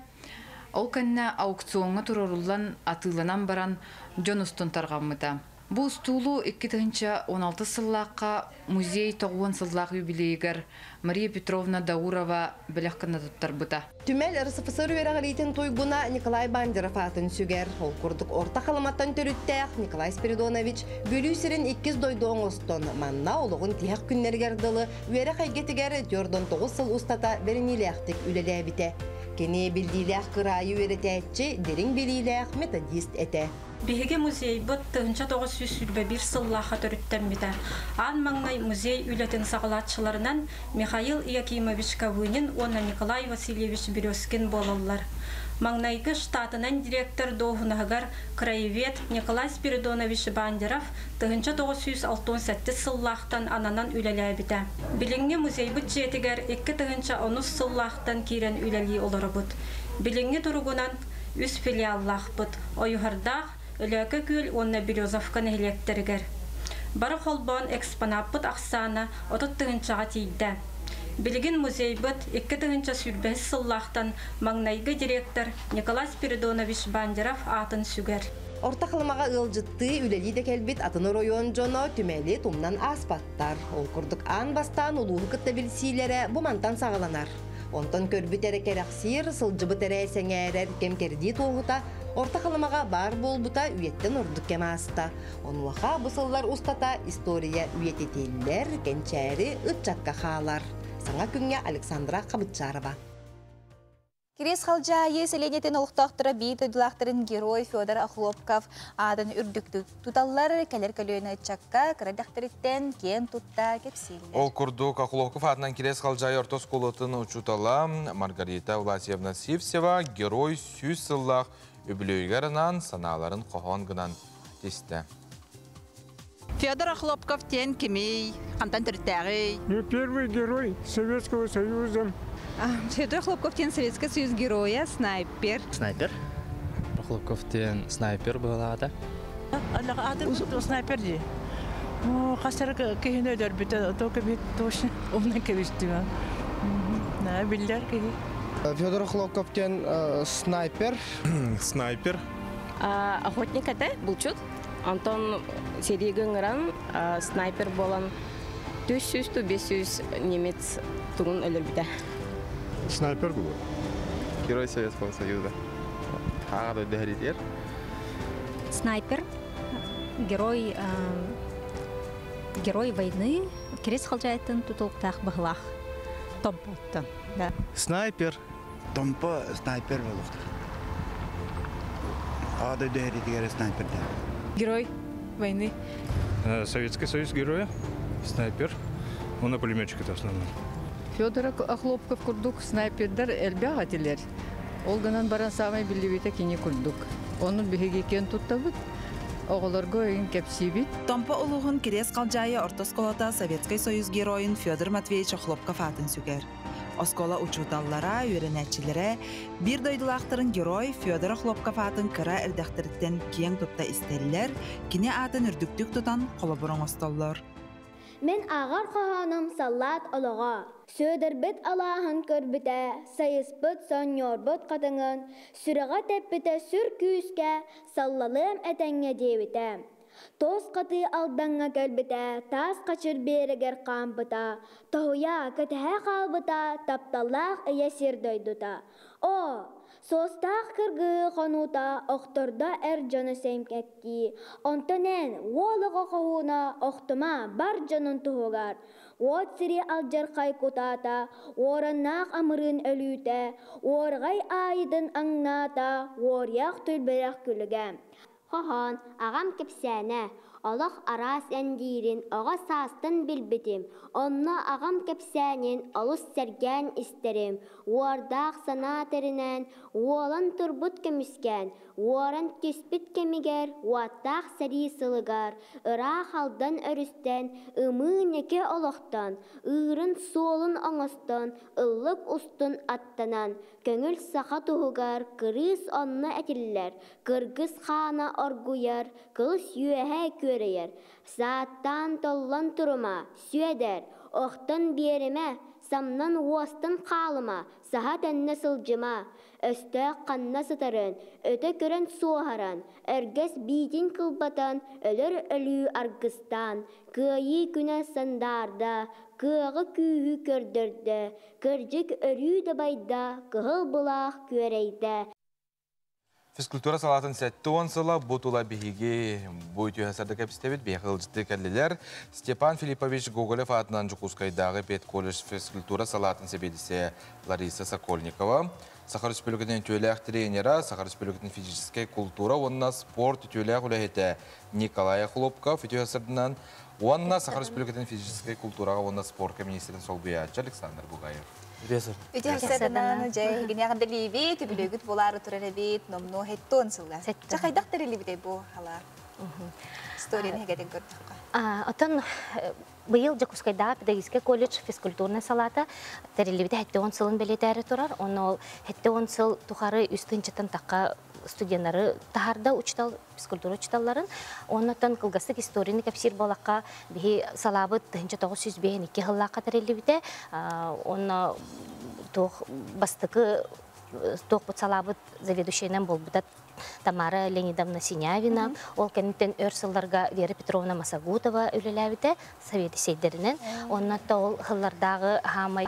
Ол кэннэ аукциоҥҥа туруоруллан атыыланан баран дьон устун тарҕаммыта. Бу устуулу 2016 сыллаахха музей 90 сыллаах юбилейыгар Мария Петровна Даурова бэлэх гына туттарбыта. Түмэл РСФСР үөрэҕириитин туйгуна Николай Бандеров аатын сүгэр. Ол курдук Орто Халыматтан төрүттээх Николай Спиридонович Бүлүү сирин иккис дойду оҥостон, манна олоҕун тиһэх күннэригэр дылы үөрэх эйгэтигэр 49 сыл устата бэриниилээхтик үлэлээбитэ. Кини биллиилээх кыраайы үөрэтээччи, дириҥ билиилээх методист этэ. Биһиги музейбыт 1921 сыллаахха төрүттэммитэ. Аан маҥнай музей үлэтин саҕалааччыларынан Михаил Якимович Ковынин уонна Николай Васильевич Березкин буолаллар. Маҥнайгы штатынан директор дуоһунаһыгар краевед Николай Спиридонович Бандеров 1967 сыллаахтан ананан үлэлээбитэ. Билиҥҥи музейбыт дьиэтигэр 2010 сыллаахтан киирэн үлэлии олоробут. Билиҥҥи туругунан үс филиаллаахпыт, Ойуһардаах, Өлөөкө Күөл уонна Березовка нэһилиэктэригэр. Бары холбоон экспонаппыт ахсаана 30 тыһыынчаҕа тиийдэ. Билигин музейбыт 2025 сыллаахтан маҥнайгы директор Николай Спиридонович Бандеров аатын сүгэр. Орто Халымаҕа ыалдьыттыы, үлэлии да кэлбит атын оройуон дьоно түмэли тумнан ааспаттар. Ол курдук аан бастаан улууһу кытта билсиилэрэ бу мантан саҕаланар. Онтон көрбүт эрэ кэрэхсиир, сылдьыбыт эрэ сэҥээрэр кэм-кэрдии туоһута Орто Халымаҕа баар буолбута үйэттэн ордук кэм ааста. Онуоха бу сыллар устата история үйэтитиллэр, кэнчээри ыччакка хаалар. Саҥа күҥҥэ Александра Хабытчарова. Кириэс Халдьаайы сэлиэнньэтин олохтоохторо биир дойдулаахтарын герой Федор Охлопков аатын үрдүктүк туталлар, кэлэр көлүөнэ ыччакка кыра дэхтэриттэн киэн тутта кэпсииллэр. Ол курдук, Охлопков аатынан Кириэс Халдьаайы орто оскуолатын учуутала Маргарита Власьевна Сивцева герой 100 сыллаах үбүлүөйүгэр анаан санааларын хоһоон гынан тистэ. Федор Охлопков диэн кимий? Хантан төрүттээҕий? Первый герой Советского Союза. Федор Хлопков диэн Советский Союз геройа, снайпер. Снайпер. Хлопков диэн снайпер быһалаата. Атын снайпер дии. Хасар киһини өлөрбүтэ, только бит точно умнан кэбистим. Биллэр киһи. Федор Хлопков диэн снайпер. Снайпер. Охотник этэ, булчут. Онтон сэриигэ ыҥыран снайпер буолан 400-500 немец тугун өлөрбүтэ. Снайпер был. Герой Советского Союза. Аҕа дэһэритер. Снайпер, герой, герой войны, Кириэс Халдьаайыттан тутулуктаах быһылаах Томпоттон. Да. Снайпер. Томпо снайпер болуқтар. Аҕа дэһэритигэр снайпер да. Герой войны. Советский Союз героя, снайпер. Он на пулеметчик это основном. Федор Охлопков курдук снайпердар элбэх этилэр. Ол гынан баран саамай биллибитэ кини курдук. Ону биһиги киэн туттабыт. Оҕолорго өйүн кэпсиибит. Томпо улууһун Кириэс Халдьаайы орто оскуолата Советскай Союз геройун Федор Матвеевич Охлопков аатын сүгэр. Оскуола учууталлара, үөрэнээччилэрэ биир дойдулаахтарын герой Федор Охлопков аатын кыра эрдэхтэриттэн киэҥ тутта истэллэр, кини аатын үрдүктүк тутан холобур оҥостоллор. Мин ааҕар хоһоонум саллаат олоҕо. Сүөдэрбит алааһын көрбүтэ, сайыспыт сонньуорбут хатыҥын, сүрэҕэ тэппитэ сүр күүскэ, саллалыам этэҥҥэ диэбитэ. Туос хатыы Алдаҥҥа кэлбитэ, таас хачыр биэрэгэр хаампыта, тоһуйа, кэтэһэ хаалбыта тапталлаах ийэ сир дойдута. Оо, суостаах кыргыы хонуута охтордо эр дьону сэҥкэктии, онтон эн, уол оҕо хоһууна, охтума бар дьонун туһугар. Уот сири алдьархай кутаата, уораннаах амырыын өлүүтэ, уорҕай аайытын аҥнаата, уоруйах түлбэрэх күлүгэ. Хоһоон, аҕам кэпсээнэ, олох араас эндиирин оҕо саастан билбитим, онно аҕам кэпсээнин олус сэргээн истэрим, уордаах санаа тэринэн, уолан турбут көмүскээн, уоран түспүт кэмигэр уоттаах сэрии сылыгар, ыраах Алдан өрүстэн, ымыы-ньэкэ олохтон, ыырын суолун оҥостон, ыллык устун аттанан, көҥүл саха туһугар кырыыс онно этиллэр, Кыргыс хаана оргуйар, кылыс үөһэ күөрэйэр. Сааттаан толлон турума, Сүөдэр, охтон биэримэ, самнан уостан хаалыма, саһа тэннэ сылдьыма. Өстөөх ханна сытарын, өтө көрөн суоһаран, өргөс биитин кылбатан, өлөр өлүү аргыстаан, кыайыы күнэ сандаарда, кыаҕы күүһү көрдөрдө, кырдьык өрүү дабайда, кыһыл былаах күөрэйдэ. Физкультура салаатын 70 сыла бу тула биһиги бу үтүө сарда кэпсэтэбит биһиэхэ ыалдьыттыы кэллилэр. Степан Филиппович Гоголев аатынан Дьокуускайдааҕы педколледж физкультура салаатын сэбиэдиссэйэ Лариса Сокольникова, Саха Республикатын үтүөлээх тренера, Саха Республикатын физическэй култуура уонна спорт үтүөлээх үлэһитэ Николай Охлопков үтүө сырдынан уонна Саха Республикатын физическэй култуураҕа уонна спорка министрин солбуйааччы Александр Бугаев. Үтүө сарсыарданан дьэ гинэҕэрдэлиибит, үбүлүөйгүт буолаары турар эбит, номнуо хеттуон сылла. Дьэ хайдах тэриллибитэй бу хала историяны хэгэтин көрдөххө? Отон быйыл Дьокуускайдааҕы педагогическай колледж физкультурнай салаата тэриллибитэ 70 сылын бэлиэтээри турар. Онно ол 70 сыл тухары үс тыһыынчаттан тахха студеннары таһаарда учутал физкультура учуталларын. Оннуттан кылгастык историяны кэпсиир буолахха биһи салаабыт 1952 сыллаахха тэриллибитэ. Онно туох бастакы туохпут салаабыт заведующайынан буолбута Тамара Леонидовна Синявина. Ол кэнниттэн өр сылларга Вера Петровна Масагутова үлэлээбитэ сэбиэдиссэйдэринэн. Онно ол сыллардааҕы хаамай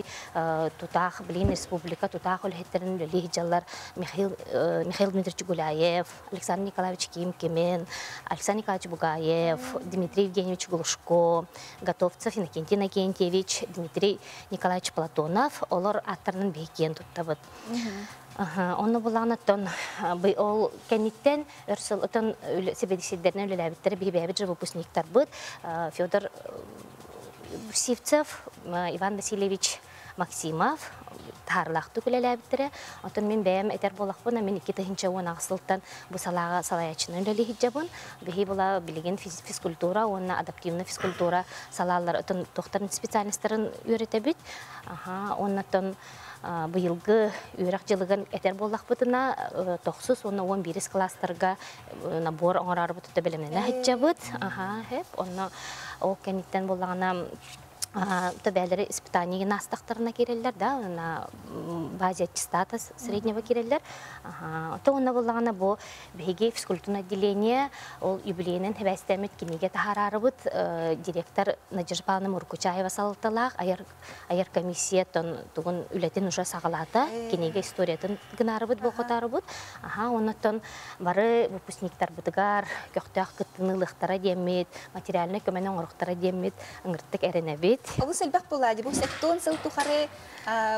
тутаах, билигин республика тутаах үлэһиттэрин үлэлии сылдьаллар Михаил, Михаил Дмитриевич Гуляев, Александр Николаевич Ким-Кимин, Александр Николаевич Бугаев, Дмитрий Евгеньевич Глушко, Готовцев Иннокентий Иннокентьевич, Дмитрий Николаевич Платонов олор ааттарынан биһи киэн туттабыт. Онно булаанаттан ол кэнниттэн өр сыл отон сэбиэдиссэйдэринэн үлэлээбиттэрэ биһи бэйэбит же выпускниктарбыт Федор Сивцев, Иван Васильевич Максимов таһаарылаахтык үлэлээбиттэрэ. Оттон мин бэйэм этэр буоллахпына, мин 2018 сылтан бу салааҕа салайааччынан үлэлии сылдьабын. Биһи була билигин физкультура уонна адаптивная физкультура салаалар отон туохтарын специальностарын үөрэтэбит. Аха, оннотон быйылгы үөрэх дьылыгын этэр буоллахпытына, тохсус уонна 11 кылаастарга набор оҥорорбут бэлэмнэнэ сылдьабыт. Аха, хеп. Онно ол кэнниттэн буоллаҕына төбөлөрү испытаниегин аастахтарына киирэллэр да на базе аттестата среднего киирэллэр. Ото онно буллаҕына бу биһиги физкультурное отделение ол юбилейинэн хэбээстэммит кинигэ таһаарарыбыт директор Надежда Павловна Муркучаева салалталаах айар айар комиссия тугун үлэтин уже саҕалаата кинигэ историятын гынаарыбыт болхотаарыбыт. Аха оннотон бары Олус элбэх буолаа бу сектон сыл тухары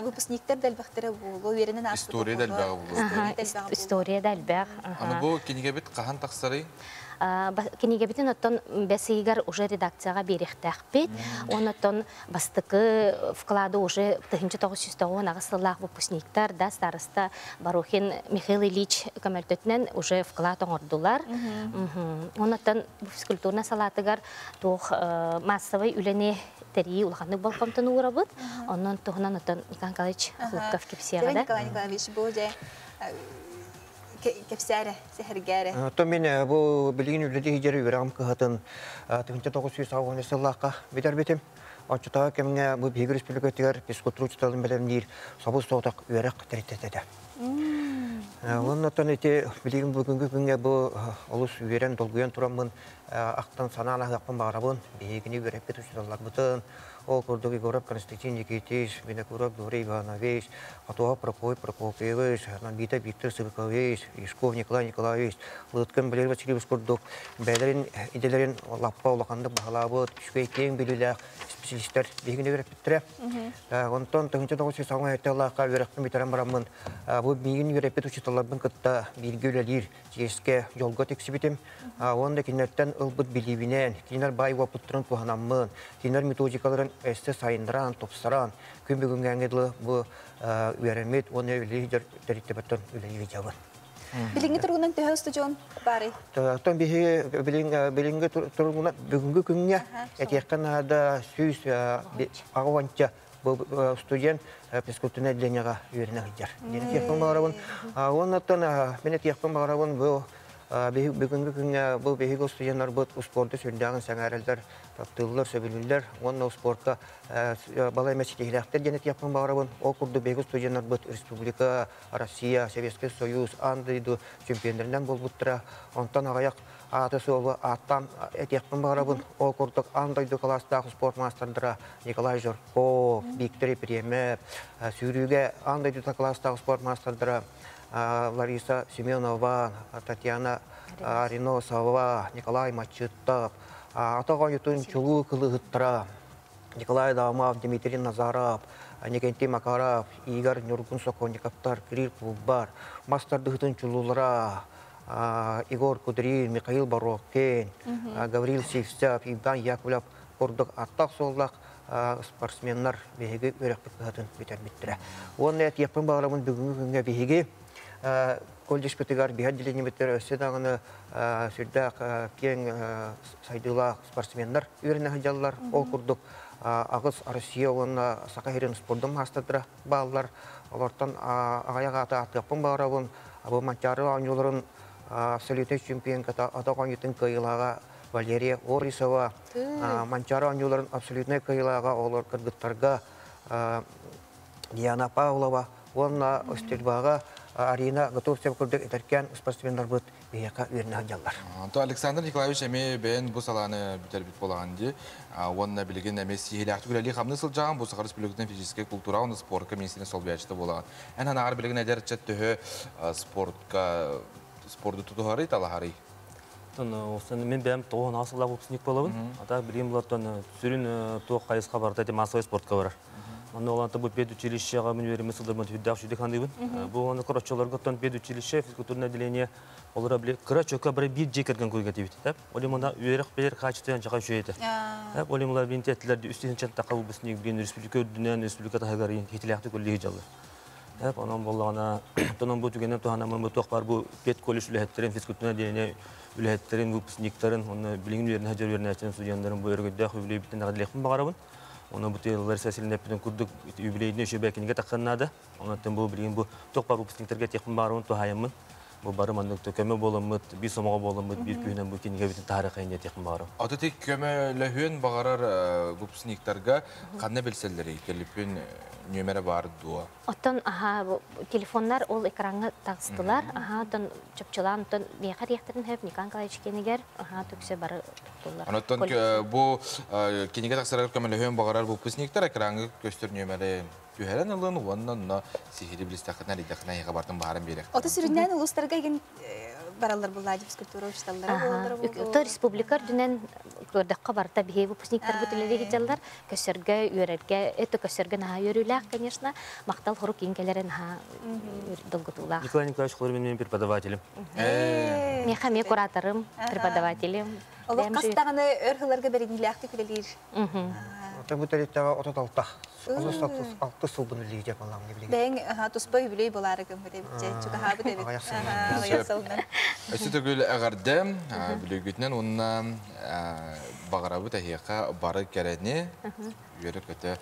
выпускниктар да элбэхтэрэ буолуо, үөрэнэн ааспыт История да элбэҕэ буолуо. История да элбэх. Аны бу кинигэбит хаһан тахсарый? Кинигэбитин оттон бэс ыйыгар уже редакцияҕа биэриэхтээхпит. Онон бастакы вклады уже 1998 сыллаах выпускниктар да староста Барухин Михаил Ильич көмөлтөтүнэн уже вклад оҥордулар. Онон физкультурна салаатыгар туох массовый үлэни тэрийии улаханнык болҕомтону уурабыт. Онон туһунан оттон Николай Николаевич Хлопков кэпсиэҕэ да. Николай Николаевич, бу дьэ кэпсээрэ, сэһэргээрэ. Оттон мин бу билигин үлэлии сылдьар үөрэҕим кыһатын 1980 сыллаахха бүтэрбитим. Оччотооҕу кэмҥэ бу биһиги республикатыгар физкультура учууталын бэлэмниир собус соҕотох үөрэх тэрилтэтэ этэ. Оннуттан ити билигин бүгүҥҥү күҥҥэ бу олус үөрэн, долгуйан тураммын ахтан санаан аһыахпын баҕарабын. Биһигини үөрэппит учууталларбытын, ол курдук Егоров Константин Никитич, Винокуров Григорий Иванович, Хотуоһа Прокопий Прокопьевич, Набита Виктор Сыркович, Юшков Николай Николаевич, Лыткин Валерий Васильевич курдук бэйэлэрин идэлэрин лаппа улаханнык баһылаабыт, үчүгэй киэҥ билиилээх специалистар биһигини үөрэппиттэрэ. Онтон 1997 сыллаахха үөрэхпин бүтэрэн бараммын, бу миигин үөрэппит учууталларбын кытта бииргэ үлэлиир чиэскэ, дьолго тиксибитим. Уонна кинилэртэн ылбыт билиибинэн, кинилэр баай уопуттарын туһанаммын, кинилэр методикаларын өссө сайыннаран, тупсаран, күн бүгүҥҥээҥҥэ дылы бу үөрэммит уонна үлэлии сылдьар тэрилтэбиттэн үлэлии сылдьабын. Билиҥҥи туругунан төһө устудьуон баарый? Оттон биһиги билиҥҥи туругунан бүгүҥҥү күҥҥэ этиэххэ наада 180 бу студент физкультурнай отделениеҕа үөрэнэ сылдьар. Диэн этиэхпин баҕарабын. Уоннаттан мин этиэхпин баҕарабын бу бүгүҥҥү күҥҥэ бу биһиги студеннарбыт успуорду сүрдээҕин сэҥээрэллэр, таптыыллар, сөбүлүүллэр уонна успуорка балай эмэ ситиһиилээхтэр диэн этиэхпин баҕарабын. Ол курдук биһиги студеннарбыт республика, Россия, Советский Союз, аан дойду чемпионнарынан буолбуттара. Онтон аҕыйах ааты-суолу ааттаан этиэхпин баҕарабын. Ол курдук аан дойду кылаастаах спорт маастардара Николай Жирков, Виктор Епремов, сүүрүүгэ аан дойду кылаастаах спорт маастардара Лариса Семенова, Татьяна Ариносова, Николай Мачыттов, атах оонньуутун чулуу кылыыһыттара Николай Адамов, Дмитрий Назаров, Никентий Макаров, Игорь Ньургун Сокольниковтар, Кирилл Кулбар, мас тардыһыытын чулуулара Егор Кудрин, Михаил Борокин, Гаврил Сивцев, Иван Яковлев курдук аттаах-суоллаах спортсменнар биһиги үөрэхпит кыһатын бүтэрбиттэрэ. Уонна этиэхпин баҕарабын бүгүҥҥү күҥҥэ биһиги колледжпытыгар биһи отделениебытыгар өссө даҕаны сүрдээх киэҥ сайдыылаах спортсменнар үөрэнэ сылдьаллар. Ол курдук аҕыс Россия уонна Саха сирин спордун маастардара бааллар. Олортон аҕыйах ааты ааттыахпын баҕарабын. Бу Манчаары оонньууларын абсолютнай чемпионката атах оонньуутун кыайыылааҕа Валерия Орисова, Манчаары оонньууларын абсолютнай кыайыылааҕа оҕолор кыргыттарга Диана Павлова уонна стрельбаҕа Арина Готовцева курдук эдэркээн спортсменнарбыт биһиэхэ үөрэнэ сылдьаллар. Онто Александр Николаевич эмиэ бэйэн бу салааны бүтэрбит буолаҕын дии. Уонна билигин эмиэ сиһилээхтик үлэлии-хамныы сылдьаҕын, бу Саха Республикатын физическэй култуураҕа уонна спортка министрин солбуйааччыта буолаҕын. Эн санааҕар билигин эдэр ыччат төһө спортка спорду тутуһарый, талаһарый? Оттон мин бэйэм 98 сыллаах выпускник буолабын. Ата билигин булаттан сүрүн туох хайысха барыта ити массовай спортка барар. Онно оланта бу педучилищеҕа мин үөрэммит сылларбын сүрдээх үчүгэй саныыбын. Бу оны корочолорго оттон педучилище, физкультурное отделение олора били кыра чөкө бары биир дьиэ кэргэн курга тибит. Ол имана үөрэх билэр хаачыстыбан жака үчүгэй этэ. Ол ималар бин тиэттилэр үс тыһыынчан тақа выпускник билин республика үрдүнэн республика таһыгар хитилээхтик үллиһи дьаллар. Онон боллаҕына, онон бу түгэнэн туһанаммын бу туох баар бу педколледж үлэһиттэрин, физкультурное отделение үлэһиттэрин, выпускниктарын, онно билигин үөрэнэ сылдьар үөрэнээччилэрин, студеннарын бу өрөгөйдөөх үбүлүөйбүтүн эҕэрдэлиэхпин баҕарабын. Онон бу Лариса Васильевна эппитин курдук юбилейный үчүгэй кинигэ тахсан наада. Онон бу билигин бу туох баар выпускниктарга этиэхпин баҕарабын туһаайаммын. Бу бары маннык көмө буоламмыт, биир сомоҕо буоламмыт, биир күүһүнэн бу кинигэбитин таһаарыахайын диэтиэхпин баҕарабын. Ото ти көмөлөһүөн баҕарар выпускниктарга ханна билсэллэрий? Төлөпүөн нүөмэрэ баар дуо? Оттон аха бу телефоннар ол экраҥҥа таҕыстылар. Аха оттон чопчулаан оттон миэхэ диэхтэрин сөп Николай Николаевич киэнигэр аха түксэ бары туттуллар. Онтон бу кинигэ тахсарыгар көмөлөһүөн баҕарар выпускниктар экраҥҥа көстөр нүөмэри түһэрэн ылын уонна онно сиһили билистэххитинэ, илийдэххитинэ эһиэхэ бартын баһарын биэриэхтэрэ. Ото сүрүннээн улуустарга игин бараллар буллаадьы физкультура учууталлара буолаллара буолуо. То республика үрдүнэн көрдөххө барыта биһиги выпускниктарбыт үлэлии сылдьаллар. Көссөргө, үөрэргэ, это көссөргө наһаа үөрүүлээх, конечно. Махтал хорук киин кэлэрэ наһаа долгутуулаах. Николай Николаевич Хлорин мен преподавателем. Миэхэ эмиэ кураторым, преподавателем. Олох хас даҕаны өр сылларга бэриниилээхтик үлэлиир. Бу тэрилтэҕэ 36 36 сылбын үлэлиир буоллаҕым билигин. Бэйэҥ туспа үбүлүөй буолаары гыммыт эбит дьэ, чугаһаабыт эбит. Аҕыйах сылынан. Өссө төгүл эҕэрдэ бүлүүгүтүнэн уонна баҕарабыт эһиэхэ бары кэрэни, үөрэ-көтө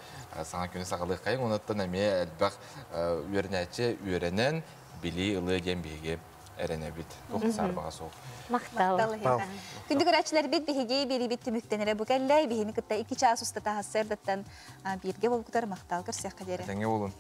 саҥа күнү саҕалыаххайыҥ. Онуттан эмиэ элбэх үөрэнээччи үөрэнэн билии ылыа диэн биһиги эрэнэбит. Туох да саарбаҕа суох. Махтал. Күндү көрөөччүлэрбит биһиги биэрибит түмүктэнэрэ бу кэллэ. Биһини кытта 2 чаас устата сарсыардаттан бииргэ болбутар махтал көрсүөххэ диэри. Этэҥҥэ буолун.